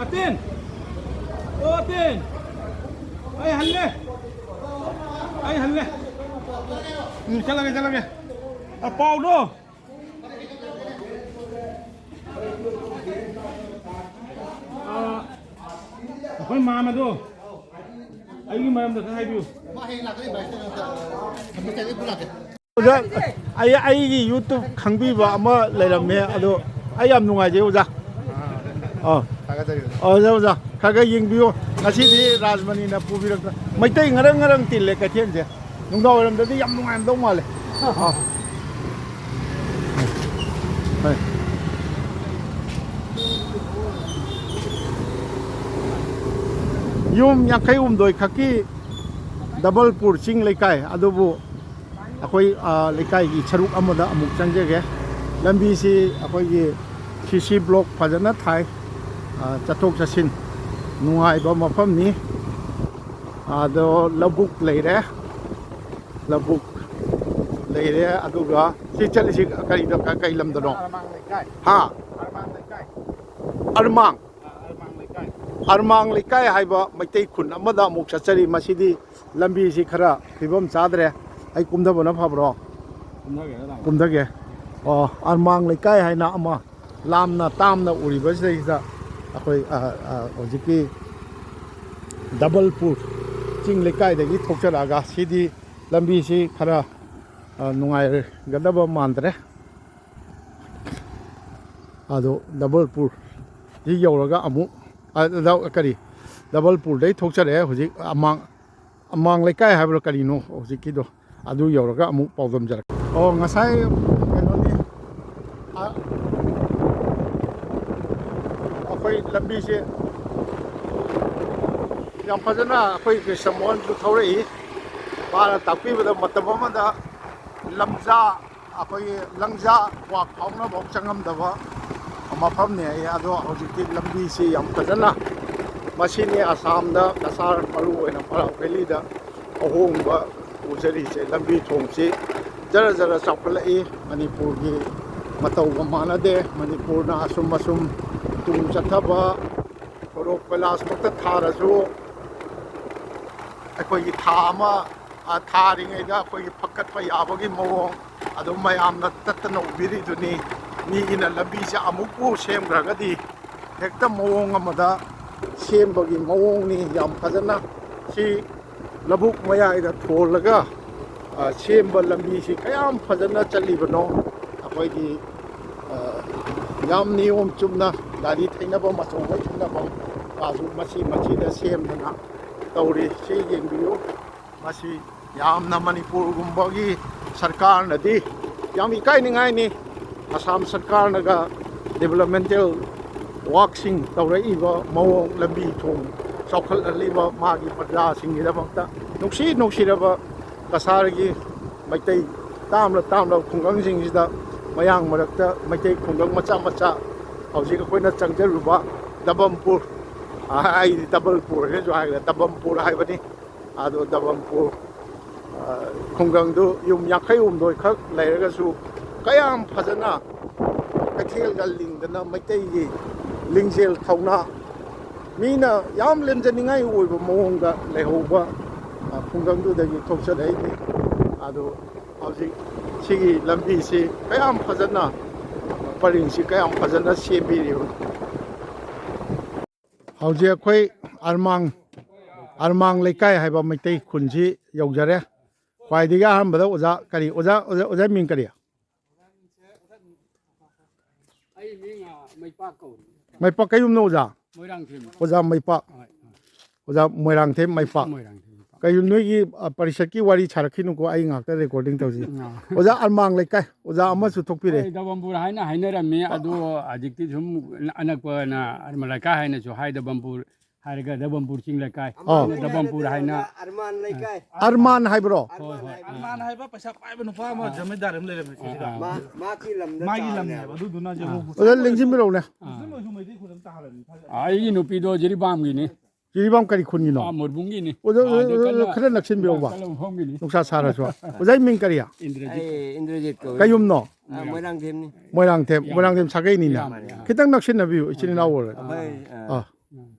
ꯑꯇꯦꯟ! ꯑꯣ ꯑꯇꯦꯟ! ꯑꯩ ꯍꯜꯂꯦ! ꯑꯩ ꯍꯜꯂꯦ! ꯎꯝ, ꯆꯠꯂꯒꯦ, ꯆꯠꯂꯒꯦ꯫ ꯑ, ꯄꯥꯎꯗꯣ! ꯑ, ꯑꯩꯈꯣꯏ ꯃꯥꯝꯃꯗꯣ ꯑꯩꯒꯤ ꯃꯔꯝꯗ ꯈꯔ ꯍꯥꯏꯕꯤꯌꯨ꯫ ꯑꯣꯖꯥ, ꯑꯩ, ꯑꯩꯒꯤ YouTube ꯈꯪꯕꯤꯕ ꯑꯃ ꯂꯩꯔꯝꯃꯦ, ꯑꯗꯣ ꯑꯩ ꯌꯥꯝ ꯅꯨꯡꯉꯥꯏꯖꯩ ꯑꯣꯖꯥ꯫ ꯑꯥ꯫ ꯊꯥꯒꯠꯆꯔꯤ ꯑꯣꯖꯥ꯫ ꯑꯣꯖꯥ, ꯑꯣꯖꯥ, ꯈꯔ ꯈꯔ ꯌꯦꯡꯕꯤꯌꯨ꯫ ꯉꯁꯤꯗꯤ ꯔꯥꯖꯃꯅꯤꯅ ꯄꯨꯕꯤꯔꯛꯇ ꯃꯩꯇꯩ ꯉꯔꯪ ꯉꯔꯪ ꯇꯤꯜꯂꯦ ꯀꯩꯊꯦꯜꯁꯦ꯫ ꯅꯨꯡꯗꯥꯡ ꯋꯥꯏꯔꯝꯗꯗꯤ ꯌꯥꯝ ꯅꯨꯡꯉꯥꯏꯔꯝꯗꯧ ꯃꯥꯜꯂꯦ꯫ ꯑꯥ꯫ ꯍꯣꯏ꯫ ꯌꯨꯝ ꯌꯥꯡꯈꯩ ꯍꯨꯝꯗꯣꯏ ꯈꯛꯀꯤ ꯗꯕꯜꯄꯨꯔ ꯆꯤꯡ ꯂꯩꯀꯥꯏ ꯑꯗꯨꯕꯨ ꯑꯩꯈꯣꯏ, ꯑ, ꯂꯩꯀꯥꯏꯒꯤ ꯁꯔꯨꯛ ꯑꯃꯗ ꯑꯃꯨꯛ ꯆꯪꯖꯒꯦ꯫ ꯂꯝꯕꯤꯁꯤ ꯑꯩꯈꯣꯏꯒꯤ CC block ꯐꯖꯅ ꯊꯥꯏ꯫ ꯑ, ꯆꯠꯊꯣꯛ ꯆꯠꯁꯤꯟ ꯅꯨꯡꯉꯥꯏꯕ ꯃꯐꯝꯅꯤ꯫ ꯑꯗꯣ ꯂꯧꯕꯨꯛ ꯂꯩꯔꯦ꯫ ꯂꯧꯕꯨꯛ ꯂꯩꯔꯦ꯫ ꯑꯗꯨꯒ ꯁꯤ ꯆꯠꯂꯤꯁꯤ ꯀꯔꯤꯗ-, ꯀ-, ꯀꯩ ꯂꯝꯗꯅꯣ? ꯑꯔꯃꯥꯡ ꯂꯩꯀꯥꯏ꯫ ꯍꯥ? ꯑꯔꯃꯥꯡ ꯂꯩꯀꯥꯏ꯫ ꯑꯔꯃꯥꯡ꯫ ꯑꯥ, ꯑꯔꯃꯥꯡ ꯂꯩꯀꯥꯏ꯫ ꯑꯔꯃꯥꯡ ꯂꯩꯀꯥꯏ ꯍꯥꯏꯕ ꯃꯩꯇꯩ ꯈꯨꯟ ꯑꯃꯗ ꯑꯃꯨꯛ ꯆꯠꯆꯔꯤ꯫ ꯃꯁꯤꯗꯤ ꯂꯝꯕꯤꯁꯤ ꯈꯔ ꯐꯤꯕꯝ ꯆꯥꯗ꯭ꯔꯦ꯫ ꯑꯩ ꯀꯨꯝꯊꯕꯅ ꯐꯕ꯭ꯔꯣ? ꯀꯨꯝꯊꯒꯦꯔꯥ ꯂꯥꯛꯑꯣ? ꯀꯨꯝꯊꯒꯦ꯫ ꯑꯣ, ꯑꯔꯃꯥꯡ ꯂꯩꯀꯥꯏ ꯍꯥꯏꯅ ꯑꯃ ꯂꯥꯝꯅ ꯇꯥꯝꯅ ꯎꯔꯤꯕꯁꯤꯗꯩꯁꯤꯗ ꯑꯩꯈꯣꯏ, ꯑ, ꯑ, ꯍꯧꯖꯤꯛꯀꯤ ꯗꯕꯜꯄꯨꯔ ꯆꯤꯡ ꯂꯩꯀꯥꯏꯗꯒꯤ ꯊꯣꯛꯆꯔꯛꯑꯒ ꯁꯤꯗꯤ ꯂꯝꯕꯤꯁꯤ ꯈꯔ, ꯑ, ꯅꯨꯡꯉꯥꯏꯒꯗꯕ ꯃꯥꯟꯗ꯭ꯔꯦ꯫ ꯑꯗꯣ ꯗꯕꯜꯄꯨꯔ ꯁꯤ ꯌꯧꯔꯒ ꯑꯃꯨꯛ, ꯑ, ꯗ-, ꯀꯔꯤ, ꯗꯕꯜꯄꯨꯔꯗꯩ ꯊꯣꯛꯆꯔꯛꯑꯦ ꯍꯧꯖꯤꯛ ꯑꯃꯥꯡ, ꯑꯃꯥꯡ ꯂꯩꯀꯥꯏ ꯍꯥꯏꯕ꯭ꯔꯥ ꯀꯔꯤꯅꯣ ꯍꯧꯖꯤꯛꯀꯤꯗꯣ, ꯑꯗꯨ ꯌꯧꯔꯒ ꯑꯃꯨꯛ ꯄꯥꯎꯗꯝꯖꯔꯛꯀꯦ꯫ ꯑꯣ, ꯉꯁꯥꯏ ꯀꯩꯅꯣꯅꯤ, ꯑ, ꯑꯩꯈꯣꯏ ꯂꯝꯕꯤꯁꯦ ꯌꯥꯝ ꯐꯖꯅ ꯑꯩꯈꯣꯏ ꯀ꯭ꯔꯤꯁꯅꯃꯣꯍꯟꯁꯨ ꯊꯧꯔꯛꯏ꯫ ꯃꯥꯅ ꯇꯥꯛꯄꯤꯕꯗ ꯃꯇꯝ ꯑꯃꯗ ꯂꯝꯖꯥ, ꯑꯩꯈꯣꯏꯒꯤ ꯂꯪꯖꯥ ꯀ꯭ꯋꯥꯛ ꯐꯥꯎꯅꯐꯥꯎ ꯆꯪꯉꯝꯗꯕ ꯃꯐꯝꯅꯦ ꯍꯥꯏꯌꯦ꯫ ꯑꯗꯣ ꯍꯧꯖꯤꯛꯇꯤ ꯂꯝꯕꯤꯁꯤ ꯌꯥꯝ ꯐꯖꯅ, ꯃꯁꯤꯅꯤ ꯑꯁꯥꯝꯗ ꯀꯁꯥꯔ, ꯃꯔꯨ ꯑꯣꯏꯅ ꯕꯔꯥꯛ ꯚꯦꯂꯤꯗ ꯑꯍꯣꯡꯕ ꯎꯖꯔꯤꯁꯦ꯫ ꯂꯝꯕꯤ ꯊꯣꯡꯁꯤ ꯖꯔ ꯖꯔ ꯆꯥꯎꯈꯠꯂꯛꯏ꯫ ꯃꯅꯤꯄꯨꯔꯒꯤ ꯃꯇꯧꯒ ꯃꯥꯟꯅꯗꯦ꯫ ꯃꯅꯤꯄꯨꯔꯅ ꯑꯁꯨꯝ ꯑꯁꯨꯝ ꯇꯨꯡ ꯆꯠꯊꯕ, ꯁꯣꯔꯣꯛ ꯀꯣꯏꯂꯥꯁꯃꯛꯇ ꯊꯥꯔꯁꯨ ꯑꯩꯈꯣꯏꯒꯤ ꯊꯥ ꯑꯃ, ꯑ, ꯊꯥꯔꯤꯉꯩꯗ ꯑꯩꯈꯣꯏꯒꯤ ꯐꯒꯠꯄ ꯌꯥꯕꯒꯤ ꯃꯑꯣꯡ ꯑꯗꯨꯝ ꯃꯌꯥꯝꯅ ꯇꯠꯇꯅ ꯎꯕꯤꯔꯤꯗꯨꯅꯤ꯫ ꯃꯤꯒꯤꯅ ꯂꯝꯕꯤꯁꯦ ꯑꯃꯨꯛꯄꯨ ꯁꯦꯝꯈ꯭ꯔꯒꯗꯤ ꯍꯦꯛꯇ ꯃꯑꯣꯡ ꯑꯃꯗ ꯁꯦꯝꯕꯒꯤ ꯃꯑꯣꯡꯅꯤ꯫ ꯌꯥꯝ ꯐꯖꯅ ꯁꯤ ꯂꯧꯕꯨꯛ ꯃꯌꯥꯏꯗ ꯊꯣꯜꯂꯒ, ꯑ, ꯁꯦꯝꯕ ꯂꯝꯕꯤꯁꯤ ꯀꯌꯥꯝ ꯐꯖꯅ ꯆꯠꯂꯤꯕꯅꯣ꯫ ꯑꯩꯈꯣꯏꯒꯤ, ꯑ, ꯌꯥꯝ ꯅꯤꯌꯣꯝ ꯆꯨꯝꯅ ꯒꯥꯔꯤ ꯊꯩꯅꯐꯝ, ꯑꯆꯧꯕ ꯊꯩꯅꯐꯝ ꯀꯥꯁꯨ ꯃꯁꯤ ꯃꯁꯤꯗ ꯁꯦꯝꯗꯅ ꯇꯧꯔꯤ꯫ ꯁꯤ ꯌꯦꯡꯕꯤꯌꯨ꯫ ꯃꯁꯤ ꯌꯥꯝꯅ ꯃꯅꯤꯄꯨꯔꯒꯨꯝꯕꯒꯤ ꯁꯔꯀꯥꯔꯅꯗꯤ ꯌꯥꯝ ꯏꯀꯥꯏꯅꯤꯡꯉꯥꯏꯅꯤ꯫ ꯑꯁꯥꯝ ꯁꯔꯀꯥꯔꯅꯒ ꯗꯤꯕꯂꯞꯃꯦꯟꯇꯦꯜ ꯋꯥꯛꯁꯤꯡ ꯇꯧꯔꯛꯏꯕ ꯃꯑꯣꯡ, ꯂꯝꯕꯤ ꯊꯣꯡ ꯆꯥꯎꯈꯠꯍꯜꯂꯤꯕ ꯃꯥꯒꯤ ꯄ꯭ꯔꯖꯥꯁꯤꯡꯒꯤꯗꯃꯛꯇ, ꯅꯨꯡꯁꯤ ꯅꯨꯡꯁꯤꯔꯕ ꯀꯁꯥꯔꯒꯤ ꯃꯩꯇꯩ ꯇꯥꯝꯂ ꯇꯥꯝꯂꯕ ꯈꯨꯡꯒꯪꯁꯤꯡꯁꯤꯗ, ꯃꯌꯥꯡ ꯃꯔꯛꯇ ꯃꯩꯇꯩ ꯈꯨꯡꯒꯪ ꯃꯆꯥ ꯃꯆꯥ, ꯍꯧꯖꯤꯛ ꯑꯩꯈꯣꯏꯅ ꯆꯪꯖꯔꯨꯕ ꯗꯕꯝꯄꯨꯔ, ꯑ, ꯑꯩꯗꯤ ꯗꯕꯜꯄꯨꯔ ꯍꯥꯏꯅꯁꯨ ꯍꯥꯏꯈ꯭ꯔꯦ, ꯗꯕꯝꯄꯨꯔ ꯍꯥꯏꯕꯅꯤ꯫ ꯑꯗꯣ ꯗꯕꯝꯄꯨꯔ, ꯑ, ꯈꯨꯡꯒꯪꯗꯨ ꯌꯨꯝ ꯌꯥꯡꯈꯩ ꯍꯨꯝꯗꯣꯏ ꯈꯛ ꯂꯩꯔꯒꯁꯨ ꯀꯌꯥꯝ ꯐꯖꯅ ꯀꯩꯊꯦꯜꯒ ꯂꯤꯡꯗꯅ ꯃꯩꯇꯩꯒꯤ ꯂꯤꯡꯖꯦꯜ ꯊꯧꯅꯥ, ꯃꯤꯅ ꯌꯥꯝ ꯂꯦꯝꯖꯅꯤꯡꯉꯥꯏ ꯑꯣꯏꯕ ꯃꯑꯣꯡꯗ ꯂꯩꯍꯧꯕ, ꯑ, ꯈꯨꯡꯒꯪꯗꯨꯗꯒꯤ ꯊꯣꯛꯆꯔꯛꯏꯅꯤ꯫ ꯑꯗꯨ ꯍꯧꯖꯤꯛ ꯁꯤꯒꯤ ꯂꯝꯕꯤꯁꯤ ꯀꯌꯥꯝ ꯐꯖꯅ, ꯄꯔꯤꯡꯁꯤ ꯀꯌꯥꯝ ꯐꯖꯅ ꯁꯦꯝꯕꯤꯔꯤꯕ꯫ ꯍꯧꯖꯤꯛ ꯑꯩꯈꯣꯏ ꯑꯔꯃꯥꯡ, ꯑꯔꯃꯥꯡ ꯂꯩꯀꯥꯏ ꯍꯥꯏꯕ ꯃꯩꯇꯩ ꯈꯨꯟꯁꯤ ꯌꯧꯖꯔꯦ꯫ ꯈ꯭ꯋꯥꯏꯗꯒꯤ ꯑꯍꯥꯟꯕꯗ ꯑꯣꯖꯥ ꯀꯔꯤ? ꯑꯣꯖꯥ, ꯑꯣꯖꯥ, ꯑꯣꯖꯥ ꯃꯤꯡ ꯀꯔꯤ? ꯑꯩ ꯃꯤꯡ, ꯑ, ꯃꯩꯄꯥꯛ ꯀꯧꯏ꯫ ꯃꯩꯄꯥꯛ ꯀꯩ ꯌꯨꯝꯅꯣ ꯑꯣꯖꯥ? ꯃꯣꯏꯔꯥꯡꯊꯦꯝ꯫ ꯑꯣꯖꯥ ꯃꯩꯄꯥꯛ꯫ ꯍꯣꯏ, ꯍꯣꯏ꯫ ꯑꯣꯖꯥ ꯃꯣꯏꯔꯥꯡꯊꯦꯝ ꯃꯩꯄꯥꯛ꯫ ꯃꯣꯏꯔꯥꯡꯊꯦꯝ ꯃꯩꯄꯥꯛ꯫ ꯀꯩ ꯌꯨꯝ ꯅꯣꯏꯒꯤ, ꯑ, ꯄꯔꯤꯁꯠꯀꯤ ꯋꯥꯔꯤ ꯁꯥꯔꯛꯈꯤꯅꯨꯀꯣ, ꯑꯩ ꯉꯥꯛꯇ recording ꯇꯧꯁꯤ꯫ ꯑꯥ꯫ ꯑꯣꯖꯥ ꯑꯔꯃꯥꯡ ꯂꯩꯀꯥꯏ, ꯑꯣꯖꯥ ꯑꯃꯁꯨ ꯊꯣꯛꯄꯤꯔꯦ꯫ ꯍꯣꯏ, ꯗꯕꯝꯄꯨꯔ ꯍꯥꯏꯅ ꯍꯥꯏꯅꯔꯝꯃꯤ, ꯑꯗꯣ ꯍꯧꯖꯤꯛꯇꯤ ꯁꯨꯝ ꯑꯅꯛꯄꯅ ꯑꯔꯃꯥꯡ ꯂꯩꯀꯥꯏ ꯍꯥꯏꯅꯁꯨ ꯍꯥꯏ, ꯗꯕꯝꯄꯨꯔ ꯍꯥꯏꯔꯒ ꯗꯕꯝꯄꯨꯔ ꯆꯤꯡ ꯂꯩꯀꯥꯏ꯫ ꯑꯥ꯫ ꯑꯗꯨꯅ ꯗꯕꯝꯄꯨꯔ ꯍꯥꯏꯅ꯫ ꯑꯔꯃꯥꯟ ꯂꯩꯀꯥꯏ꯫ ꯑꯔꯃꯥꯟ ꯍꯥꯏꯕ꯭ꯔꯣ? ꯍꯣꯏ, ꯍꯣꯏ, ꯑꯥ꯫ ꯑꯔꯃꯥꯟ ꯍꯥꯏꯕ ꯄꯩꯁꯥ ꯄꯥꯏꯕ ꯅꯨꯄꯥ ꯑꯃ ꯑꯥ꯫ ꯖꯃꯤꯟꯗꯥꯔ ꯑꯃ ꯂꯩꯔꯝꯃꯦ ꯁꯤꯗ꯫ ꯑꯥ꯫ ꯃꯥ-, ꯃꯥꯒꯤ ꯂꯝꯗ ꯃꯥꯒꯤ ꯇꯥꯕꯅꯦꯕ꯫ ꯂꯝꯅꯦꯕ꯫ ꯑꯗꯨꯗꯨꯅ ꯍꯧꯖꯤꯛ ꯑꯥ꯫ ꯑꯃꯨꯛ ꯑꯣꯖꯥ ꯂꯦꯡꯁꯤꯟꯕꯤꯔꯛꯎꯅꯦ꯫ ꯑꯥ꯫ ꯃꯨꯁꯂꯤꯝ ꯑꯣꯏꯔꯁꯨ ꯃꯩꯇꯩ ꯈꯨꯟ ꯑꯃ ꯇꯥꯍꯜꯂꯅꯤ꯫ ꯑꯥ, ꯑꯩꯒꯤ ꯅꯨꯄꯤꯗꯣ ꯖꯤꯔꯤꯕꯥꯝꯒꯤꯅꯤ꯫ ꯖꯤꯔꯤꯕꯥꯝ ꯀꯔꯤ ꯈꯨꯟꯒꯤꯅꯣ? ꯑꯥ, ꯃꯣꯏꯕꯨꯡꯒꯤꯅꯤ꯫ ꯑꯣꯖꯥ, ꯑꯥ, ꯑꯗꯨ ꯑꯣꯖꯥ, ꯀꯟꯅ, ꯈꯔ ꯅꯛꯁꯤꯟꯕꯤꯔꯛꯎꯕ꯫ ꯀꯟꯅ ꯃꯐꯝꯒꯤꯅꯤ꯫ ꯅꯨꯡꯁꯥ ꯁꯥꯔꯁꯨ꯫ ꯑꯣꯖꯥꯒꯤ ꯃꯤꯡ ꯀꯔꯤ? ꯏꯟꯗ꯭ꯔꯖꯤꯠ꯫ ꯑꯩ ꯏꯟꯗ꯭ꯔꯖꯤꯠ ꯀꯧꯏ꯫ ꯀꯩ ꯌꯨꯝꯅꯣ? ꯑꯥ, ꯃꯣꯏꯔꯥꯡꯊꯦꯝꯅꯤ꯫ ꯃꯣꯏꯔꯥꯡꯊꯦꯝ, ꯏꯌꯥꯝꯕ꯫ ꯃꯣꯏꯔꯥꯡꯊꯦꯝ ꯁꯥꯒꯩꯅꯤꯅꯦ꯫ ꯏꯌꯥꯝꯕ, ꯏꯌꯥꯝꯕ꯫ ꯈꯤꯇꯪ ꯅꯛꯁꯤꯟꯅꯕꯤꯌꯨ, ꯏꯆꯤꯟ ꯏꯅꯥꯎ ꯑꯣꯏꯔꯒ꯫ ꯑꯩꯈꯣꯏ, ꯑꯥ꯫ ꯑꯥ꯫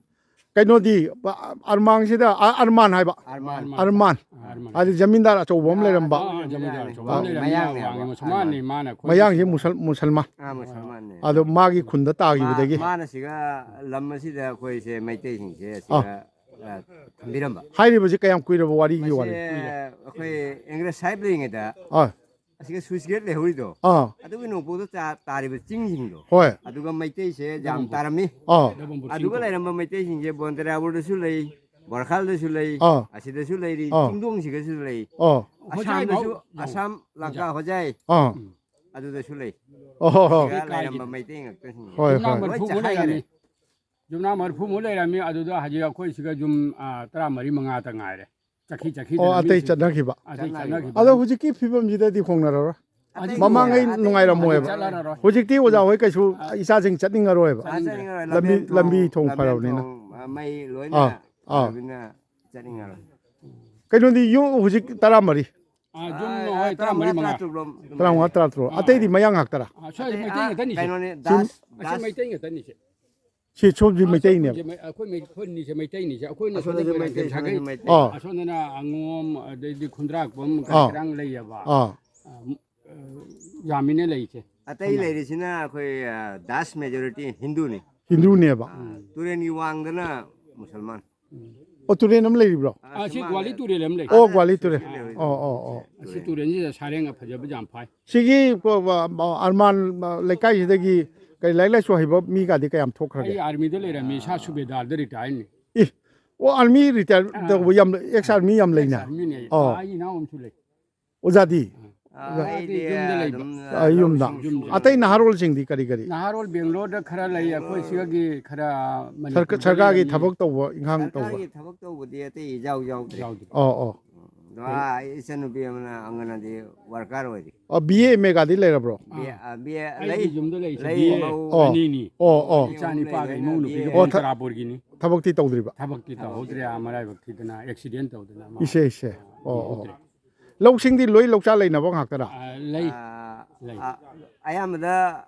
ꯀꯩꯅꯣꯗꯤ, ꯑ-, ꯑꯔꯃꯥꯡꯁꯤꯗ, ꯑ-, ꯑꯔꯃꯥꯟ ꯍꯥꯏꯕ꯫ ꯑꯔꯃꯥꯟ꯫ ꯑꯔꯃꯥꯟ꯫ ꯑꯔꯃꯥꯟ꯫ ꯍꯥꯏꯗꯤ ꯖꯃꯤꯟꯗꯥꯔ ꯑꯆꯧꯕ ꯑꯃ ꯂꯩꯔꯝꯕ꯫ ꯑꯥ, ꯖꯃꯤꯟꯗꯥꯔ ꯑꯆꯧꯕ ꯑꯃ ꯑꯥ, ꯂꯩꯔꯝꯃꯤ, ꯃꯌꯥꯡꯅꯦꯕ꯫ ꯃꯌꯥꯡ ꯃꯨꯁꯜꯃꯥꯟꯅꯤ, ꯑꯔꯃꯥꯟ꯫ ꯃꯥꯅ ꯑꯩꯈꯣꯏ ꯃꯌꯥꯡꯁꯤ ꯃꯨꯁꯜ-, ꯃꯨꯁꯜꯃꯥꯟ꯫ ꯑꯥ, ꯃꯨꯁꯜꯃꯥꯟꯅꯦ꯫ ꯑꯗꯣ ꯃꯥꯒꯤ ꯈꯨꯟꯗ ꯃꯥ-, ꯇꯥꯈꯤꯕꯗꯒꯤ꯫ ꯃꯥꯅ ꯁꯤꯒ ꯂꯝ ꯑꯁꯤꯗ ꯑꯩꯈꯣꯏꯁꯦ ꯃꯩꯇꯩꯁꯤꯡꯁꯦ ꯑꯥ꯫ ꯑꯁꯤꯗ, ꯑ, ꯊꯝꯕꯤꯔꯝꯕ꯫ ꯍꯥꯏꯔꯤꯕꯁꯤ ꯀꯌꯥꯝ ꯀꯨꯏꯔꯕ ꯋꯥꯔꯤꯒꯤ ꯃꯁꯤ ꯋꯥꯔꯤ? ꯑꯩꯈꯣꯏ ꯏꯪꯔꯦꯖ ꯁꯥꯍꯦꯕ ꯂꯩꯔꯤꯉꯩꯗ ꯑꯥ꯫ ꯑꯁꯤꯒ ꯁ꯭ꯋꯤꯁ ꯒꯦꯠ ꯂꯩꯍꯧꯔꯤꯗꯣ, ꯑꯥ꯫ ꯑꯗꯨꯒꯤ ꯅꯣꯡꯄꯣꯛꯇ ꯇꯥ-, ꯇꯥꯔꯤꯕ ꯆꯤꯡꯁꯤꯡꯗꯣ, ꯍꯣꯏ꯫ ꯑꯗꯨꯒ ꯃꯩꯇꯩꯁꯦ ꯌꯥꯝ ꯇꯥꯔꯝꯃꯤ꯫ ꯑꯥ꯫ ꯑꯗꯨꯒ ꯂꯩꯔꯝꯕ ꯃꯩꯇꯩꯁꯤꯡꯁꯦ ꯕꯣꯟꯇꯦꯔꯥꯕꯨꯔꯗꯁꯨ ꯂꯩ, ꯕꯣꯔꯈꯥꯜꯗꯁꯨ ꯂꯩ, ꯑꯥ꯫ ꯑꯁꯤꯗꯁꯨ ꯂꯩꯔꯤ, ꯑꯥ꯫ ꯆꯤꯡꯗꯣꯡꯁꯤꯒꯁꯨ ꯂꯩ꯫ ꯑꯥ꯫ ꯍꯣꯖꯥꯏ ꯑꯁꯥꯝꯗꯁꯨ, ꯐꯥꯎ ꯌꯧ-, ꯑꯁꯥꯝ ꯂꯪꯀꯥ ꯍꯣꯖꯥꯏ, ꯑꯥ꯫ ꯑꯗꯨꯗꯁꯨ ꯂꯩ꯫ ꯑꯣ ꯍꯣ ꯍꯣ꯫ ꯁꯤꯗ ꯂꯩꯔꯝꯕ ꯃꯩꯇꯩ ꯉꯥꯛꯇꯁꯤꯡꯁꯦ꯫ ꯍꯣꯏ, ꯌꯨꯝꯅꯥꯝ ꯍꯣꯏ꯫ ꯂꯣꯏ ꯃꯔꯤꯐꯨꯃꯨꯛ ꯆꯈꯥꯏꯈꯔꯦ꯫ ꯂꯩꯔꯝꯃꯤ꯫ ꯌꯨꯝꯅꯥꯝ ꯃꯔꯤꯐꯨꯃꯨꯛ ꯂꯩꯔꯝꯃꯤ, ꯑꯗꯨꯗ ꯍꯧꯖꯤꯛ ꯑꯩꯈꯣꯏ ꯁꯤꯒ ꯌꯨꯝ, ꯑꯥ, ꯇꯔꯥꯃꯔꯤ ꯃꯉꯥꯇ ꯉꯥꯏꯔꯦ꯫ ꯆꯠꯈꯤ, ꯆꯠꯈꯤꯗ꯭ꯔꯦ ꯑꯣ, ꯑꯇꯩ ꯃꯤꯁꯤꯡ꯫ ꯆꯠꯅꯈꯤꯕ꯫ ꯑꯇꯩ ꯆꯠꯅꯈꯤꯕ꯫ ꯑꯗꯣ ꯍꯧꯖꯤꯛꯀꯤ ꯐꯤꯕꯝꯁꯤꯗꯗꯤ ꯍꯣꯡꯅꯔꯔꯣꯏ꯫ ꯑꯇꯩ ꯃꯃꯥꯡꯉꯩ ꯍꯣꯡꯅꯔꯔꯣꯏ꯫ ꯅꯨꯡꯉꯥꯏꯔꯝꯃꯣꯏꯕ꯫ ꯆꯠꯂꯔꯣꯏ꯫ ꯍꯧꯖꯤꯛꯇꯤ ꯑꯣꯖꯥ ꯍꯣꯏ ꯀꯩꯁꯨ ꯑꯥ꯫ ꯏꯆꯥꯁꯤꯡ ꯆꯠꯅꯤꯡꯉꯔꯣꯏꯕ꯫ ꯑꯥ, ꯆꯠꯅꯤꯡꯉꯔꯣꯏ꯫ ꯂꯝꯕꯤ, ꯂꯝꯕꯦꯟ ꯂꯝꯕꯤ ꯊꯣꯡ, ꯊꯣꯡ ꯂꯝꯕꯦꯟ ꯐꯔꯕꯅꯤꯅ꯫ ꯊꯣꯡ, ꯑꯥ, ꯃꯩ ꯂꯣꯏꯅ ꯑꯥ, ꯑꯥ꯫ ꯐꯔꯕꯅꯤꯅ ꯆꯠꯅꯤꯡꯉꯔꯣꯏ꯫ ꯀꯩꯅꯣꯗꯤ ꯌꯨꯝ ꯍꯧꯖꯤꯛ ꯇꯔꯥꯃꯔꯤ꯫ ꯑꯥ, ꯌꯨꯝ ꯑꯥ, ꯍꯣꯏ, ꯇꯔꯥꯃꯉꯥ, ꯇꯔꯥꯃꯔꯤ ꯃꯉꯥ꯫ ꯇꯔꯥ ꯇꯔꯨꯛ ꯂꯣꯝ ꯑꯗꯨꯃꯥꯏꯅ꯫ ꯇꯔꯥꯃꯉꯥ, ꯇꯔꯥ ꯇꯔꯨꯛ꯫ ꯑꯥ꯫ ꯑꯇꯩꯗꯤ ꯃꯌꯥꯡ ꯉꯥꯛꯇꯔꯥ? ꯑꯥ, ꯁ꯭ꯋꯥꯏꯁꯦ ꯑꯇꯩ, ꯃꯩꯇꯩ ꯑꯥ, ꯉꯥꯛꯇꯅꯤꯁꯦ꯫ ꯀꯩꯅꯣꯅꯦ, ꯁꯤ ꯗꯥꯁ, ꯃꯁꯤ ꯗꯥꯁ꯫ ꯃꯩꯇꯩ ꯉꯥꯛꯇꯅꯤꯁꯦ꯫ ꯁꯤ ꯁꯣꯝꯁꯤ ꯑꯥ, ꯃꯩꯇꯩꯅꯦꯕ꯫ ꯑꯩꯈꯣꯏꯁꯦ ꯃꯩ-, ꯑꯩꯈꯣꯏꯅꯤꯁꯦ ꯃꯩꯇꯩꯅꯤꯁꯦ꯫ ꯑꯩꯈꯣꯏꯅ ꯑꯁꯣꯝꯗꯁꯨ ꯁꯣꯝꯗ ꯃꯩꯇꯩ, ꯃꯣꯏꯔꯥꯡꯊꯦꯝ ꯁꯣꯝꯗꯁꯨ ꯁꯥꯒꯩ꯫ ꯃꯩꯇꯩ꯫ ꯑꯥ꯫ ꯑꯁꯣꯝꯗꯅ ꯑꯉꯣꯝ, ꯑꯗꯩꯗꯤ ꯈꯨꯟꯗ꯭ꯔꯥꯛꯄꯝ, ꯑꯥ꯫ ꯈꯔ ꯌꯥꯝ ꯂꯩꯌꯦꯕ꯫ ꯑꯥ꯫ ꯑꯥ, ꯌꯥꯝꯃꯤꯅꯦ ꯂꯩꯁꯦ꯫ ꯑꯇꯩ ꯂꯩꯔꯤꯁꯤꯅ ꯑꯩꯈꯣꯏ, ꯑ, ꯗꯥꯁ ꯃꯦꯖꯣꯔꯤꯇꯤ ꯍꯤꯟꯗꯨꯅꯤ꯫ ꯍꯤꯟꯗꯨꯅꯦꯕ꯫ ꯑ, ꯇꯨꯔꯦꯟꯒꯤ ꯋꯥꯡꯗꯅ ꯃꯨꯁꯜꯃꯥꯟ꯫ ꯑꯣ, ꯇꯨꯔꯦꯟ ꯑꯃ ꯂꯩꯔꯤꯕ꯭ꯔꯣ? ꯑ, ꯁꯤ ꯒ꯭ꯋꯥꯂꯤ ꯇꯨꯔꯦꯜ ꯑꯃ ꯂꯩ꯫ ꯑꯣ, ꯒ꯭ꯋꯥꯂꯤ ꯇꯨꯔꯦꯜ꯫ ꯑꯣ, ꯑꯣ, ꯑꯣ꯫ ꯑꯁꯤ ꯇꯨꯔꯦꯜꯁꯤꯗ ꯁꯥꯔꯦꯡ ꯑꯐꯖꯕ ꯌꯥꯝ ꯐꯥꯏ꯫ ꯁꯤꯒꯤ, ꯑ, ꯑ, ꯑꯔꯃꯥꯟ, ꯑ, ꯂꯩꯀꯥꯏꯁꯤꯗꯒꯤ ꯀꯔꯤ ꯂꯥꯏꯔꯤꯛ ꯂꯥꯏꯁꯨ ꯍꯩꯕ ꯃꯤꯒꯗꯤ ꯀꯌꯥꯝ ꯊꯣꯛꯈ꯭ꯔꯒꯦ? ꯑꯩ ꯑꯥꯔꯃꯤꯗ ꯂꯩꯔꯝꯃꯤ, ꯏꯁꯥ ꯁꯨꯕꯦꯗꯥꯔꯗ ꯔꯤꯇꯥꯌꯔꯅꯤ꯫ ꯑꯦ, ꯑꯣ, ꯑꯥꯔꯃꯤ ꯔꯤꯇꯥꯌꯔ ꯇꯧꯕ ꯌꯥꯝ, ꯑꯦꯛꯁ ꯑꯥꯔꯃꯤ ꯌꯥꯝ ꯂꯩꯅꯦ꯫ ꯑꯥꯔꯃꯤꯅꯦ꯫ ꯑꯣ꯫ ꯑꯩ ꯏꯅꯥꯎ ꯑꯃꯁꯨ ꯂꯩ꯫ ꯑꯣꯖꯥꯗꯤ? ꯑꯥ, ꯑꯩꯗꯤ ꯌꯨꯝꯗ ꯂꯩꯕ꯫ ꯑ, ꯌꯨꯝꯗ꯫ ꯌꯨꯝꯗ꯫ ꯑꯇꯩ ꯅꯍꯥꯔꯣꯜꯁꯤꯡꯗꯤ ꯀꯔꯤ ꯀꯔꯤ? ꯅꯍꯥꯔꯣꯜ ꯕꯦꯡꯒ꯭ꯂꯣꯔꯗ ꯈꯔ ꯂꯩ, ꯑꯩꯈꯣꯏ ꯁꯤꯒꯤ ꯈꯔ ꯁꯔꯀ-, ꯃꯅꯤꯄꯨꯔꯗ ꯁꯔꯀꯥꯔꯒꯤ ꯂꯩꯔꯝꯃꯤ꯫ ꯊꯕꯛ ꯇꯧꯕ, ꯏꯪꯈꯥꯡ ꯇꯧꯕ? ꯁꯔꯀꯥꯔꯒꯤ ꯊꯕꯛ ꯇꯧꯕꯗꯤ ꯑꯇꯩ ꯏꯌꯥꯎ ꯌꯥꯎꯗ꯭ꯔꯦ꯫ ꯑꯣ, ꯑꯣ꯫ ꯑꯗꯣ ꯑꯥ, ꯑꯩ ꯏꯆꯟꯅꯨꯄꯤ ꯑꯃꯅ ꯑꯪꯒꯅꯥꯗꯤ ꯋꯥꯔꯀꯔ ꯑꯣꯏꯔꯤ꯫ ꯑ, ꯕꯤ ꯑꯦ, ꯑꯦꯝ ꯑꯦꯒꯗꯤ ꯂꯩꯔꯕ꯭ꯔꯣ? ꯕꯤ ꯑꯦ, ꯑꯥ, ꯕꯤ ꯑꯦ ꯑꯩꯒꯤ ꯂꯩ꯫ ꯌꯨꯝꯗ ꯂꯩꯔꯤꯁꯦ ꯂꯩ, ꯕꯤ ꯑꯦ꯫ ꯃꯧ ꯑꯣ, ꯑꯅꯤꯅꯤ꯫ ꯑꯣ, ꯑꯣ꯫ ꯏꯆꯥ ꯅꯤꯄꯥꯒ ꯏꯃꯧ ꯅꯨꯄꯤꯒ ꯑꯣ, ꯄꯨꯟꯅ ꯊ-, ꯇꯔꯥꯄꯨꯔꯒꯤꯅꯤ꯫ ꯊꯕꯛꯇꯤ ꯇꯧꯗ꯭ꯔꯤꯕ? ꯊꯕꯛꯇꯤ ꯇꯧꯍꯧꯗ꯭ꯔꯦ, ꯑꯥ, ꯃꯔꯥꯏꯕꯛ ꯊꯤꯗꯅ ꯑꯦꯛꯁꯤꯗꯦꯟ ꯇꯧꯗꯅ ꯃꯥ ꯏꯁꯦ, ꯏꯁꯦ꯫ ꯑꯣ, ꯑꯣ꯫ ꯌꯦꯡꯍꯧꯗ꯭ꯔꯦ꯫ ꯂꯧꯁꯤꯡꯗꯤ ꯂꯣꯏ ꯂꯧꯆꯥ ꯂꯩꯅꯕ ꯉꯥꯛꯇꯔꯥ? ꯑꯥ, ꯂꯩ꯫ ꯑꯥ, ꯂꯩ꯫ ꯑꯥ, ꯑꯌꯥꯝꯕꯗ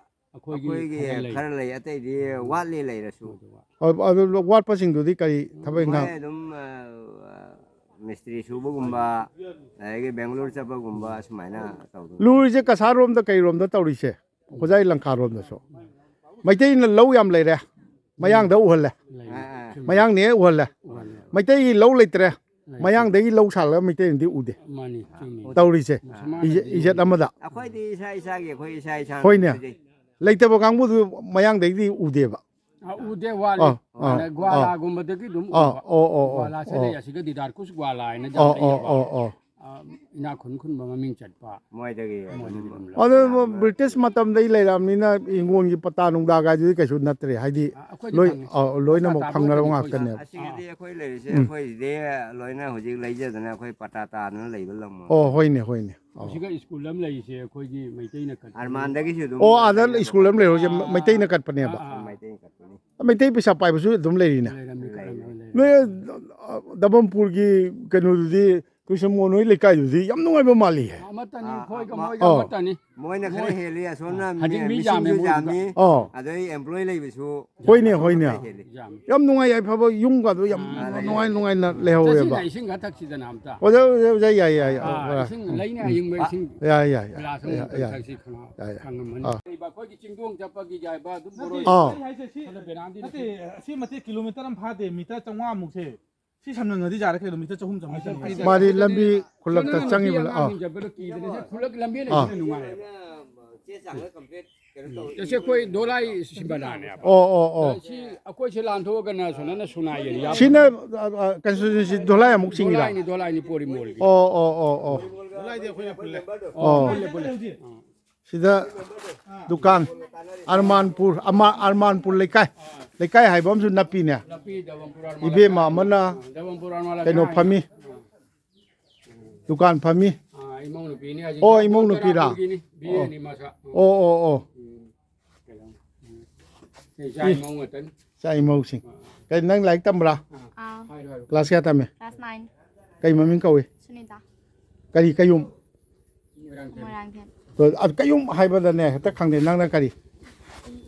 ꯑꯩꯈꯣꯏꯒꯤ ꯑꯩꯈꯣꯏꯒꯤ ꯈꯔ ꯂꯩ꯫ ꯈꯔ ꯂꯩ, ꯑꯇꯩꯗꯤ ꯋꯥꯠꯂꯤ ꯂꯩꯔꯁꯨ꯫ ꯑꯣ, ꯑꯗꯨ ꯋꯥꯠꯄꯁꯤꯡꯗꯨꯗꯤ ꯀꯔꯤ ꯊꯕꯛ ꯃꯣꯏ ꯏꯪꯈꯥꯡ? ꯑꯗꯨꯝ, ꯑ, ꯃꯤꯁꯇ꯭ꯔꯤ ꯁꯨꯕꯒꯨꯝꯕ, ꯑꯗꯒꯤ ꯕꯦꯡꯒꯂꯣꯔ ꯆꯠꯄꯒꯨꯝꯕ ꯁꯨꯃꯥꯏꯅ ꯇꯧꯗꯅ꯫ ꯂꯨꯔꯤꯁꯦ ꯀꯁꯥꯔꯣꯝꯗ ꯀꯩꯔꯣꯝꯗ ꯇꯧꯔꯤꯁꯦ? ꯈꯨꯖꯥꯏ ꯂꯪꯈꯥꯔꯣꯝꯗꯁꯨ꯫ ꯃꯩꯇꯩꯅ ꯂꯧ ꯌꯥꯝ ꯂꯩꯔꯦ꯫ ꯃꯌꯥꯡꯗ ꯎꯍꯜꯂꯦ꯫ ꯂꯩ꯫ ꯑꯥ, ꯑꯥ꯫ ꯆꯨꯝꯃꯤ꯫ ꯃꯌꯥꯡꯅ ꯍꯦꯛ ꯎꯍꯜꯂꯦ꯫ ꯎꯍꯜꯂꯦ꯫ ꯃꯩꯇꯩꯒꯤ ꯂꯧ ꯂꯩꯇ꯭ꯔꯦ꯫ ꯂꯩ꯫ ꯃꯌꯥꯡꯗꯒꯤ ꯂꯧ ꯁꯥꯜꯂꯒ ꯃꯩꯇꯩꯅꯗꯤ ꯎꯗꯦ꯫ ꯃꯥꯅꯤ, ꯆꯨꯝꯃꯤ꯫ ꯇꯧꯔꯤꯁꯦ꯫ ꯃꯨꯁꯜꯃꯥꯟꯅꯗꯤ ꯏꯖ-, ꯏꯖꯠ ꯑꯃꯗ꯫ ꯑꯩꯈꯣꯏꯗꯤ ꯏꯁꯥ ꯏꯁꯥꯒꯤ, ꯑꯩꯈꯣꯏ ꯏꯁꯥ ꯏꯁꯥꯅ ꯍꯣꯏꯅꯦ꯫ ꯄꯤꯖꯩ꯫ ꯂꯩꯇꯕ ꯀꯥꯡꯕꯨꯗꯨ ꯃꯌꯥꯡꯗꯒꯤꯗꯤ ꯎꯗꯦꯕ꯫ ꯑꯥ, ꯎꯗꯦ, ꯋꯥꯠꯂꯤ꯫ ꯑꯥ, ꯑꯥ, ꯍꯥꯟꯅ ꯒ꯭ꯋꯥꯂꯥꯒꯨꯝꯕꯗꯒꯤ ꯑꯗꯨꯝ ꯑꯥ, ꯎꯕ꯫ ꯑꯣ, ꯑꯣ, ꯑꯣ, ꯒ꯭ꯋꯥꯂꯥꯁꯦ ꯑꯣ꯫ ꯂꯩ, ꯑꯁꯤꯒ ꯗꯤꯗꯥꯔꯀꯨꯁ ꯒ꯭ꯋꯥꯂꯥ ꯍꯥꯏꯅ ꯌꯥꯝ ꯑꯣ, ꯑꯣ, ꯂꯩꯌꯦꯕ꯫ ꯑꯣ, ꯑꯣ꯫ ꯑꯥ, ꯏꯅꯥꯛ ꯈꯨꯟ ꯈꯨꯟꯕ ꯃꯃꯤꯡ ꯆꯠꯄ꯫ ꯃꯣꯏꯗꯒꯤ ꯃꯣꯏꯗꯒꯤ ꯑꯗꯨꯝ ꯑꯗꯨꯝ ꯂꯧ꯫ ꯑꯗꯨ ꯕ꯭ꯔꯤꯇꯤꯁ ꯃꯇꯝꯗꯩ ꯂꯩꯔꯛꯑꯕꯅꯤꯅ ꯍꯤꯡꯒꯣꯜꯒꯤ ꯄꯇꯥ ꯅꯨꯡꯗꯥ ꯀꯥꯏꯗꯨꯗꯤ ꯀꯩꯁꯨ ꯅꯠꯇ꯭ꯔꯦ꯫ ꯍꯥꯏꯗꯤ ꯑꯩꯈꯣꯏꯗꯤ ꯂꯣꯏ-, ꯐꯪꯉꯤ꯫ ꯑ, ꯂꯣꯏꯅꯃꯛ ꯄꯇꯥ ꯐꯪꯅꯔꯕ ꯇꯥꯕꯨꯗꯤ ꯉꯥꯛꯇꯅꯦꯕ꯫ ꯑꯁꯤꯒꯤꯗꯤ ꯑꯩꯈꯣꯏ ꯂꯩꯔꯤꯁꯦ ꯎꯝ꯫ ꯑꯩꯈꯣꯏꯁꯤꯗꯤ ꯂꯣꯏꯅ ꯍꯧꯖꯤꯛ ꯂꯩꯖꯗꯅ ꯑꯩꯈꯣꯏ ꯄꯇꯥ ꯇꯥꯗꯅ ꯂꯩꯕ ꯂꯝ ꯑꯣꯏ꯫ ꯑꯣ, ꯍꯣꯏꯅꯦ, ꯍꯣꯏꯅꯦ꯫ ꯑꯣ꯫ ꯍꯧꯖꯤꯛ ꯁ꯭ꯀꯨꯜ ꯑꯃ ꯂꯩꯔꯤꯁꯦ ꯑꯩꯈꯣꯏꯒꯤ ꯃꯩꯇꯩꯅ ꯀꯠꯄꯅꯤ꯫ ꯑꯔꯃꯥꯟꯗꯒꯤꯁꯨ ꯑꯗꯨꯝ ꯑꯣ, ꯑꯥꯗ ꯂꯩꯖꯕ꯫ ꯁ꯭ꯀꯨꯜ ꯑꯃ ꯂꯩꯍꯧꯔꯤꯁꯦ ꯑꯥ, ꯃꯩꯇꯩꯅ ꯀꯠꯄꯅꯦꯕ꯫ ꯑꯥ, ꯑꯥ꯫ ꯃꯩꯇꯩꯅ ꯀꯠꯄꯅꯤ꯫ ꯃꯩꯇꯩ ꯄꯩꯁꯥ ꯄꯥꯏꯕꯁꯨ ꯑꯗꯨꯝ ꯂꯩꯔꯤꯅꯦ꯫ ꯂꯩꯔꯝꯃꯤ, ꯈꯔ ꯑꯃ ꯂꯩꯔꯝꯃꯤ꯫ ꯅꯣꯏ, ꯑ, ꯗꯕꯝꯄꯨꯔꯒꯤ ꯀꯩꯅꯣꯗꯨꯗꯤ ꯂꯣꯏꯁꯝꯃꯣ ꯅꯣꯏ ꯂꯩꯀꯥꯏꯗꯨꯗꯤ ꯌꯥꯝ ꯅꯨꯡꯉꯥꯏꯕ ꯃꯥꯜꯂꯤꯍꯦ꯫ ꯑꯃꯠꯇꯅꯤ, ꯑꯥ, ꯑꯩꯈꯣꯏꯒ ꯑꯥ, ꯃꯣꯏꯒ ꯑꯣ꯫ ꯑꯃꯠꯇꯅꯤ꯫ ꯃꯣꯏꯅ ꯈꯔ ꯃꯣꯏ ꯍꯦꯜꯂꯤ, ꯑꯁꯣꯝꯅ ꯍꯧꯖꯤꯛ ꯃꯤ ꯃꯤꯁꯤꯡꯁꯨ ꯌꯥꯝꯃꯦ ꯌꯥꯝꯃꯤ, ꯃꯣꯏꯒ꯫ ꯑꯣ꯫ ꯑꯗꯩ employee ꯂꯩꯕꯁꯨ ꯍꯣꯏꯅꯦ, ꯍꯣꯏꯅꯦ꯫ ꯈꯔ ꯍꯦꯜꯂꯤ꯫ ꯌꯥꯝꯃꯤ꯫ ꯌꯥꯝ ꯅꯨꯡꯉꯥꯏ ꯌꯥꯏꯐꯕ ꯌꯨꯝꯒ ꯑꯗꯨ ꯌꯥꯝ ꯑꯥ, ꯂꯩ, ꯅꯨꯡꯉꯥꯏ ꯂꯩ꯫ ꯅꯨꯡꯉꯥꯏꯅ ꯂꯩꯍꯧꯋꯦꯕ꯫ ꯆꯠꯁꯤꯅꯦ, ꯏꯁꯤꯡ ꯈꯔ ꯊꯛꯁꯤꯗꯅ ꯑꯝꯇ꯫ ꯑꯣꯖꯥ, ꯑꯣꯖꯥ, ꯑꯣꯖꯥ, ꯌꯥꯏ, ꯌꯥꯏ, ꯌꯥꯏ꯫ ꯑꯥ, ꯑꯣ, ꯏꯁꯤꯡ ꯂꯩꯅꯤ, ꯑꯌꯤꯡꯕ ꯏꯁꯤꯡ꯫ ꯌꯥꯏ, ꯌꯥꯏ, ꯌꯥꯏ꯫ ꯒ꯭ꯂꯥꯁ ꯑꯃꯃꯝꯇꯪ ꯌꯥꯏ, ꯌꯥꯏ꯫ ꯊꯛꯁꯤ ꯈꯅꯥꯎ ꯌꯥꯏ, ꯌꯥꯏ꯫ ꯀꯪꯉꯝꯃꯅꯤ꯫ ꯑꯥ꯫ ꯑꯩꯈꯣꯏꯒꯤ ꯆꯤꯡꯗꯣꯡ ꯆꯠꯄꯒꯤ ꯌꯥꯏꯕ ꯑꯗꯨꯝ ꯅꯠꯇꯦ, ꯕꯣꯔꯣꯏ꯫ ꯑꯥ꯫ ꯑꯩ ꯍꯥꯏꯁꯦ ꯁꯤ, ꯈꯔ ꯕꯦꯔꯥꯟꯗꯤ ꯅꯠꯇꯦ, ꯂꯩꯇꯦ꯫ ꯑꯁꯤ ꯃꯇꯦꯛ ꯀꯤꯂꯣꯃꯤꯇꯔ ꯑꯃ ꯐꯥꯗꯦ, ꯃꯤꯇꯔ ꯆꯥꯝꯃꯉꯥ ꯃꯨꯛꯁꯦ꯫ ꯁꯤ ꯁꯝꯅꯅꯗꯤ ꯌꯥꯔꯦ ꯀꯩꯅꯣ, ꯃꯤꯇꯔ ꯆꯍꯨꯝ ꯆꯥꯝꯃꯔꯤ ꯆꯪꯉꯤ꯫ ꯃꯥꯗꯤ ꯂꯝꯕꯤ ꯈꯨꯜꯂꯛꯇ ꯁꯣꯝꯗꯅ ꯆꯪꯉꯤꯕ, ꯅꯨꯄꯤ ꯑꯥ꯫ ꯑꯉꯥꯡꯁꯤꯡ ꯆꯠꯄꯗꯣ ꯀꯤꯗꯅ ꯁꯤ ꯈꯨꯜꯂꯛ ꯂꯝꯕꯦꯜ ꯑꯥ꯫ ꯂꯩꯁꯤꯅ ꯅꯨꯡꯉꯥꯏꯌꯦꯕ꯫ ꯆꯦ ꯆꯥꯡꯗ complete ꯀꯩꯅꯣ ꯇꯧ-, ꯇꯁꯦ ꯑꯩꯈꯣꯏ ꯗꯣꯂꯥꯏ ꯁꯤꯕꯅꯥꯅꯦꯕ꯫ ꯑꯣ, ꯑꯣ, ꯑꯣ꯫ ꯁꯤ ꯑꯩꯈꯣꯏꯁꯦ ꯂꯥꯟꯊꯣꯛꯑꯒꯅ ꯁꯣꯝꯗꯅ ꯁꯨꯅꯥꯏ ꯌꯦꯅꯤ ꯌꯥꯝ꯫ ꯁꯤꯅ, ꯑ, ꯑ, constituency ꯗꯣꯂꯥꯏ ꯑꯃꯨꯛ ꯆꯤꯡꯉꯤꯔꯥ? ꯗꯣꯂꯥꯏꯅꯤ, ꯗꯣꯂꯥꯏꯅꯤ ꯄꯣꯔꯤꯃꯣꯜꯒꯤ꯫ ꯑꯣ, ꯑꯣ, ꯑꯣ, ꯑꯣ꯫ ꯗꯣꯂꯥꯏꯗꯤ ꯑꯩꯈꯣꯏꯅ ꯄꯨꯜꯂꯦ꯫ ꯑꯣ꯫ ꯄꯨꯜꯂꯦ, ꯄꯨꯜꯂꯦ꯫ ꯑꯥ꯫ ꯁꯤꯗ ꯗꯨꯀꯥꯟ ꯑꯔꯃꯥꯟꯄꯨꯔ, ꯑꯃ-, ꯑꯔꯃꯥꯟꯄꯨꯔ ꯂꯩꯀꯥꯏ, ꯂꯩꯀꯥꯏ ꯍꯥꯏꯕ ꯑꯃꯁꯨ ꯅꯞꯄꯤꯅꯦ꯫ ꯅꯞꯄꯤ, ꯗꯕꯝꯄꯨꯔ ꯑꯔꯃꯥꯟ ꯏꯕꯦꯝꯃ ꯂꯩꯀꯥꯏ꯫ ꯑꯃꯅ ꯑꯥ, ꯗꯕꯝꯄꯨꯔ ꯑꯔꯃꯥꯟ ꯀꯩꯅꯣ ꯂꯩꯀꯥꯏ꯫ ꯐꯝꯃꯤ, ꯑꯥ꯫ ꯗꯨꯀꯥꯟ ꯐꯝꯃꯤ꯫ ꯑꯥ, ꯏꯃꯧ ꯅꯨꯄꯤꯅꯤ ꯍꯧꯖꯤꯛ꯫ ꯑꯣ, ꯏꯃꯧ ꯅꯨꯄꯤꯔꯥ? ꯇꯔꯥꯄꯨꯔꯒꯤꯅꯤ, ꯕꯤ ꯑꯦꯅꯤ ꯃꯥꯁꯨ꯫ ꯑꯣ, ꯑꯣ, ꯑꯣ꯫ ꯎꯝ꯫ ꯀꯩꯅꯣ, ꯎꯝ꯫ ꯏꯆꯥ ꯏꯃꯧ ꯉꯥꯛꯇꯅꯤ꯫ ꯏꯆꯥ ꯏꯃꯧꯁꯤꯡ꯫ ꯑꯥ꯫ ꯀꯩ, ꯅꯪ ꯂꯥꯏꯔꯤꯛ ꯇꯝꯕ꯭ꯔꯥ? ꯑꯥ꯫ ꯍꯥꯏꯔꯣ, ꯍꯥꯏꯔꯣ꯫ Class ꯀꯌꯥ ꯇꯝꯃꯦ? Class nine꯫ ꯀꯩ ꯃꯃꯤꯡ ꯀꯧꯏ? ꯁꯨꯅꯤꯇꯥ꯫ ꯀꯔꯤ ꯀꯌꯨꯝ? ꯃꯣꯏꯔꯥꯡꯊꯦꯝ꯫ ꯃꯣꯏꯔꯥꯡꯊꯦꯝ꯫ ꯑ, ꯀꯌꯨꯝ ꯍꯥꯏꯕꯗꯅꯦ ꯍꯦꯛꯇ ꯈꯪꯗꯦ꯫ ꯅꯪꯅ ꯀꯔꯤ?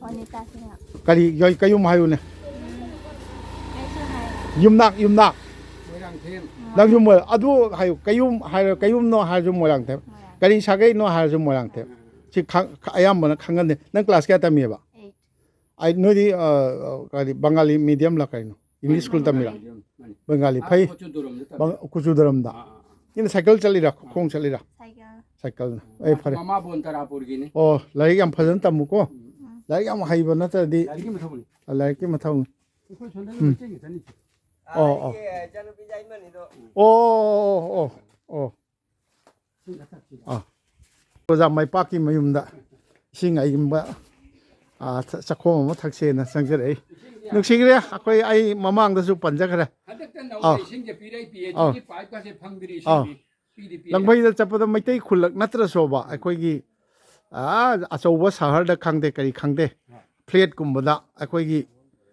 ꯑꯣꯅꯤꯇꯥ ꯁꯤꯡꯍ꯫ ꯀꯔꯤ? ꯌꯣꯏ-, ꯀꯌꯨꯝ ꯍꯥꯏꯌꯨꯅꯦ꯫ ꯎꯝ꯫ ꯑꯩꯁꯨ ꯍꯥꯏ꯫ ꯌꯨꯝꯅꯥꯛ, ꯌꯨꯝꯅꯥꯛ꯫ ꯃꯣꯏꯔꯥꯡꯊꯦꯝ꯫ ꯅꯪꯁꯨ ꯃꯣꯏ-, ꯑꯗꯨ ꯍꯥꯏꯌꯨ꯫ ꯀꯌꯨꯝ ꯍꯥꯏꯔ-, ꯀꯌꯨꯝꯅꯣ ꯍꯥꯏꯔꯁꯨ ꯃꯣꯏꯔꯥꯡꯊꯦꯝ꯫ ꯃꯣꯏꯔꯥꯡ꯫ ꯀꯔꯤ ꯁꯥꯒꯩꯅꯣ ꯍꯥꯏꯔꯁꯨ ꯃꯣꯏꯔꯥꯡꯊꯦꯝ꯫ ꯁꯤ ꯈꯪ-, ꯑꯌꯥꯝꯕꯅ ꯈꯪꯒꯟꯗꯦ꯫ ꯅꯪ class ꯀꯌꯥ ꯇꯝꯃꯤꯕ? Eight꯫ ꯑꯩ, ꯅꯣꯏꯗꯤ, ꯑ, ꯑ, ꯀꯔꯤ, ꯕꯪꯒꯥꯂꯤ medium ꯂ ꯀꯩꯅꯣ? English school ꯇꯝꯃꯤꯔꯥ? ꯃꯥꯅꯤ, ꯃꯥꯅꯤ꯫ ꯕꯪꯒꯥꯂꯤ ꯑꯥ, ꯐꯩ꯫ ꯀꯨꯆꯨꯗꯨꯔꯝꯗ ꯇꯝꯃꯤ꯫ ꯕꯪ-, ꯀꯨꯆꯨꯗꯨꯔꯝꯗ꯫ ꯑꯥ, ꯑꯥ, ꯑꯥ꯫ ꯅꯪꯅ cycle ꯆꯠꯂꯤꯔꯥ? ꯈꯣꯡ ꯆꯠꯂꯤꯔꯥ? Cycle꯫ Cycle ꯅ꯫ ꯑꯩ ꯐꯔꯦ꯫ ꯃꯃꯥꯕꯣꯟ ꯇꯔꯥꯄꯨꯔꯒꯤꯅꯤ꯫ ꯑꯣ, ꯂꯥꯏꯔꯤꯛ ꯌꯥꯝ ꯐꯖꯅ ꯇꯝꯃꯨꯀꯣ꯫ ꯎꯝ꯫ ꯂꯥꯏꯔꯤꯛ ꯌꯥꯝ ꯍꯩꯕ ꯅꯠꯇ꯭ꯔꯗꯤ ꯂꯥꯏꯔꯤꯛꯀꯤ ꯃꯊꯧꯅꯤ꯫ ꯑ, ꯂꯥꯏꯔꯤꯛꯀꯤ ꯃꯊꯧꯅꯤ꯫ ꯑꯩꯈꯣꯏ ꯁꯣꯝꯗ ꯎꯝ꯫ ꯃꯩꯇꯩ ꯉꯥꯛꯇꯅꯤ꯫ ꯑꯣ, ꯑꯣ꯫ ꯑꯩꯒꯤ ꯏꯆꯥꯅꯨꯄꯤ ꯌꯥꯏꯃꯅꯤꯗꯣ꯫ ꯑꯣ, ꯑꯣ, ꯑꯣ, ꯑꯣ꯫ ꯑꯥ꯫ ꯑꯣꯖꯥ ꯃꯥꯏꯄꯥꯛꯀꯤ ꯃꯌꯨꯝꯗ ꯏꯁꯤꯡ ꯑꯏꯪꯕ, ꯑꯥ, ꯆ-, ꯆꯥꯛꯈꯣꯝ ꯑꯃ ꯊꯛꯁꯦꯅ ꯆꯪꯖꯔꯛꯏ꯫ ꯅꯨꯡꯁꯤꯈ꯭ꯔꯦ, ꯑꯩꯈꯣꯏ, ꯑꯩ ꯃꯃꯥꯡꯗꯁꯨ ꯄꯟꯖꯈ꯭ꯔꯦ꯫ ꯍꯟꯗꯛꯇ ꯅꯧꯅ ꯑꯥ꯫ ꯏꯁꯤꯡꯁꯦ ꯄꯤꯔꯛꯏ, ꯄꯤ ꯑꯩꯆ ꯗꯤꯒꯤ ꯑꯥ꯫ ꯄꯥꯏꯞꯀꯁꯦ ꯐꯪꯗ꯭ꯔꯤ ꯑꯥ꯫ ꯏꯁꯤꯡꯗꯤ꯫ ꯄꯤꯗꯤ ꯄꯤꯔꯦ꯫ ꯂꯪꯐꯩꯗ ꯆꯠꯄꯗ ꯃꯩꯇꯩ ꯈꯨꯜꯂꯛ ꯅꯠꯇ꯭ꯔꯁꯨꯕ, ꯑꯩꯈꯣꯏꯒꯤ, ꯑꯥ, ꯑꯆꯧꯕ ꯁꯍꯔꯗ ꯈꯪꯗꯦ, ꯀꯔꯤ ꯈꯪꯗꯦ, ꯑꯥ꯫ Flat ꯀꯨꯝꯕꯗ ꯑꯩꯈꯣꯏꯒꯤ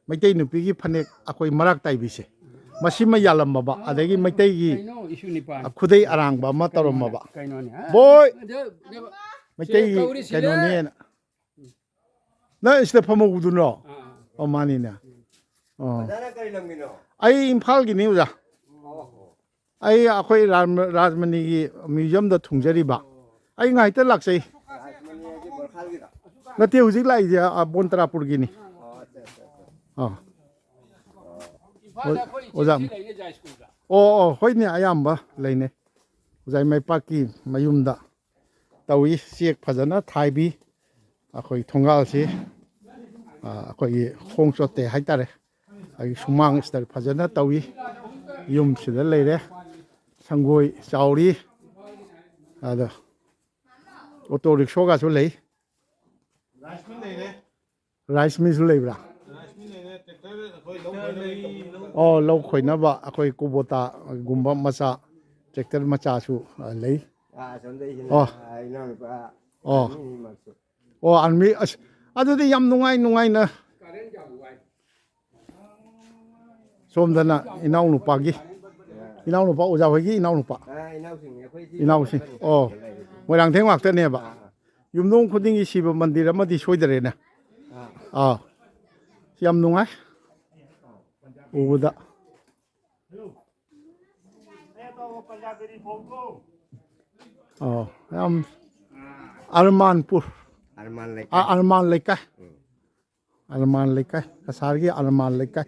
ꯃꯩꯇꯩ ꯅꯨꯄꯤꯒꯤ ꯐꯅꯦꯛ ꯑꯩꯈꯣꯏ ꯃꯔꯥꯛ ꯇꯥꯏꯕꯤꯁꯦ, ꯃꯁꯤꯃ ꯌꯥꯜꯂꯝꯃꯕ, ꯑꯗꯒꯤ ꯃꯩꯇꯩꯒꯤ ꯀꯩꯅꯣ issue ꯅꯤꯄꯥꯟ? ꯈꯨꯗꯩ ꯑꯔꯥꯡꯕ ꯑꯃ ꯇꯧꯔꯝꯃꯕ꯫ ꯀꯩꯅꯣꯅꯦ? ꯕꯣꯏ! ꯑꯗꯨ, ꯑꯗꯨ, ꯃꯩꯇꯩꯒꯤ ꯁꯤ ꯀꯧꯔꯤꯁꯤꯅ? ꯀꯩꯅꯣꯅꯦꯅ꯫ ꯅꯪ ꯁꯤꯗ ꯐꯝꯍꯧꯕꯗꯨꯅꯣ? ꯑꯥ, ꯑꯣ, ꯃꯥꯅꯤꯅꯦ꯫ ꯑꯣ꯫ ꯑꯣꯖꯥꯅ ꯀꯔꯤ ꯂꯝꯒꯤꯅꯣ? ꯑꯩ ꯏꯝꯐꯥꯜꯒꯤꯅꯤ ꯑꯣꯖꯥ꯫ ꯑꯣ꯫ ꯑꯩ ꯑꯩꯈꯣꯏ ꯔꯥꯖ-, ꯔꯥꯖꯃꯅꯤꯒꯤ ꯃ꯭ꯌꯨꯖꯤꯌꯝꯗ ꯊꯨꯡꯖꯔꯤꯕ꯫ ꯑꯩ ꯉꯥꯏꯍꯥꯛꯇ ꯂꯥꯛꯆꯩ꯫ ꯔꯥꯖꯃꯅꯤ ꯍꯥꯏꯗꯤ ꯕꯣꯔꯈꯥꯜꯒꯤꯗꯣ? ꯅꯠꯇꯦ, ꯍꯧꯖꯤꯛ ꯂꯥꯛꯏꯁꯦ, ꯑ, ꯕꯣꯟꯇ꯭ꯔꯥꯄꯨꯔꯒꯤꯅꯤ꯫ ꯑꯣ, ꯑꯠꯆꯥ, ꯑꯠꯆꯥ, ꯑꯠꯆꯥ꯫ ꯑꯥ꯫ ꯏꯝꯐꯥꯜꯗ ꯑꯩꯈꯣꯏ ꯑꯣꯖꯥ꯫ ꯏꯆꯦꯁꯤ ꯂꯩꯅꯦ ꯖꯥꯏ ꯁ꯭ꯀꯨꯜꯗ꯫ ꯑꯣ, ꯑꯣ, ꯍꯣꯏꯅꯦ, ꯑꯌꯥꯝꯕ ꯂꯩꯅꯩ꯫ ꯑꯣꯖꯥ ꯏꯃꯥ ꯏꯄꯥꯀꯤ ꯃꯌꯨꯝꯗ ꯇꯧꯏ, ꯆꯦꯛ ꯐꯖꯅ ꯊꯥꯏꯕꯤ꯫ ꯑꯩꯈꯣꯏ ꯊꯣꯡꯒꯥꯜꯁꯤ, ꯑ, ꯑꯩꯈꯣꯏꯒꯤ ꯈꯣꯡ ꯆꯣꯠꯇꯦ ꯍꯥꯏꯇꯥꯔꯦ꯫ ꯑꯩꯒꯤ ꯁꯨꯃꯥꯡ ꯁꯤꯗ ꯐꯖꯅ ꯇꯧꯏ꯫ ꯌꯨꯝꯁꯤꯗ ꯂꯩꯔꯦ꯫ ꯁꯪꯒꯣꯏ ꯆꯥꯎꯔꯤ꯫ ꯑꯗ ꯑꯣꯇꯣ ꯔꯤꯛꯁꯣꯒꯁꯨ ꯂꯩ꯫ ꯔꯥꯏꯁ ꯃꯤꯜ ꯂꯩꯔꯦ꯫ ꯔꯥꯏꯁ ꯃꯤꯜꯁꯨ ꯂꯩꯕ꯭ꯔꯥ? ꯔꯥꯏꯁ ꯃꯤꯜ ꯂꯩꯔꯦ, ꯇ꯭ꯔꯦꯛꯇꯔ ꯑꯩꯈꯣꯏ ꯂꯧ ꯈꯣꯏꯅꯕꯒꯤ ꯇꯧꯕ꯫ ꯑꯣ, ꯂꯧ ꯈꯣꯏꯅꯕ ꯑꯩꯈꯣꯏ ꯀꯨꯕꯣꯇꯥꯒꯨꯝꯕ ꯃꯆꯥ, ꯇ꯭ꯔꯦꯛꯇꯔ ꯃꯆꯥꯁꯨ, ꯑ, ꯂꯩ꯫ ꯑꯥ, ꯑꯁꯣꯝꯗꯩꯁꯤꯅ ꯑꯣ꯫ ꯏꯅꯥꯎꯅꯨꯄꯥ ꯑꯣ꯫ ꯑꯅꯤꯃꯛꯁꯨ꯫ ꯑꯣ, ꯑꯥꯔꯃꯤ, ꯑꯁ, ꯑꯗꯨꯗꯤ ꯌꯥꯝ ꯅꯨꯡꯉꯥꯏ ꯅꯨꯡꯉꯥꯏꯅ꯫ ꯁꯣꯝꯗꯅ ꯏꯅꯥꯎꯅꯨꯄꯥꯒꯤ, ꯏꯅꯥꯎꯅꯨꯄꯥ, ꯑꯣꯖꯥ ꯍꯣꯏꯒꯤ ꯏꯅꯥꯎꯅꯨꯄꯥ꯫ ꯑꯥ, ꯏꯅꯥꯎꯁꯤꯡꯅꯤ, ꯑꯩꯈꯣꯏ ꯁꯤ ꯏꯅꯥꯎꯁꯤꯡ꯫ ꯑꯣ, ꯃꯣꯏꯔꯥꯡꯊꯦꯝ ꯉꯥꯛꯇꯅꯦꯕ꯫ ꯌꯨꯝꯊꯣꯡ ꯈꯨꯗꯤꯡꯒꯤ ꯁꯤꯕ ꯃꯟꯗꯤꯔ ꯑꯃꯗꯤ ꯁꯣꯏꯗꯔꯦꯅꯦ꯫ ꯑꯥ꯫ ꯑꯥ, ꯌꯥꯝ ꯅꯨꯡꯉꯥꯏ ꯎꯕꯗ꯫ ꯑꯣ, ꯌꯥꯝ ꯑꯔꯃꯥꯟꯄꯨꯔ꯫ ꯑꯔꯃꯥꯟ ꯑ, ꯂꯩꯀꯥꯏ꯫ ꯑꯔꯃꯥꯟ ꯂꯩꯀꯥꯏ꯫ ꯎꯝ꯫ ꯑꯔꯃꯥꯟ ꯂꯩꯀꯥꯏ, ꯀꯁꯥꯔꯒꯤ ꯑꯔꯃꯥꯟ ꯂꯩꯀꯥꯏ꯫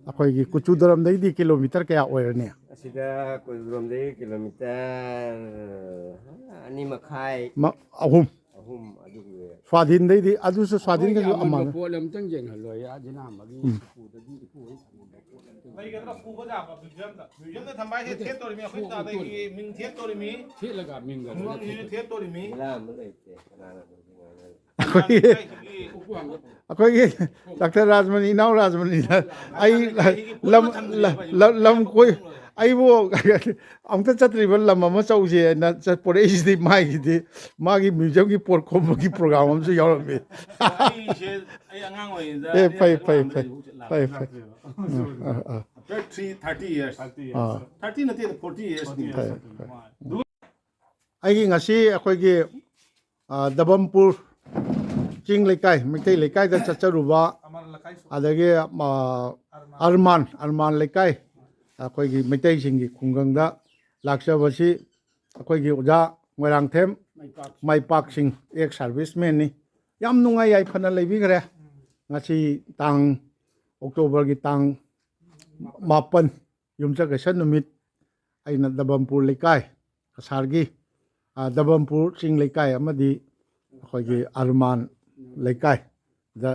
ꯑꯩꯈꯣꯏꯒꯤ ꯀꯨꯆꯨꯗꯔꯝꯗꯒꯤꯗꯤ ꯀꯤꯂꯣꯃꯤꯇꯔ ꯀꯌꯥ ꯑꯣꯏꯔꯅꯤ? ꯑꯁꯤꯗ ꯀꯨꯆꯨꯗꯔꯝꯗꯒꯤ ꯀꯤꯂꯣꯃꯤꯇꯔ ꯑꯅꯤ ꯃꯈꯥꯏ, ꯃ-, ꯑꯍꯨꯝ꯫ ꯑꯍꯨꯝ ꯑꯗꯨꯒꯤ ꯑꯣꯏꯔꯦ꯫ ꯁ꯭ꯋꯥꯙꯤꯟꯗꯩꯗꯤ, ꯑꯗꯨꯁꯨ ꯁ꯭ꯋꯥꯙꯤꯟꯒꯁꯨ ꯑꯩꯈꯣꯏꯒꯤ ꯑꯃꯟꯕ ꯑꯃꯥꯟꯅ꯫ ꯄꯣꯠ ꯑꯝꯇꯪ ꯌꯦꯡꯍꯜꯂꯣ, ꯑꯌꯥ, ꯖꯤꯅꯥꯃꯒꯤ ꯏꯄꯨꯗꯒꯤ ꯏꯄꯨ ꯍꯣꯏ ꯊꯝꯃꯝꯕ ꯄꯣꯠ ꯑꯝꯇꯪ ꯌꯦꯡꯍꯜꯂꯣ꯫ ꯂꯩꯒꯗ꯭ꯔꯥ ꯄꯨꯕ ꯌꯥꯕ ꯃ꯭ꯌꯨꯖꯤꯌꯝꯗ? ꯃ꯭ꯌꯨꯖꯤꯌꯝꯗ ꯊꯝꯕ ꯍꯥꯏꯁꯦ ꯊꯦꯠꯇꯣꯔꯤꯃꯤ, ꯑꯩꯈꯣꯏ ꯇꯥꯗꯒꯤ ꯃꯤꯡ ꯊꯦꯠꯇꯣꯔꯤꯃꯤ, ꯊꯦꯠꯂꯒ ꯃꯤꯡꯒ ꯂꯣꯏꯅ ꯈꯨꯡꯒꯪꯁꯤꯁꯨ ꯊꯦꯠꯇꯣꯔꯤꯃꯤ꯫ ꯂꯥꯝꯕ ꯂꯩꯇꯦ, ꯀꯅꯥꯅ ꯇꯧꯗꯣꯏꯅꯣ? ꯑꯩꯈꯣꯏꯒꯤ, ꯂꯩꯀꯥꯏꯁꯤꯒꯤ ꯎꯄꯨ ꯍꯥꯡꯗꯣꯛꯄ꯫ ꯑꯩꯈꯣꯏꯒꯤ ꯗꯥꯛꯇꯔ ꯔꯥꯖꯃꯅꯤ, ꯏꯅꯥꯎ ꯔꯥꯖꯃꯅꯤꯅ ꯑꯩ ꯂꯝ, ꯂꯝ, ꯂꯝ ꯀꯣꯏ, ꯑꯩꯕꯨ ꯑꯃꯨꯛꯇ ꯆꯠꯇ꯭ꯔꯤꯕ ꯂꯝ ꯑꯃ ꯆꯧꯁꯦꯅ ꯆꯠ-, ꯄꯣꯔꯛꯏꯁꯤꯗꯤ ꯃꯥꯒꯤꯗꯤ, ꯃꯥꯒꯤ ꯃ꯭ꯌꯨꯖꯤꯌꯝꯒꯤ ꯄꯣꯠ ꯈꯣꯝꯕꯒꯤ ꯄ꯭ꯔꯣꯒ꯭ꯔꯥꯝ ꯑꯃꯁꯨ ꯌꯥꯎꯔꯝꯃꯤ꯫ ꯑꯩꯁꯦ, ꯑꯩ ꯑꯉꯥꯡ ꯑꯣꯏꯔꯤꯉꯩꯗ ꯑꯦ, ꯑꯩ ꯐꯩ, ꯑꯉꯥꯡ ꯐꯩ, ꯑꯃꯗ ꯐꯩ, ꯍꯧꯖꯤꯛ ꯂꯥꯛꯄ꯫ ꯐꯩ, ꯐꯩ꯫ ꯎꯝ, ꯑꯥ, ꯑꯥ꯫ Thirty, thirty years. Thirty ꯑꯥ꯫ Years. Thirty ꯅꯠꯇꯦꯗ, forty years. Forty years. ꯐꯩ, ꯐꯩ꯫ ꯑꯩꯒꯤ ꯉꯁꯤ ꯑꯩꯈꯣꯏꯒꯤ ꯑ, ꯗꯕꯝꯄꯨꯔ ꯆꯤꯡ ꯂꯩꯀꯥꯏ, ꯃꯩꯇꯩ ꯂꯩꯀꯥꯏꯗ ꯆꯠꯆꯔꯨꯕ, ꯑꯃꯔ ꯂꯩꯀꯥꯏꯁꯨ꯫ ꯑꯗꯒꯤ ꯑ, ꯑꯔꯃꯥꯟ꯫ ꯑꯔꯃꯥꯟ, ꯑꯔꯃꯥꯟ ꯂꯩꯀꯥꯏ, ꯑꯩꯈꯣꯏꯒꯤ ꯃꯩꯇꯩꯁꯤꯡꯒꯤ ꯈꯨꯡꯒꯪꯗ ꯂꯥꯛꯆꯕꯁꯤ ꯑꯩꯈꯣꯏꯒꯤ ꯑꯣꯖꯥ ꯃꯣꯏꯔꯥꯡꯊꯦꯝ ꯃꯥꯏꯄꯥꯛꯁꯤꯡ, ꯑꯦꯛꯁ ꯁꯥꯔꯚꯤꯁꯃꯦꯟꯅꯤ꯫ ꯌꯥꯝ ꯅꯨꯡꯉꯥꯏ ꯌꯥꯏꯐꯅ ꯂꯩꯕꯤꯈ꯭ꯔꯦ꯫ ꯉꯁꯤ ꯇꯥꯡ, ꯑꯣꯛꯇꯣꯕꯔꯒꯤ ꯇꯥꯡ ꯃꯥꯄꯟ, ꯌꯨꯝꯁꯀꯩꯁ ꯅꯨꯃꯤꯠ, ꯑꯩꯅ ꯗꯕꯝꯄꯨꯔ ꯂꯩꯀꯥꯏ, ꯀꯁꯥꯔꯒꯤ, ꯑ, ꯗꯕꯝꯄꯨꯔ ꯆꯤꯡ ꯂꯩꯀꯥꯏ ꯑꯃꯗꯤ ꯑꯩꯈꯣꯏꯒꯤ ꯑꯔꯃꯥꯟ ꯂꯩꯀꯥꯏꯗ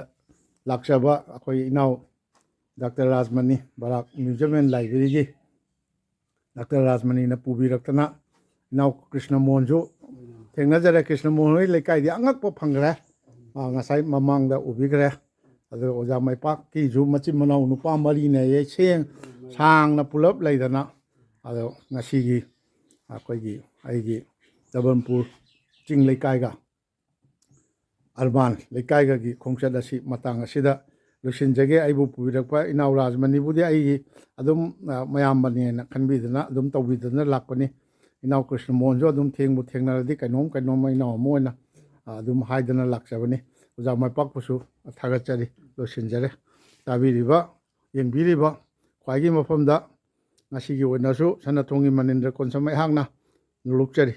ꯂꯥꯛꯆꯕ ꯑꯩꯈꯣꯏ ꯏꯅꯥꯎ doctor Rajmani, Barak museum and ꯂꯥꯏꯕ꯭ꯔꯦꯔꯤꯒꯤ ꯗꯥꯛꯇꯔ ꯔꯥꯖꯃꯅꯤꯅ ꯄꯨꯕꯤꯔꯛꯇꯅ ꯏꯅꯥꯎ ꯀ꯭ꯔꯤꯁꯅꯃꯣꯍꯟꯁꯨ ꯊꯦꯡꯅꯖꯔꯦ꯫ ꯀ꯭ꯔꯤꯁꯅꯃꯣꯍꯟ ꯍꯣꯏ ꯂꯩꯀꯥꯏꯗꯤ ꯑꯉꯛꯄ ꯐꯪꯈ꯭ꯔꯦ꯫ ꯑ, ꯉꯁꯥꯏ ꯃꯃꯥꯡꯗ ꯎꯕꯤꯈ꯭ꯔꯦ꯫ ꯑꯗꯨꯒ ꯑꯣꯖꯥ ꯃꯥꯏꯄꯥꯛꯀꯤꯁꯨ ꯃꯆꯤꯟ ꯃꯅꯥꯎ ꯅꯨꯄꯥ ꯃꯔꯤꯅꯦꯌꯦ, ꯁꯦꯡ ꯁꯥꯡꯅ ꯄꯨꯂꯞ ꯂꯩꯗꯅ꯫ ꯑꯗꯣ ꯉꯁꯤꯒꯤ ꯑꯩꯈꯣꯏꯒꯤ, ꯑꯩꯒꯤ ꯗꯕꯝꯄꯨꯔ ꯆꯤꯡ ꯂꯩꯀꯥꯏꯒ ꯑꯔꯕꯥꯟ ꯂꯩꯀꯥꯏꯒꯒꯤ ꯈꯣꯡꯆꯠ ꯑꯁꯤ ꯃꯇꯥꯡ ꯑꯁꯤꯗ ꯂꯣꯏꯁꯤꯟꯖꯒꯦ꯫ ꯑꯩꯕꯨ ꯄꯨꯕꯤꯔꯛꯄ ꯏꯅꯥꯎ ꯔꯥꯖꯃꯅꯤꯕꯨꯗꯤ ꯑꯩꯒꯤ ꯑꯗꯨꯝ, ꯑ, ꯃꯌꯥꯝꯕꯅꯦꯅ ꯈꯟꯕꯤꯗꯅ ꯑꯗꯨꯝ ꯇꯧꯕꯤꯗꯅ ꯂꯥꯛꯄꯅꯤ꯫ ꯏꯅꯥꯎ ꯀ꯭ꯔꯤꯁꯅꯃꯣꯍꯟꯁꯨ ꯑꯗꯨꯝ ꯊꯦꯡꯕꯨ ꯊꯦꯡꯅꯔꯗꯤ ꯀꯩꯅꯣꯝ ꯀꯩꯅꯣꯝ ꯏꯅꯥꯎ ꯑꯃ ꯑꯣꯏꯅ, ꯑ, ꯑꯗꯨꯝ ꯍꯥꯏꯗꯅ ꯂꯥꯛꯆꯕꯅꯤ꯫ ꯑꯣꯖꯥ ꯃꯥꯏꯄꯥꯛꯄꯨꯁꯨ ꯊꯥꯒꯠꯆꯔꯤ꯫ ꯂꯣꯏꯁꯤꯟꯖꯔꯦ꯫ ꯇꯥꯕꯤꯔꯤꯕ, ꯌꯦꯡꯕꯤꯔꯤꯕ, ꯈ꯭ꯋꯥꯏꯒꯤ ꯃꯐꯝꯗ ꯉꯁꯤꯒꯤ ꯑꯣꯏꯅꯁꯨ ꯁꯅꯥꯊꯣꯡꯒꯤ ꯃꯅꯤꯟꯗ꯭ꯔ ꯀꯣꯟꯁꯝ ꯑꯩꯍꯥꯛꯅ ꯅꯣꯂꯨꯛꯆꯔꯤ꯫